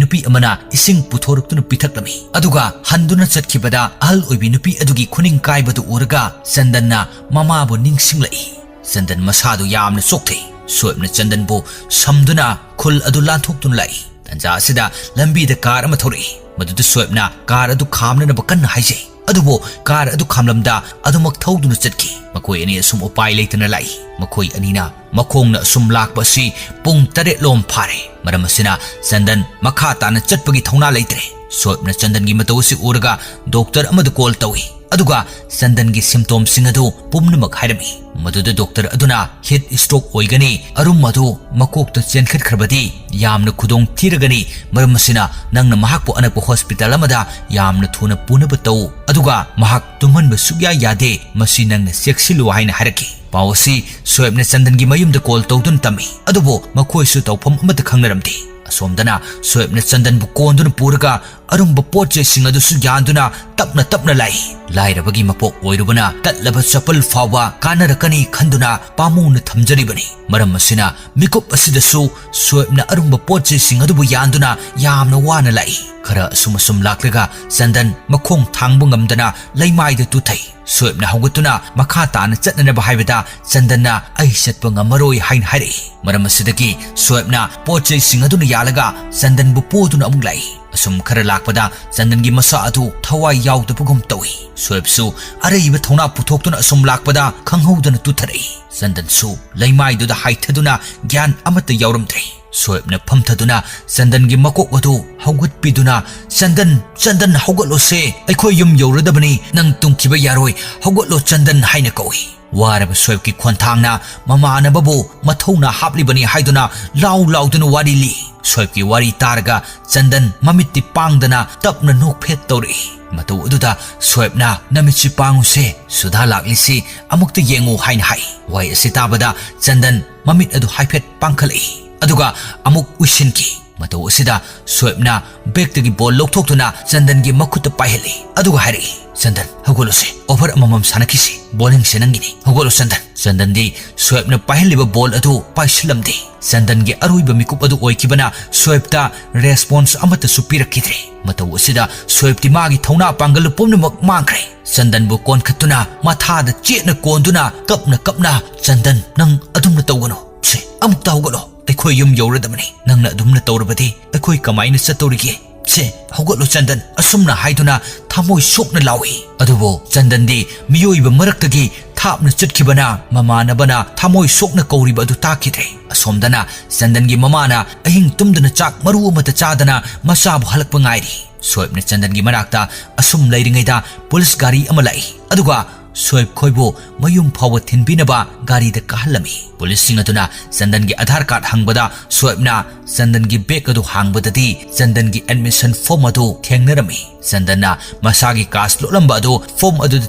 ꯅꯨꯄꯤ ꯑꯃꯅ ꯏꯁꯤꯡ ꯄꯨꯊꯣꯔꯛꯇꯨꯅ ꯄꯤꯊꯛꯂꯝꯃꯤ꯫ ꯑꯗꯨꯒ ꯍꯟꯗꯨꯅ ꯆꯠꯈꯤꯕꯗ ꯑꯍꯜ ꯑꯣꯏꯕꯤ ꯅꯨꯄꯤ ꯑꯗꯨꯒꯤ ꯈꯨꯅꯤꯡ ꯀꯥꯏꯕꯗꯨ ꯎꯔꯒ ꯆꯟꯗꯟꯅ ꯃꯃꯥꯕꯨ ꯅꯤꯡꯁꯤꯡꯂꯛꯏ꯫ ꯆꯟꯗꯟ ꯃꯁꯥꯗꯨ ꯌꯥꯝꯅ ꯆꯣꯛꯊꯩ꯫ ꯁꯣꯏꯕꯅ ꯆꯟꯗꯟꯕꯨ ꯁꯝꯗꯨꯅ ꯈꯨꯜ ꯑꯗꯨ ꯂꯥꯟꯊꯣꯛꯇꯨꯅ ꯂꯥꯛꯏ꯫ ꯇꯟꯖꯥ ꯑꯁꯤꯗ ꯂꯝꯕꯤꯗ ꯀꯥꯔ ꯑꯃ ꯊꯧꯔꯛꯏ꯫ ꯃꯗꯨꯗ ꯁꯣꯏꯕꯅ ꯀꯥꯔ ꯑꯗꯨ ꯈꯥꯝꯅꯅꯕ ꯀꯟꯅ ꯍꯥꯏꯖꯩ꯫ ꯑꯗꯨꯕꯨ ꯀꯥꯔ ꯑꯗꯨ ꯈꯥꯝꯂꯝꯗ ꯑꯗꯨꯃꯛ ꯊꯧꯗꯨꯅ ꯆꯠꯈꯤ꯫ ꯃꯈꯣꯏ ꯑꯅꯤ ꯑꯁꯨꯝ ꯎꯄꯥꯏ ꯂꯩꯇꯅ ꯂꯥꯛꯏ꯫ ꯃꯈꯣꯏ ꯑꯅꯤꯅ ꯃꯈꯣꯡꯅ ꯑꯁꯨꯝ ꯂꯥꯛꯄ ꯑꯁꯤ ꯄꯨꯡ ꯇꯔꯦꯠ ꯂꯣꯝ ꯐꯥꯔꯦ꯫ ꯃꯔꯝ ꯑꯁꯤꯅ ꯆꯟꯗꯟ ꯃꯈꯥ ꯇꯥꯅ ꯆꯠꯄꯒꯤ ꯊꯧꯅꯥ ꯂꯩꯇ꯭ꯔꯦ꯫ ꯁꯣꯏꯕꯅ ꯆꯟꯗꯟꯒꯤ ꯃꯇꯧ ꯑꯁꯤ ꯎꯔꯒ ꯗꯣꯛꯇꯔ ꯑꯃꯗ ꯀꯣꯜ ꯇꯧꯏ꯫ ꯑꯗꯨꯒ ꯆꯟꯗꯟꯒꯤ symptomꯁꯤꯡ ꯑꯗꯨ ꯄꯨꯝꯅꯃꯛ ꯍꯥꯏꯔꯝꯃꯤ꯫ ꯃꯗꯨꯗ ꯗꯣꯛꯇꯔ ꯑꯗꯨꯅ heat stroke ꯑꯣꯏꯒꯅꯤ, ꯑꯔꯨꯝ ꯑꯗꯨ ꯃꯀꯣꯛꯇ ꯆꯦꯟꯈꯠꯈ꯭ꯔꯕꯗꯤ ꯌꯥꯝꯅ ꯈꯨꯗꯣꯡ ꯊꯤꯔꯒꯅꯤ, ꯃꯔꯝ ꯑꯁꯤꯅ ꯅꯪꯅ ꯃꯍꯥꯛꯄꯨ ꯑꯅꯛꯄ hospital ꯑꯃꯗ ꯌꯥꯝꯅ ꯊꯨꯅ ꯄꯨꯅꯕ ꯇꯧ, ꯑꯗꯨꯒ ꯃꯍꯥꯛ ꯇꯨꯝꯍꯟꯕ ꯁꯨꯛꯌꯥ ꯌꯥꯗꯦ, ꯃꯁꯤ ꯅꯪꯅ ꯆꯦꯛꯁꯤꯜꯂꯨ ꯍꯥꯏꯅ ꯍꯥꯏꯔꯛꯈꯤ꯫ ꯄꯥꯎ ꯑꯁꯤ ꯁꯣꯑꯦꯕꯅ ꯆꯟꯗꯟꯒꯤ ꯃꯌꯨꯝꯗ call ꯇꯧꯗꯨꯅ ꯇꯝꯃꯤ, ꯑꯗꯨꯕꯨ ꯃꯈꯣꯏꯁꯨ ꯇꯧꯐꯝ ꯑꯃꯠꯇ ꯈꯪꯅꯔꯝꯗꯦ꯫ ꯑꯁꯣꯝꯗꯅ ꯁꯣꯑꯦꯕꯅ ꯆꯟꯗꯟꯕꯨ ꯀꯣꯟꯗꯨꯅ ꯄꯨꯔꯒ ꯑꯔꯨꯝꯕ ꯄꯣꯠ ꯆꯩꯁꯤꯡ ꯑꯗꯨꯁꯨ ꯌꯥꯟꯗꯨꯅ ꯇꯞꯅ ꯇꯞꯅ ꯂꯥꯛꯏ꯫ ꯂꯥꯏꯔꯕꯒꯤ ꯃꯄꯣꯛ ꯑꯣꯏꯔꯨꯕꯅ ꯇꯠꯂꯕ ꯆꯄꯜ ꯐꯥꯎꯕ ꯀꯥꯟꯅꯔꯛꯀꯅꯤ ꯈꯟꯗꯨꯅ ꯄꯥꯝꯃꯨꯅ ꯊꯝꯖꯔꯤꯕꯅꯤ꯫ ꯃꯔꯝ ꯑꯁꯤꯅ ꯃꯤꯀꯨꯞ ꯑꯁꯤꯗꯁꯨ ꯁꯣꯑꯦꯕꯅ ꯑꯔꯨꯝꯕ ꯄꯣꯠ ꯆꯩꯁꯤꯡ ꯑꯗꯨꯕꯨ ꯌꯥꯟꯗꯨꯅ ꯌꯥꯝꯅ ꯋꯥꯅ ꯂꯥꯛꯏ꯫ ꯈꯔ ꯑꯁꯨꯝ ꯑꯁꯨꯝ ꯂꯥꯛꯂꯒ ꯆꯟꯗꯟ ꯃꯈꯣꯡ ꯊꯥꯡꯕ ꯉꯝꯗꯅ ꯂꯩꯃꯥꯏꯗ ꯇꯨꯊꯩ꯫ ꯁꯣꯑꯦꯕꯅ ꯍꯧꯒꯠꯇꯨꯅ ꯃꯈꯥ ꯇꯥꯅ ꯆꯠꯅꯅꯕ ꯍꯥꯏꯕꯗ ꯆꯟꯗꯟꯅ "ꯑꯩ ꯆꯠꯄ ꯉꯝꯃꯔꯣꯏ" ꯍꯥꯏꯅ ꯍꯥꯏꯔꯛꯏ꯫ ꯃꯔꯝ ꯑꯁꯤꯗꯒꯤ ꯁꯣꯑꯦꯕꯅ ꯄꯣꯠ ꯆꯩꯁꯤꯡ ꯑꯗꯨꯅ ꯌꯥꯜꯂꯒ ꯆꯟꯗꯟꯕꯨ ꯄꯣꯗꯨꯅ ꯑꯃꯨꯛ ꯂꯥꯛꯏ꯫ ꯑꯁꯨꯝ ꯈꯔ ꯂꯥꯛꯄꯗ ꯆꯟꯗꯟꯒꯤ ꯃꯁꯥ ꯑꯗꯨ ꯊꯋꯥꯏ ꯌꯥꯎꯗꯕꯒꯨꯝ ꯇꯧꯏ꯫ ꯁꯣꯑꯦꯕꯁꯨ ꯑꯔꯩꯕ ꯊꯧꯅꯥ ꯄꯨꯊꯣꯛꯇꯨꯅ ꯑꯁꯨꯝ ꯂꯥꯛꯄꯗ ꯈꯪꯍꯧꯗꯅ ꯇꯨꯊꯔꯛꯏ꯫ ꯆꯟꯗꯟꯁꯨ ꯂꯩꯃꯥꯏꯗꯨꯗ ꯍꯥꯏꯊꯗꯨꯅ ꯒ꯭ꯌꯥꯟ ꯑꯃꯠꯇ ꯌꯥꯎꯔꯝꯗ꯭ꯔꯦ꯫ ꯁꯣꯑꯦꯕꯅ ꯐꯝꯊꯗꯨꯅ ꯆꯟꯗꯟꯒꯤ ꯃꯀꯣꯛ ꯑꯗꯨ ꯍꯧꯒꯠꯄꯤꯗꯨꯅ, "ꯆꯟꯗꯟ, ꯆꯟꯗꯟ, ꯍꯧꯒꯠꯂꯣꯁꯦ, ꯑꯩꯈꯣꯏ ꯌꯨꯝ ꯌꯧꯔꯗꯕꯅꯤ, ꯅꯪ ꯇꯨꯝꯈꯤꯕ ꯌꯥꯔꯣꯏ, ꯍꯧꯒꯠꯂꯣ ꯆꯟꯗꯟ" ꯍꯥꯏꯅ ꯀꯧꯏ꯫ ꯋꯥꯔꯕ ꯁꯣꯑꯦꯕꯀꯤ ꯈꯣꯟꯊꯥꯡꯅ ꯃꯃꯥꯟꯅꯕꯕꯨ ꯃꯊꯧꯅꯥ ꯍꯥꯞꯂꯤꯕꯅꯤ ꯍꯥꯏꯗꯨꯅ ꯂꯥꯎ ꯂꯥꯎꯗꯨꯅ ꯋꯥꯔꯤ ꯂꯤ꯫ ꯁꯣꯑꯦꯕꯀꯤ ꯋꯥꯔꯤ ꯇꯥꯔꯒ ꯆꯟꯗꯟ ꯃꯃꯤꯠꯇꯤ ꯄꯥꯡꯗꯅ ꯇꯞꯅ ꯅꯣꯛꯐꯦꯠ ꯇꯧꯔꯛꯏ꯫ ꯃꯇꯧ ꯑꯗꯨꯗ ꯁꯣꯑꯦꯕꯅ, "ꯅꯃꯤꯠꯁꯤ ꯄꯥꯡꯉꯨꯁꯦ, ꯁꯨꯙꯥ ꯂꯥꯛꯂꯤꯁꯤ ꯑꯃꯨꯛꯇ ꯌꯦꯡꯉꯨ" ꯍꯥꯏꯅ ꯍꯥꯏ꯫ ꯋꯥꯍꯩ ꯑꯁꯤ ꯇꯥꯕꯗ ꯆꯟꯗꯟ ꯃꯃꯤꯠ ꯑꯗꯨ ꯍꯥꯏꯐꯦꯠ ꯄꯥꯡꯈꯠꯂꯛꯏ, ꯑꯗꯨꯒ ꯑꯃꯨꯛ ꯎꯏꯁꯤꯟꯈꯤ꯫ ꯃꯇꯧ ꯑꯁꯤꯗ ꯁꯣꯑꯦꯕꯅ ꯕꯦꯒꯇꯒꯤ ꯕꯣꯜ ꯂꯧꯊꯣꯛꯇꯨꯅ ꯆꯟꯗꯟꯒꯤ ꯃꯈꯨꯠꯇ ꯄꯥꯏꯍꯜꯂꯤ, ꯑꯗꯨꯒ ꯍꯥꯏꯔꯛꯏ, "ꯆꯟꯗꯟ, ꯍꯧꯒꯠꯂꯨꯁꯦ, over ꯑꯃꯃꯝ ꯁꯥꯟꯅꯈꯤꯁꯤ, ꯕꯣꯜ ꯌꯦꯡꯁꯦ ꯅꯪꯒꯤꯅꯤ, ꯍꯧꯒꯠꯂꯣ ꯆꯟꯗꯟ"꯫ ꯆꯟꯗꯟꯗꯤ ꯁꯣꯑꯦꯕꯅ ꯄꯥꯏꯍꯜꯂꯤꯕ ꯕꯣꯜ ꯑꯗꯨ ꯄꯥꯏꯁꯤꯜꯂꯝꯗꯦ꯫ ꯆꯟꯗꯟꯒꯤ ꯑꯔꯣꯏꯕ ꯃꯤꯀꯨꯞ ꯑꯗꯨ ꯑꯣꯏꯈꯤꯕꯅ ꯁꯣꯑꯦꯕꯇ response ꯑꯃꯠꯇꯁꯨ ꯄꯤꯔꯛꯈꯤꯗ꯭ꯔꯦ꯫ ꯃꯇꯧ ꯑꯁꯤꯗ ꯁꯣꯑꯦꯕꯇꯤ ꯃꯥꯒꯤ ꯊꯧꯅꯥ ꯄꯥꯡꯒꯜ ꯄꯨꯝꯅꯃꯛ ꯃꯥꯡꯈ꯭ꯔꯦ꯫ ꯆꯟꯗꯟꯕꯨ ꯀꯣꯟꯈꯠꯇꯨꯅ ꯃꯊꯥꯗ ꯆꯦꯠꯅ ꯀꯣꯟꯗꯨꯅ ꯀꯞꯅ ꯀꯞꯅ, "ꯆꯟꯗꯟ, ꯅꯪ ꯑꯗꯨꯝꯅ ꯇꯧꯒꯅꯨ꯫ ꯁꯦ, ꯑꯃꯨꯛꯇ ꯍꯧꯒꯠꯂꯣ꯫ ꯑꯩꯈꯣꯏ ꯌꯨꯝ ꯌꯧꯔꯗꯕꯅꯤ꯫ ꯅꯪꯅ ꯑꯗꯨꯝꯅ ꯇꯧꯔꯕꯗꯤ ꯑꯩꯈꯣꯏ ꯀꯃꯥꯏꯅ ꯆꯠꯇꯧꯔꯤꯒꯦ? ꯁꯦ, ꯍꯧꯒꯠꯂꯣ ꯆꯟꯗꯟ", ꯑꯁꯨꯝꯅ ꯍꯥꯏꯗꯨꯅ ꯊꯃꯣꯏ ꯁꯣꯛꯅ ꯂꯥꯎꯏ꯫ ꯑꯗꯨꯕꯨ ꯆꯟꯗꯟꯗꯤ ꯃꯤꯑꯣꯏꯕ ꯃꯔꯛꯇꯒꯤ ꯊꯥꯞꯅ ꯆꯠꯈꯤꯕꯅ ꯃꯃꯥꯟꯅꯕꯅ ꯊꯃꯣꯏ ꯁꯣꯛꯅ ꯀꯧꯔꯤꯕ ꯑꯗꯨ ꯇꯥꯈꯤꯗ꯭ꯔꯦ꯫ ꯑꯁꯣꯝꯗꯅ ꯆꯟꯗꯟꯒꯤ ꯃꯃꯥꯅ ꯑꯍꯤꯡ ꯇꯨꯝꯗꯅ ꯆꯥꯛ ꯃꯔꯨ ꯑꯃꯠꯇ ꯆꯥꯗꯅ ꯃꯆꯥꯕꯨ ꯍꯜꯂꯛꯄ ꯉꯥꯏꯔꯤ꯫ ꯁꯣꯏꯕꯅ ꯆꯟꯗꯟꯒꯤ ꯃꯅꯥꯛꯇ ꯑꯁꯨꯝ ꯂꯩꯔꯤꯉꯩꯗ ꯄꯨꯂꯤꯁ ꯒꯥꯔꯤ ꯑꯃ ꯂꯥꯛꯏ, ꯑꯗꯨꯒ ꯁꯣꯏꯕ ꯈꯣꯏꯕꯨ ꯃꯌꯨꯝ ꯐꯥꯎꯕ ꯊꯤꯟꯕꯤꯅꯕ ꯒꯥꯔꯤꯗ ꯀꯥꯍꯜꯂꯝꯃꯤ꯫ ꯄꯨꯂꯤꯁꯁꯤꯡ ꯑꯗꯨꯅ ꯆꯟꯗꯟꯒꯤ ꯑꯙꯥꯔ ꯀꯥꯔꯗ ꯍꯪꯕꯗ ꯁꯣꯏꯕꯅ ꯆꯟꯗꯟꯒꯤ ꯕꯦꯒ ꯑꯗꯨ ꯍꯥꯡꯕꯗꯗꯤ ꯆꯟꯗꯟꯒꯤ ꯑꯦꯗꯃꯤꯁꯟ ꯐꯣꯔꯝ ꯑꯗꯨ ꯊꯦꯡꯅꯔꯝꯃꯤ꯫ ꯆꯟꯗꯟꯅ ꯃꯁꯥꯒꯤ ꯀꯥꯁ ꯂꯣꯠꯂꯝꯕ ꯑꯗꯨ ꯐꯣꯔꯝ ꯑꯗꯨꯗ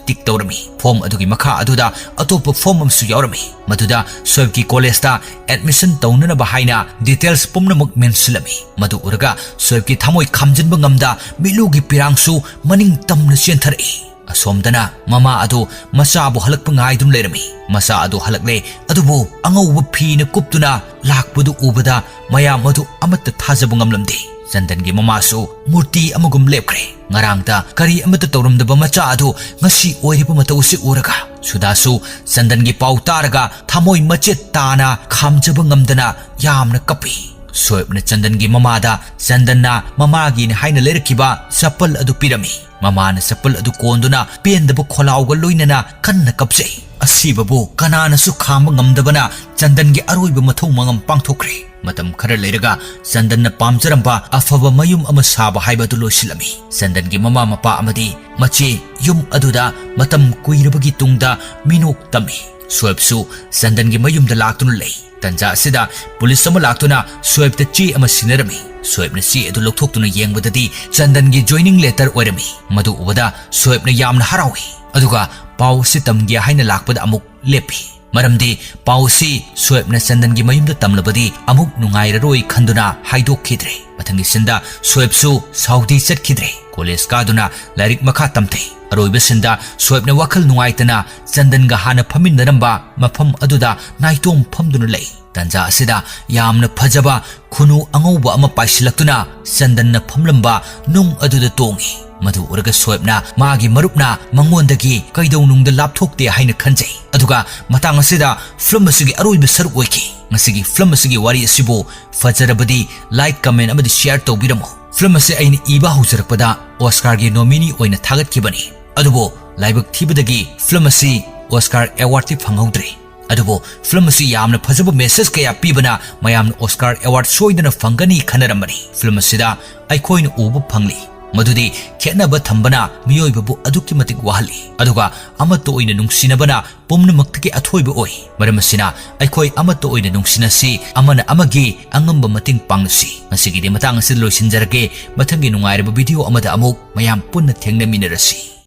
ꯇꯤꯛ ꯇꯧꯔꯝꯃꯤ꯫ ꯐꯣꯔꯝ ꯑꯗꯨꯒꯤ ꯃꯈꯥ ꯑꯗꯨꯗ ꯑꯇꯣꯞꯄ ꯐꯣꯔꯝ ꯑꯃꯁꯨ ꯌꯥꯎꯔꯝꯃꯤ꯫ ꯃꯗꯨꯗ ꯁꯣꯏꯕꯀꯤ ꯀꯣꯂꯦꯖꯇ ꯑꯦꯗꯃꯤꯁꯟ ꯇꯧꯅꯅꯕ ꯍꯥꯏꯅ ꯗꯤꯇꯦꯜꯁ ꯄꯨꯝꯅꯃꯛ ꯃꯦꯟꯁꯤꯜꯂꯝꯃꯤ꯫ ꯃꯗꯨ ꯎꯔꯒ ꯁꯣꯏꯕꯀꯤ ꯊꯃꯣꯏ ꯈꯥꯝꯖꯤꯟꯕ ꯉꯝꯗ ꯃꯤꯠꯂꯨꯒꯤ ꯄꯤꯔꯥꯡꯁꯨ ꯃꯅꯤꯡ ꯇꯝꯅ ꯆꯦꯟꯊꯔꯛꯏ꯫ ꯑꯁꯣꯝꯗꯅ ꯃꯃꯥ ꯑꯗꯨ ꯃꯆꯥꯕꯨ ꯍꯜꯂꯛꯄ ꯉꯥꯏꯗꯨꯅ ꯂꯩꯔꯝꯃꯤ꯫ ꯃꯆꯥ ꯑꯗꯨ ꯍꯜꯂꯛꯂꯦ, ꯑꯗꯨꯕꯨ ꯑꯉꯧꯕ ꯐꯤꯅ ꯀꯨꯞꯇꯨꯅ ꯂꯥꯛꯄꯗꯨ ꯎꯕꯗ ꯃꯌꯥꯝ ꯑꯗꯨ ꯑꯃꯠꯇ ꯊꯥꯖꯕ ꯉꯝꯂꯝꯗꯦ꯫ ꯆꯟꯗꯟꯒꯤ ꯃꯃꯥꯁꯨ ꯃꯨꯔꯇꯤ ꯑꯃꯒꯨꯝ ꯂꯦꯞꯈ꯭ꯔꯦ꯫ ꯉꯔꯥꯡꯗ ꯀꯔꯤ ꯑꯃꯠꯇ ꯇꯧꯔꯝꯗꯕ ꯃꯆꯥ ꯑꯗꯨ ꯉꯁꯤ ꯑꯣꯏꯔꯤꯕ ꯃꯇꯧ ꯑꯁꯤ ꯎꯔꯒ ꯁꯨꯗꯥꯁꯨ ꯆꯟꯗꯟꯒꯤ ꯄꯥꯎ ꯇꯥꯔꯒ ꯊꯃꯣꯏ ꯃꯆꯦꯠ ꯇꯥꯅ ꯈꯥꯝꯖꯕ ꯉꯝꯗꯅ ꯌꯥꯝꯅ ꯀꯞꯄꯤ꯫ ꯁꯣꯏꯕꯅ ꯆꯟꯗꯟꯒꯤ ꯃꯃꯥꯗ ꯆꯟꯗꯟꯅ ꯃꯃꯥꯒꯤꯅꯤ ꯍꯥꯏꯅ ꯂꯩꯔꯛꯈꯤꯕ ꯆꯄꯜ ꯑꯗꯨ ꯄꯤꯔꯝꯃꯤ꯫ ꯃꯃꯥꯅ ꯆꯄꯜ ꯑꯗꯨ ꯀꯣꯟꯗꯨꯅ ꯄꯦꯟꯗꯕ ꯈꯣꯜꯂꯥꯎꯒ ꯂꯣꯏꯅꯅ ꯀꯟꯅ ꯀꯞꯆꯩ꯫ ꯑꯁꯤꯕꯕꯨ ꯀꯅꯥꯅꯁꯨ ꯈꯥꯝꯕ ꯉꯝꯗꯕꯅ ꯆꯟꯗꯟꯒꯤ ꯑꯔꯣꯏꯕ ꯃꯊꯧ ꯃꯉꯝ ꯄꯥꯡꯊꯣꯛꯈ꯭ꯔꯦ꯫ ꯃꯇꯝ ꯈꯔ ꯂꯩꯔꯒ ꯆꯟꯗꯟꯅ ꯄꯥꯝꯖꯔꯝꯕ ꯑꯐꯕ ꯃꯌꯨꯝ ꯑꯃ ꯁꯥꯕ ꯍꯥꯏꯕ ꯑꯗꯨ ꯂꯣꯏꯁꯤꯜꯂꯝꯃꯤ꯫ ꯆꯟꯗꯟꯒꯤ ꯃꯃꯥ ꯃꯄꯥ ꯑꯃꯗꯤ ꯃꯆꯦ ꯌꯨꯝ ꯑꯗꯨꯗ ꯃꯇꯝ ꯀꯨꯏꯔꯕꯒꯤ ꯇꯨꯡꯗ ꯃꯤꯅꯣꯛ ꯇꯝꯃꯤ꯫ ꯁꯣꯏꯕꯁꯨ ꯆꯟꯗꯟꯒꯤ ꯃꯌꯨꯝꯗ ꯂꯥꯛꯇꯨꯅ ꯂꯩ꯫ ꯇꯟꯖꯥ ꯑꯁꯤꯗ ꯄꯨꯂꯤꯁ ꯑꯃ ꯂꯥꯛꯇꯨꯅ ꯁꯣꯏꯕꯇ ꯆꯦ ꯑꯃ ꯁꯤꯟꯅꯔꯝꯃꯤ꯫ ꯁꯣꯏꯕꯅ ꯆꯦ ꯑꯗꯨ ꯂꯧꯊꯣꯛꯇꯨꯅ ꯌꯦꯡꯕꯗꯗꯤ ꯆꯟꯗꯟꯒꯤ ꯖꯣꯏꯅꯤꯡ ꯂꯦꯇꯔ ꯑꯣꯏꯔꯝꯃꯤ꯫ ꯃꯗꯨ ꯎꯕꯗ ꯁꯣꯏꯕꯅ ꯌꯥꯝꯅ ꯍꯔꯥꯎꯏ, ꯑꯗꯨꯒ ꯄꯥꯎ ꯑꯁꯤ ꯇꯝꯒꯦ ꯍꯥꯏꯅ ꯂꯥꯛꯄꯗ ꯑꯃꯨꯛ ꯂꯦꯞꯄꯤ꯫ ꯃꯔꯝꯗꯤ ꯄꯥꯎ ꯑꯁꯤ ꯁꯣꯏꯕꯅ ꯆꯟꯗꯟꯒꯤ ꯃꯌꯨꯝꯗ ꯇꯝꯂꯕꯗꯤ ꯑꯃꯨꯛ ꯅꯨꯡꯉꯥꯏꯔꯔꯣꯏ ꯈꯟꯗꯨꯅ ꯍꯥꯏꯗꯣꯛꯈꯤꯗ꯭ꯔꯦ꯫ ꯃꯊꯪꯒꯤ ꯁꯤꯟꯗ ꯁꯣꯏꯕꯁꯨ ꯁꯥꯎꯗꯤ ꯆꯠꯈꯤꯗ꯭ꯔꯦ꯫ ꯀꯣꯂꯦꯖ ꯀꯥꯗꯨꯅ ꯂꯥꯏꯔꯤꯛ ꯃꯈꯥ ꯇꯝꯊꯩ꯫ ꯑꯔꯣꯏꯕ ꯁꯤꯟꯗ ꯁꯣꯏꯕꯅ ꯋꯥꯈꯜ ꯅꯨꯡꯉꯥꯏꯇꯅ ꯆꯟꯗꯟꯒ ꯍꯥꯟꯅ ꯐꯝꯃꯤꯟꯅꯔꯝꯕ ꯃꯐꯝ ꯑꯗꯨꯗ ꯅꯥꯏꯇꯣꯝ ꯐꯝꯗꯨꯅ ꯂꯩ꯫ ꯇꯟꯖꯥ ꯑꯁꯤꯗ ꯌꯥꯝꯅ ꯐꯖꯕ ꯈꯨꯅꯨ ꯑꯉꯧꯕ ꯑꯃ ꯄꯥꯏꯁꯤꯜꯂꯛꯇꯨꯅ ꯆꯟꯗꯟꯅ ꯐꯝꯂꯝꯕ ꯅꯨꯡ ꯑꯗꯨꯗ ꯇꯣꯡꯉꯤ꯫ ꯃꯗꯨ ꯎꯔꯒ ꯁꯣꯏꯕꯅ ꯃꯥꯒꯤ ꯃꯔꯨꯞꯅ ꯃꯉꯣꯟꯗꯒꯤ ꯀꯩꯗꯧꯅꯨꯡꯗ ꯂꯥꯞꯊꯣꯛꯇꯦ ꯍꯥꯏꯅ ꯈꯟꯖꯩ꯫ ꯑꯗꯨꯒ ꯃꯇꯥꯡ ꯑꯁꯤꯗ ꯐꯤꯂꯝ ꯑꯁꯤꯒꯤ ꯑꯔꯣꯏꯕ ꯁꯔꯨꯛ ꯑꯣꯏꯈꯤ꯫ ꯉꯁꯤꯒꯤ ꯐꯤꯂꯝ ꯑꯁꯤꯒꯤ ꯋꯥꯔꯤ ꯑꯁꯤꯕꯨ ꯐꯖꯔꯕꯗꯤ ꯂꯥꯏꯛ, ꯀꯃꯦꯟ ꯑꯃꯗꯤ ꯁꯤꯌꯥꯔ ꯇꯧꯕꯤꯔꯝꯃꯨ꯫ ꯐꯤꯂꯝ ꯑꯁꯤ ꯑꯩꯅ ꯏꯕ ꯍꯧꯖꯔꯛꯄꯗ ꯑꯣꯁꯀꯥꯔꯒꯤ ꯅꯣꯃꯤꯅꯤ ꯑꯣꯏꯅ ꯊꯥꯒꯠꯈꯤꯕꯅꯤ꯫ ꯑꯗꯨꯕꯨ ꯂꯥꯏꯕꯛ ꯊꯤꯕꯗꯒꯤ ꯐꯤꯂꯝ ꯑꯁꯤ ꯑꯣꯁꯀꯥꯔ ꯑꯦꯋꯥꯔꯗꯇꯤ ꯐꯪꯍꯧꯗ꯭ꯔꯦ꯫ ꯑꯗꯨꯕꯨ ꯐꯤꯂꯝ ꯑꯁꯤ ꯌꯥꯝꯅ ꯐꯖꯕ ꯃꯦꯁꯦꯖ ꯀꯌꯥ ꯄꯤꯕꯅ ꯃꯌꯥꯝꯅ ꯑꯣꯁꯀꯥꯔ ꯑꯦꯋꯥꯔꯗ ꯁꯣꯏꯗꯅ ꯐꯪꯒꯅꯤ ꯈꯟꯅꯔꯝꯕꯅꯤ꯫ ꯐꯤꯂꯝ ꯑꯁꯤꯗ ꯑꯩꯈꯣꯏꯅ ꯎꯕ ꯐꯪꯂꯤ꯫ ꯃꯗꯨꯗꯤ ꯈꯦꯠꯅꯕ ꯊꯝꯕꯅ ꯃꯤꯑꯣꯏꯕꯕꯨ ꯑꯗꯨꯛꯀꯤ ꯃꯇꯤꯛ ꯋꯥꯍꯜꯂꯤ, ꯑꯗꯨꯒ ꯑꯃꯠꯇ ꯑꯣꯏꯅ ꯅꯨꯡꯁꯤꯅꯕꯅ ꯄꯨꯝꯅꯃꯛꯇꯒꯤ ꯑꯊꯣꯏꯕ ꯑꯣꯏ꯫ ꯃꯔꯝ ꯑꯁꯤꯅ ꯑꯩꯈꯣꯏ ꯑꯃꯠꯇ ꯑꯣꯏꯅ ꯅꯨꯡꯁꯤꯅꯁꯤ, ꯑꯃꯅ ꯑꯃꯒꯤ ꯑꯉꯝꯕ ꯃꯇꯦꯡ ꯄꯥꯡꯅꯁꯤ꯫ ꯉꯁꯤꯒꯤꯗꯤ ꯃꯇꯥꯡ ꯑꯁꯤꯗ ꯂꯣꯏꯁꯤꯟꯖꯔꯒꯦ꯫ ꯃꯊꯪꯒꯤ ꯅꯨꯡꯉꯥꯏꯔꯕ video ꯑꯃꯗ ꯑꯃꯨꯛ ꯃꯌꯥꯝ ꯄꯨꯟꯅ ꯊꯦꯡꯅꯃꯤꯟꯅꯔꯁꯤ꯫